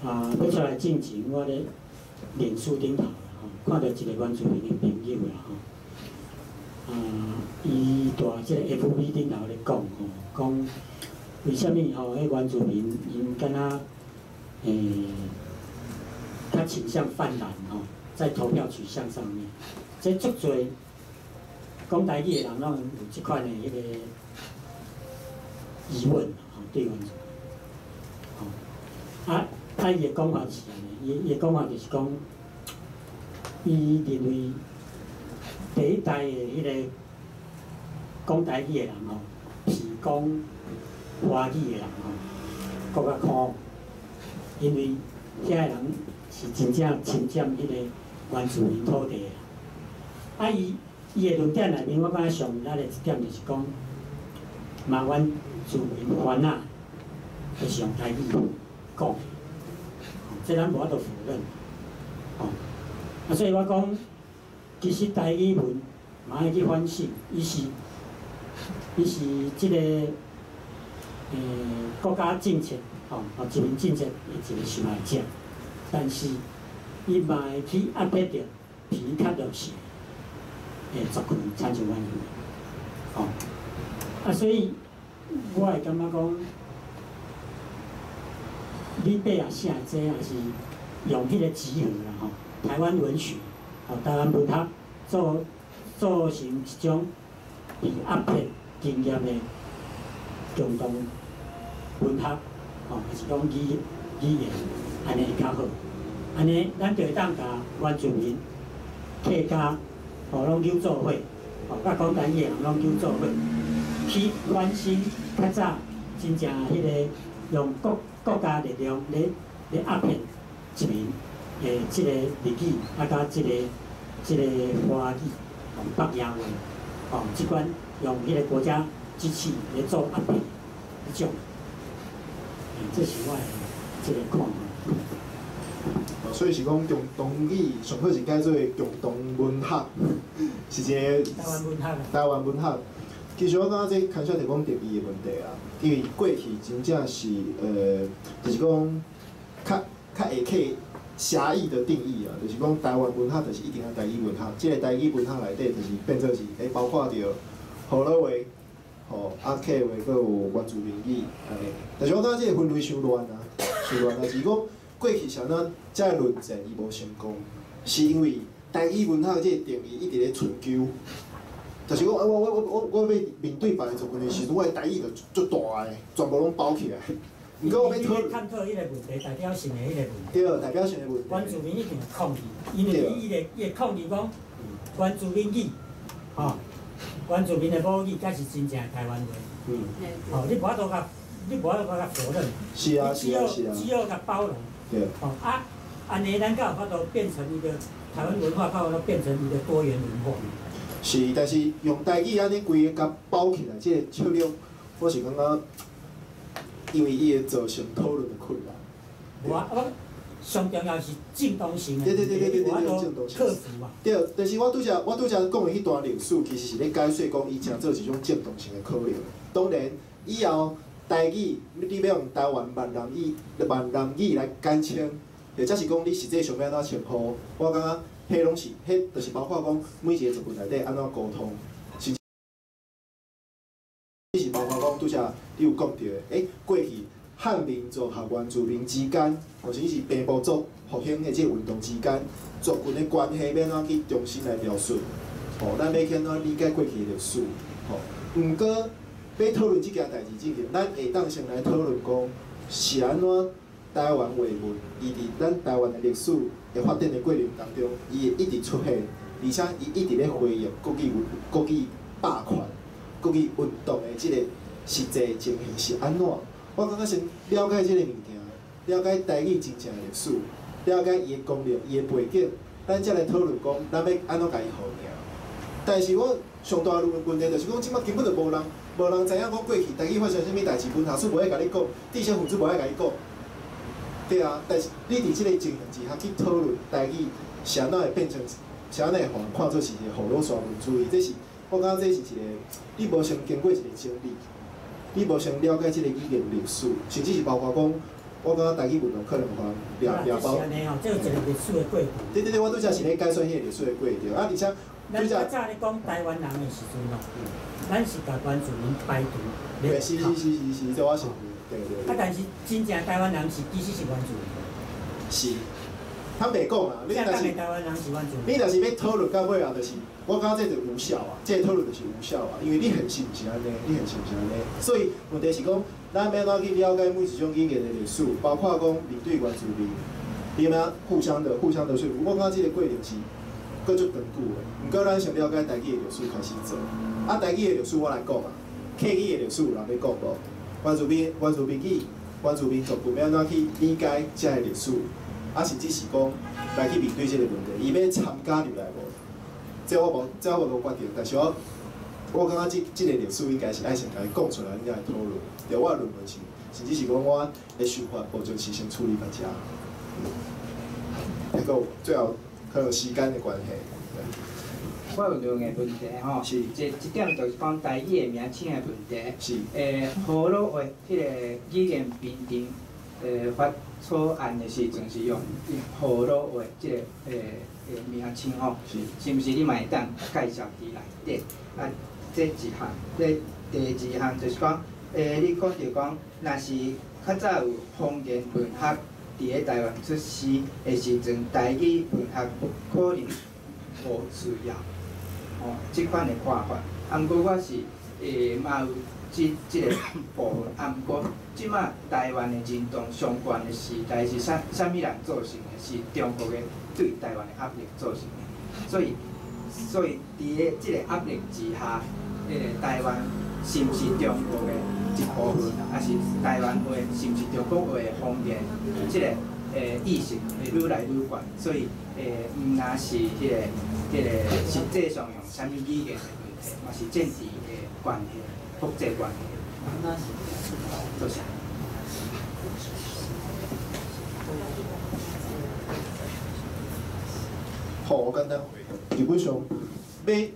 啊，欲出來進前，我咧臉書頂頭吼，看著一個原住民的朋友啦吼，啊，伊佇這個 FB 頂頭咧講吼，講為啥物吼？彼原住民𪜶敢若較傾向泛藍吼，在投票取向上面，這足濟講台語的人攏有這款的彼個疑問吼，對原住民，吼，啊啊，伊的講法是按呢，伊的講法就是講，伊認為第一代的彼個講台語的人吼，是講華語的人吼，閣較苦，因為遐个人是真正侵佔彼個原住民土地的。啊，伊的論點內面，我感覺上有力的一點就是講，嘛原住民番仔就是用台語講，這咱無法度否認，吼。啊，所以我講，其實台語文嘛愛去反省，伊是這個。國家政策，吼，殖民政策的一個受害者，但是伊嘛會去壓迫著比較弱勢的族群，親像阮樣，吼，啊，所以我會感覺講，你底下寫這也是用彼個集合啦，吼，台灣文學，吼，台灣文學做成一種被壓迫經驗的共同文學，吼，還是講語言，按呢會較好。按呢，咱就會當共原住民、客家，吼，攏揪做伙，吼，佮講台語的人攏揪做伙，去反省較早真正彼個用國家力量咧壓迫一民的這個日語，啊，佮這個這个華語、用北洋話，吼，這款用彼个國家機器來做壓迫彼種，這是我的這个看法。所以是講中東語上好是改做中東文學，是一个台灣文學。台灣文學，其實我感覺這牽涉著講定義的問題啊，因為過去真正是就是講較較會去狹義的定義啊，就是講台灣文學就是一定愛台語文學，這个台語文學內底就是變做是包括著河洛話，吼啊客話，閣有原住民語按呢。但是我感覺這个分類傷亂啊，傷亂啊，就是講過去是按怎這个論戰伊無成功，是因為台語文學這个定義一直咧尋求，就是講啊，我欲面對別个族群的時陣，我的台語就足大的，全部攏包起來。毋過我欲討探討彼个問題，代表性的彼个問題。對，代表性的問題。原住民一定會抗議，因為伊會抗議講原住民語，吼，原住民的母語才是真正的台灣話。吼，你無法度共，你無法度共否認。是啊是啊是啊。只好共包容。對。吼啊，按呢咱才有法度變成一個台灣文化，才有法度變成一個多元文化。是，但是用台語按呢規个共包起來，這个策略，我是感覺，因為伊會造成討論的困難。無啊，我上重要是正當性的，對對對對對對，正當性。克服嘛。對，但是我拄才講的彼段歷史，其實是咧解說講，伊誠做一種正當性的考量。當然，以後台語你欲用台灣閩南語、閩南語來簡稱，或者是講你實際上欲按怎稱呼，我感覺彼攏是，彼就是包括講每一個族群內底按怎溝通，甚至是包括講拄才你有講著的，過去漢民族和原住民之間，或者是平埔族復興的這個運動之間，族群的關係欲按怎去重新來描述，吼，咱欲去按怎理解過去的歷史，吼。毋過欲討論這件代誌之前，咱會當先來討論講是按怎台灣話文，伊佇咱台灣的歷史的發展的過程當中，伊會一直出現，而且伊一直咧回應國語國語霸權、國語運動的這個實際情形是按怎？我感覺先了解這個物件，了解台語真正的歷史，了解伊的功能、伊的背景，咱才來討論講，咱欲按怎共伊號名。但是我上大問題就是講，這擺根本就無人，無人知影講過去台語發生啥物代誌，文學史無愛共你講，知識分子無愛共你講。對啊，但是你佇這個情形之下去討論台語，是按怎會變成，是按怎會予人看做是一個葫蘆沙文主義？這是我感覺這是一個，你無先經過一個整理，你無先了解這個語言歷史，甚至是包括講，我感覺台語運動可能予人掠包。是按呢吼，這有一個歷史的過程。對對對，我拄才是咧解說彼個歷史的過程，啊，而且咱較早咧講台灣人的時陣吼，咱是共原住民排除。對，是是是是是，這我承認。對對對。啊，但是真正台灣人是其實是原住民。是，坦白講啊，你若是台灣人是原住民。你若是欲討論到尾後，就是我感覺這就無效啊，這個討論就是無效啊，因為你現實毋是按呢，你現實毋是按呢，所以問題是講，咱欲按怎去了解每一種語言的歷史，包括講面對原住民，你欲按怎互相的、互相的說服，我感覺這個過程是閣足長久的。毋過咱先了解台語的歷史開始做，啊，台語的歷史我來講啊，客語的歷史有人欲講無？原住民、原住民語、原住民族群欲按怎去理解這个歷史？啊，甚至是講來去面對這個問題，伊欲參加入來無？這我無，這我無決定。但是我感覺這個歷史應該是愛先共伊講出來，咱才來討論。對，我的論文是，甚至是講我的想法，目前是先處理到遮。那個最後可能時間的關係。我有兩個問題吼，是一一點就是講台語的名稱的問題。是。河洛話彼个語言評定發草案的時陣是用河洛話這个名稱吼，是，是毋是你嘛會當介紹佇內底？啊，這一項，這第二項就是講，你講著講，若是較早有方言文學佇咧台灣出世的時陣，台語文學可能無需要，吼，這款的看法。啊，毋過我是嘛有這個部分，啊，毋過這馬台灣的認同相關的時代是啥啥物人造成的？是中國的對台灣的壓力造成的。所以佇咧這個壓力之下，台灣是毋是中國的一部分，還是台灣話是毋是中國話的方言？這個意識會愈來愈懸，所以毋但是彼個實際上用啥物語言的問題，嘛是政治的關係、國際關係。多謝。好，我簡單回應。基本上，欲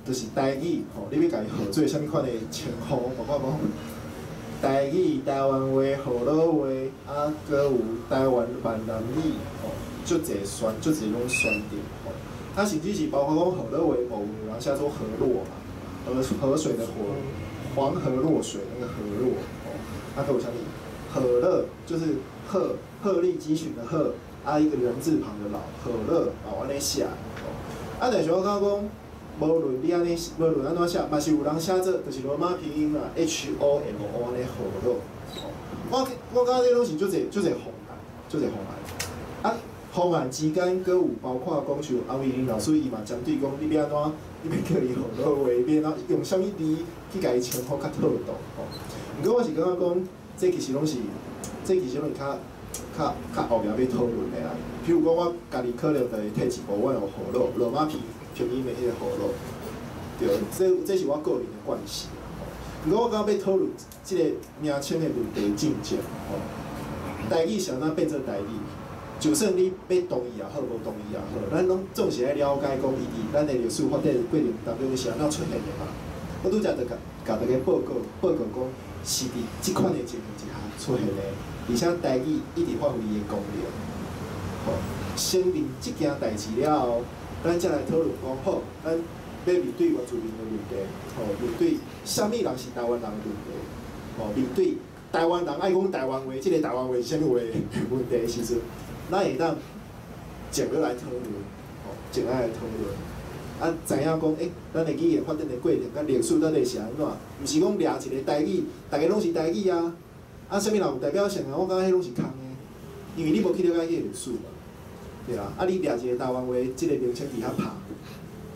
就是台語吼，你欲共伊號做啥物款的稱呼，包括講台語、台灣話、河洛話，啊，閣有台灣閩南語，吼，足濟選，足濟種選擇吼。啊，甚至是包括講河洛話，某有人寫做河洛嘛，河水的河，黃河洛水那個河洛，吼，啊，閣有啥物？河洛就是鶴鶴立雞群的鶴，啊，一個人字旁的老，河洛，哦，按呢寫，吼。啊，但是我感覺講，無論你按呢，無論按怎寫，嘛是有人寫做，就是羅馬拼音啦，H O L O 按呢河洛。我感覺這攏是足濟足濟方案，足濟方案。啊，方案之間閣有包括講像洪維麟老師，伊嘛針對講你欲按怎，你欲叫伊河洛話，欲按怎用啥物字去共伊稱呼較妥當吼。毋過我是感覺講，這其實攏是，這其實攏是較後壁欲討論的啦。譬如講，我家己可能就會退一步，我用河洛羅馬拼音的彼個河洛，對，這是我個人的慣勢。毋過我感覺欲討論這個名稱的問題進前，吼，台語是按怎變做台語？就算你欲同意也好，無同意也好，咱攏總是愛了解講伊佇咱的歷史發展過程當中是按怎出現的嘛。我拄才就共大家報告講，是佇這款的情形之下出現的，而且台語一直發揮伊的功能。吼，承認這件代誌了後，咱才來討論講好，咱欲面對原住民的問題，吼，面對啥物人是台灣人的問題，吼，面對台灣人愛講台灣話，這個台灣話是啥物話問題的時陣，咱會當靜落來討論，吼，靜來討論。啊，知影講，咱的語言發展的過程，佮歷史到底是按怎？毋是講掠一個台語，逐家攏是台語啊。啊，啥物人有代表性啊？我感覺彼攏是空的，因為你無去了解彼個歷史嘛，對啊。啊，你掠一個台灣話，這個名稱佇遐拍，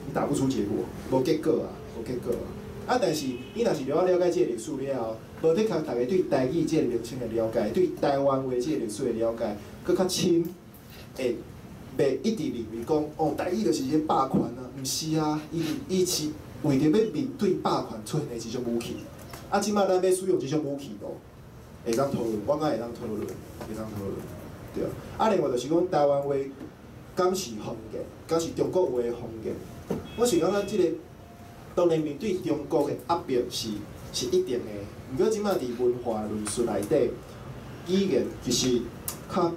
你打不出結果，無結果啊，無結果啊。啊，但是你若是了解這個歷史了後，無的確，逐家對台語這個名稱的了解，對台灣話這個歷史的了解，閣較深，會袂一直認為講，哦，台語就是一個霸權啊，毋是啊，伊是為著欲面對霸權出現的一種武器。啊，這擺咱欲使用這種武器無？會當討論，我感覺會當討論，會當討論，對。啊，另外就是講台灣話，敢是方言，敢是中國話的方言？我是感覺這個，當然面對中國的壓迫是一定的，毋過這擺佇文化論述內底，語言其實較。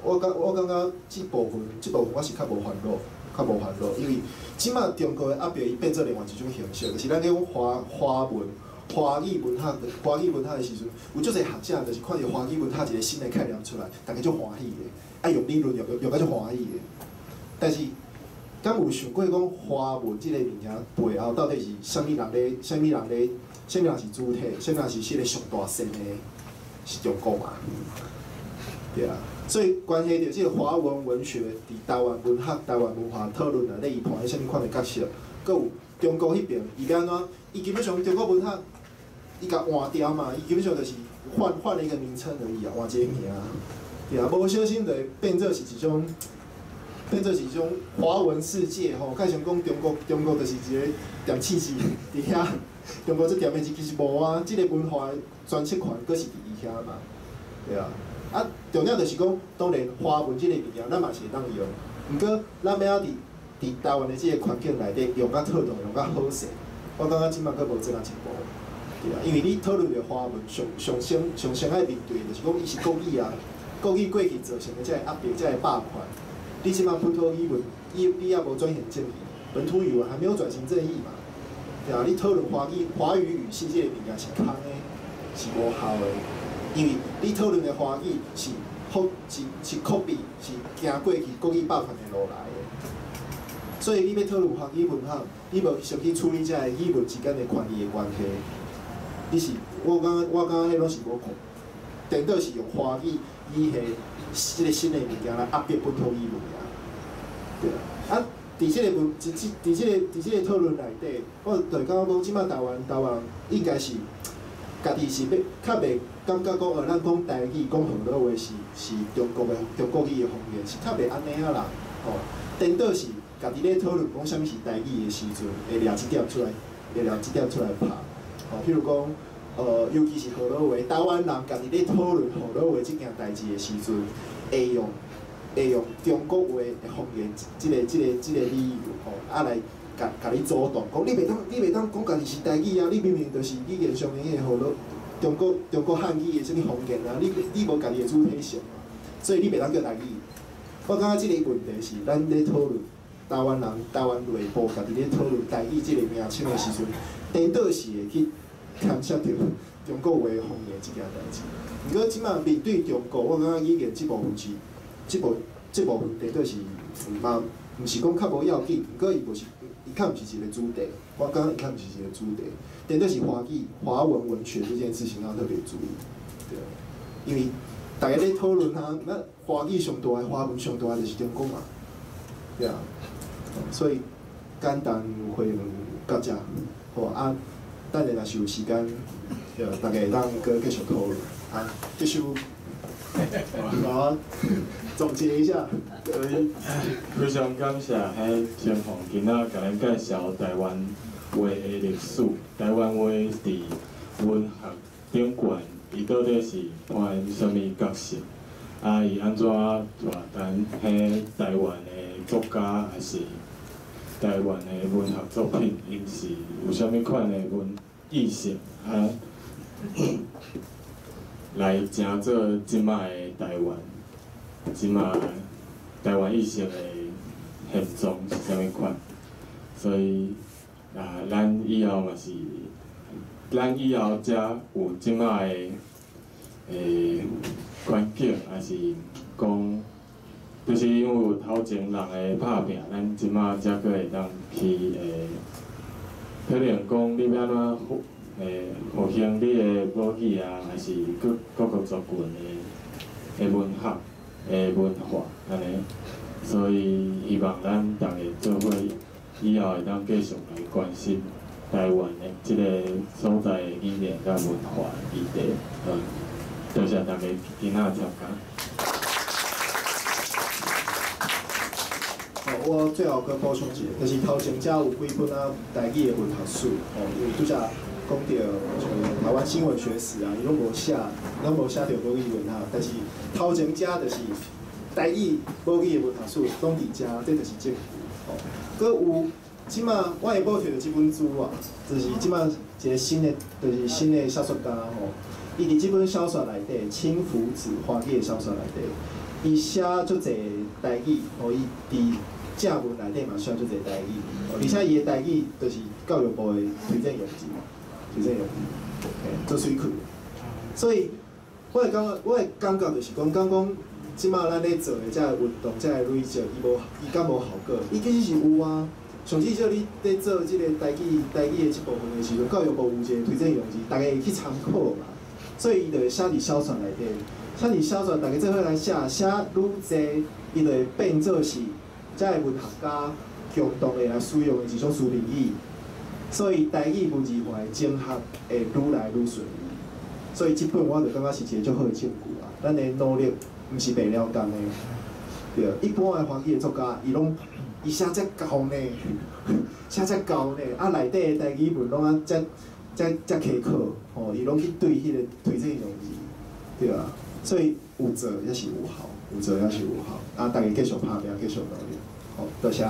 我感覺這部分我是較無煩惱，較無煩惱，因為這擺中國的壓迫伊變做另外一種形式，就是咱咧講華文、華語文學、華語文學的時陣，有足濟學者就是看著華語文學一個新的概念出來，逐家足歡喜的，啊用理論用甲足歡喜的。但是，敢有想過講華文這個物件背後到底是啥物人咧？啥物人咧？啥物人是主體？啥物人是彼個上大先的？是中國嘛？對啊。所以關係著這個華文文學佇台灣文學、台灣文化討論內底，伊扮演啥物款的角色？閣有中國彼邊，伊欲按怎？伊基本上中國文學，伊共換掉嘛，伊基本上就是換了一個名稱而已啊，換一個名。對啊，無小心就會變做是一種，變做是一種華文世界吼。改成講中國就是一個踮刺字佇遐，中國這踮的字其實無啊，這個文化的詮釋權閣是佇伊遐嘛，對啊。啊，重點就是講，當然華文這個物件，咱嘛是會當用，毋過咱欲按怎佇台灣的這個環境內底用較妥當，用較好勢，我感覺這擺閣無做到一步，對啊，因為你討論著華文，上先愛面對就是講伊是國語啊，國語過去造成的這個壓迫、這個霸權，你這擺本土語文，你猶無轉型正義，本土語文還沒有轉型正義嘛，對啊，你討論華語語系這個物件是空的，是無效的。因為你討論的華語是 copy，是行過去國語霸權的路來的，所以你欲討論華語文學，你無先去處理這个語文之間的權利的關係，你是我感覺彼攏是無可能，顛倒是用華語語系這個新的物件來壓迫本土語文爾，對啊。啊，佇這個問，佇這個討論內底，我就會感覺講，這擺台灣應該是。家己是欲較袂感覺講，咱講台語、講河洛話是中國的中國語的方言，是較袂按呢啊啦，吼。顛倒是家己咧討論講啥物是台語的時陣，會掠這點出來，會掠這點出來拍。吼，譬如講，尤其是河洛話，台灣人家己咧討論河洛話這件代誌的時陣，會用中國話的方言這個理由，吼，啊來共共你阻擋，講你袂當講家己是台語啊！你明明就是語言上面的河洛中國漢語的啥物方言啊！你無家己的主體性嘛，所以你袂當叫台語。我感覺這個問題是咱咧討論台灣人、台灣內部家己咧討論台語這個名稱的時陣，顛倒是會去牽涉著中國話方言這件代誌。毋過這馬面對中國，我感覺語言這部分是這部分顛倒是嘛，毋是講較無要緊，毋過伊無是。伊較毋是一個主題，我感覺伊較毋是一個主題，顛倒是華語、華文文學這件事情要特別注意，對，因為大家咧討論啊，那華語上大的、華文上大的就是中國嘛，對啊，所以簡單會到遮，好啊，等下若是有時間，對，大家會當閣繼續討論啊，繼續。好，總結一下。所以非常感謝彼青鳳今仔共咱介紹台灣話的歷史，台灣話佇文學頂懸，伊到底是扮演啥物角色？啊，伊按怎帶咱彼台灣的作家，還是台灣的文學作品，𪜶是有啥物款的文意識啊？來成做這擺的台灣，這擺台灣意識的現狀是啥物款？所以啊，咱以後嘛是，咱以後才有這擺的環境，還是講，就是因為有頭前人的拍拚，咱這擺才閣會當去可能講你欲按怎復興你的母語啊，還是各各個族群的文學的文化按呢，所以希望咱逐家做伙以後會當繼續來關心台灣的這個所在的語言佮文化議題。多謝大家今仔參加。好，我最後閣補充一下，就是頭前遮有幾本啊台語的文學史，吼，因為拄才講著像台灣新文學史啊，伊攏無寫，攏無寫著母語文學，但是頭前遮就是台語母語的文學史攏佇遮，這就是證據。吼，閣有這馬我下晡摕著這本書啊，就是這馬一個新的，就是新的小說家吼，伊佇這本小說內底《輕浮子》華語的小說內底，伊寫足濟台語，吼，伊佇正文內底嘛寫足濟台語，而且伊的台語就是教育部的推薦用字。推薦用字，做水氣。所以，我的感覺就是講，敢講這馬咱咧做的這個運動、這個累積，伊敢無效果？伊其實是有啊。上至少你咧做這個台語的這部分的時陣，教育部有一個推薦用字，大家會去參考嘛。所以伊就會寫佇小說內底，寫佇小說，大家做伙來寫，寫愈濟，伊就會變做是這個文學家共同會來使用的一種書面語。所以台語文字化的整合會愈來愈順利，所以這本我就感覺是一個足好的證據啊。咱的努力毋是白了工的，對。一般的華語的作家，伊攏伊寫遮厚呢，寫遮厚呢，啊內底的台語文攏啊遮遮苛刻，吼，伊攏去對彼個推薦用字，對啊。所以有做也是有效，有做也是有效，啊，大家繼續拍拚，繼續努力，好，多謝。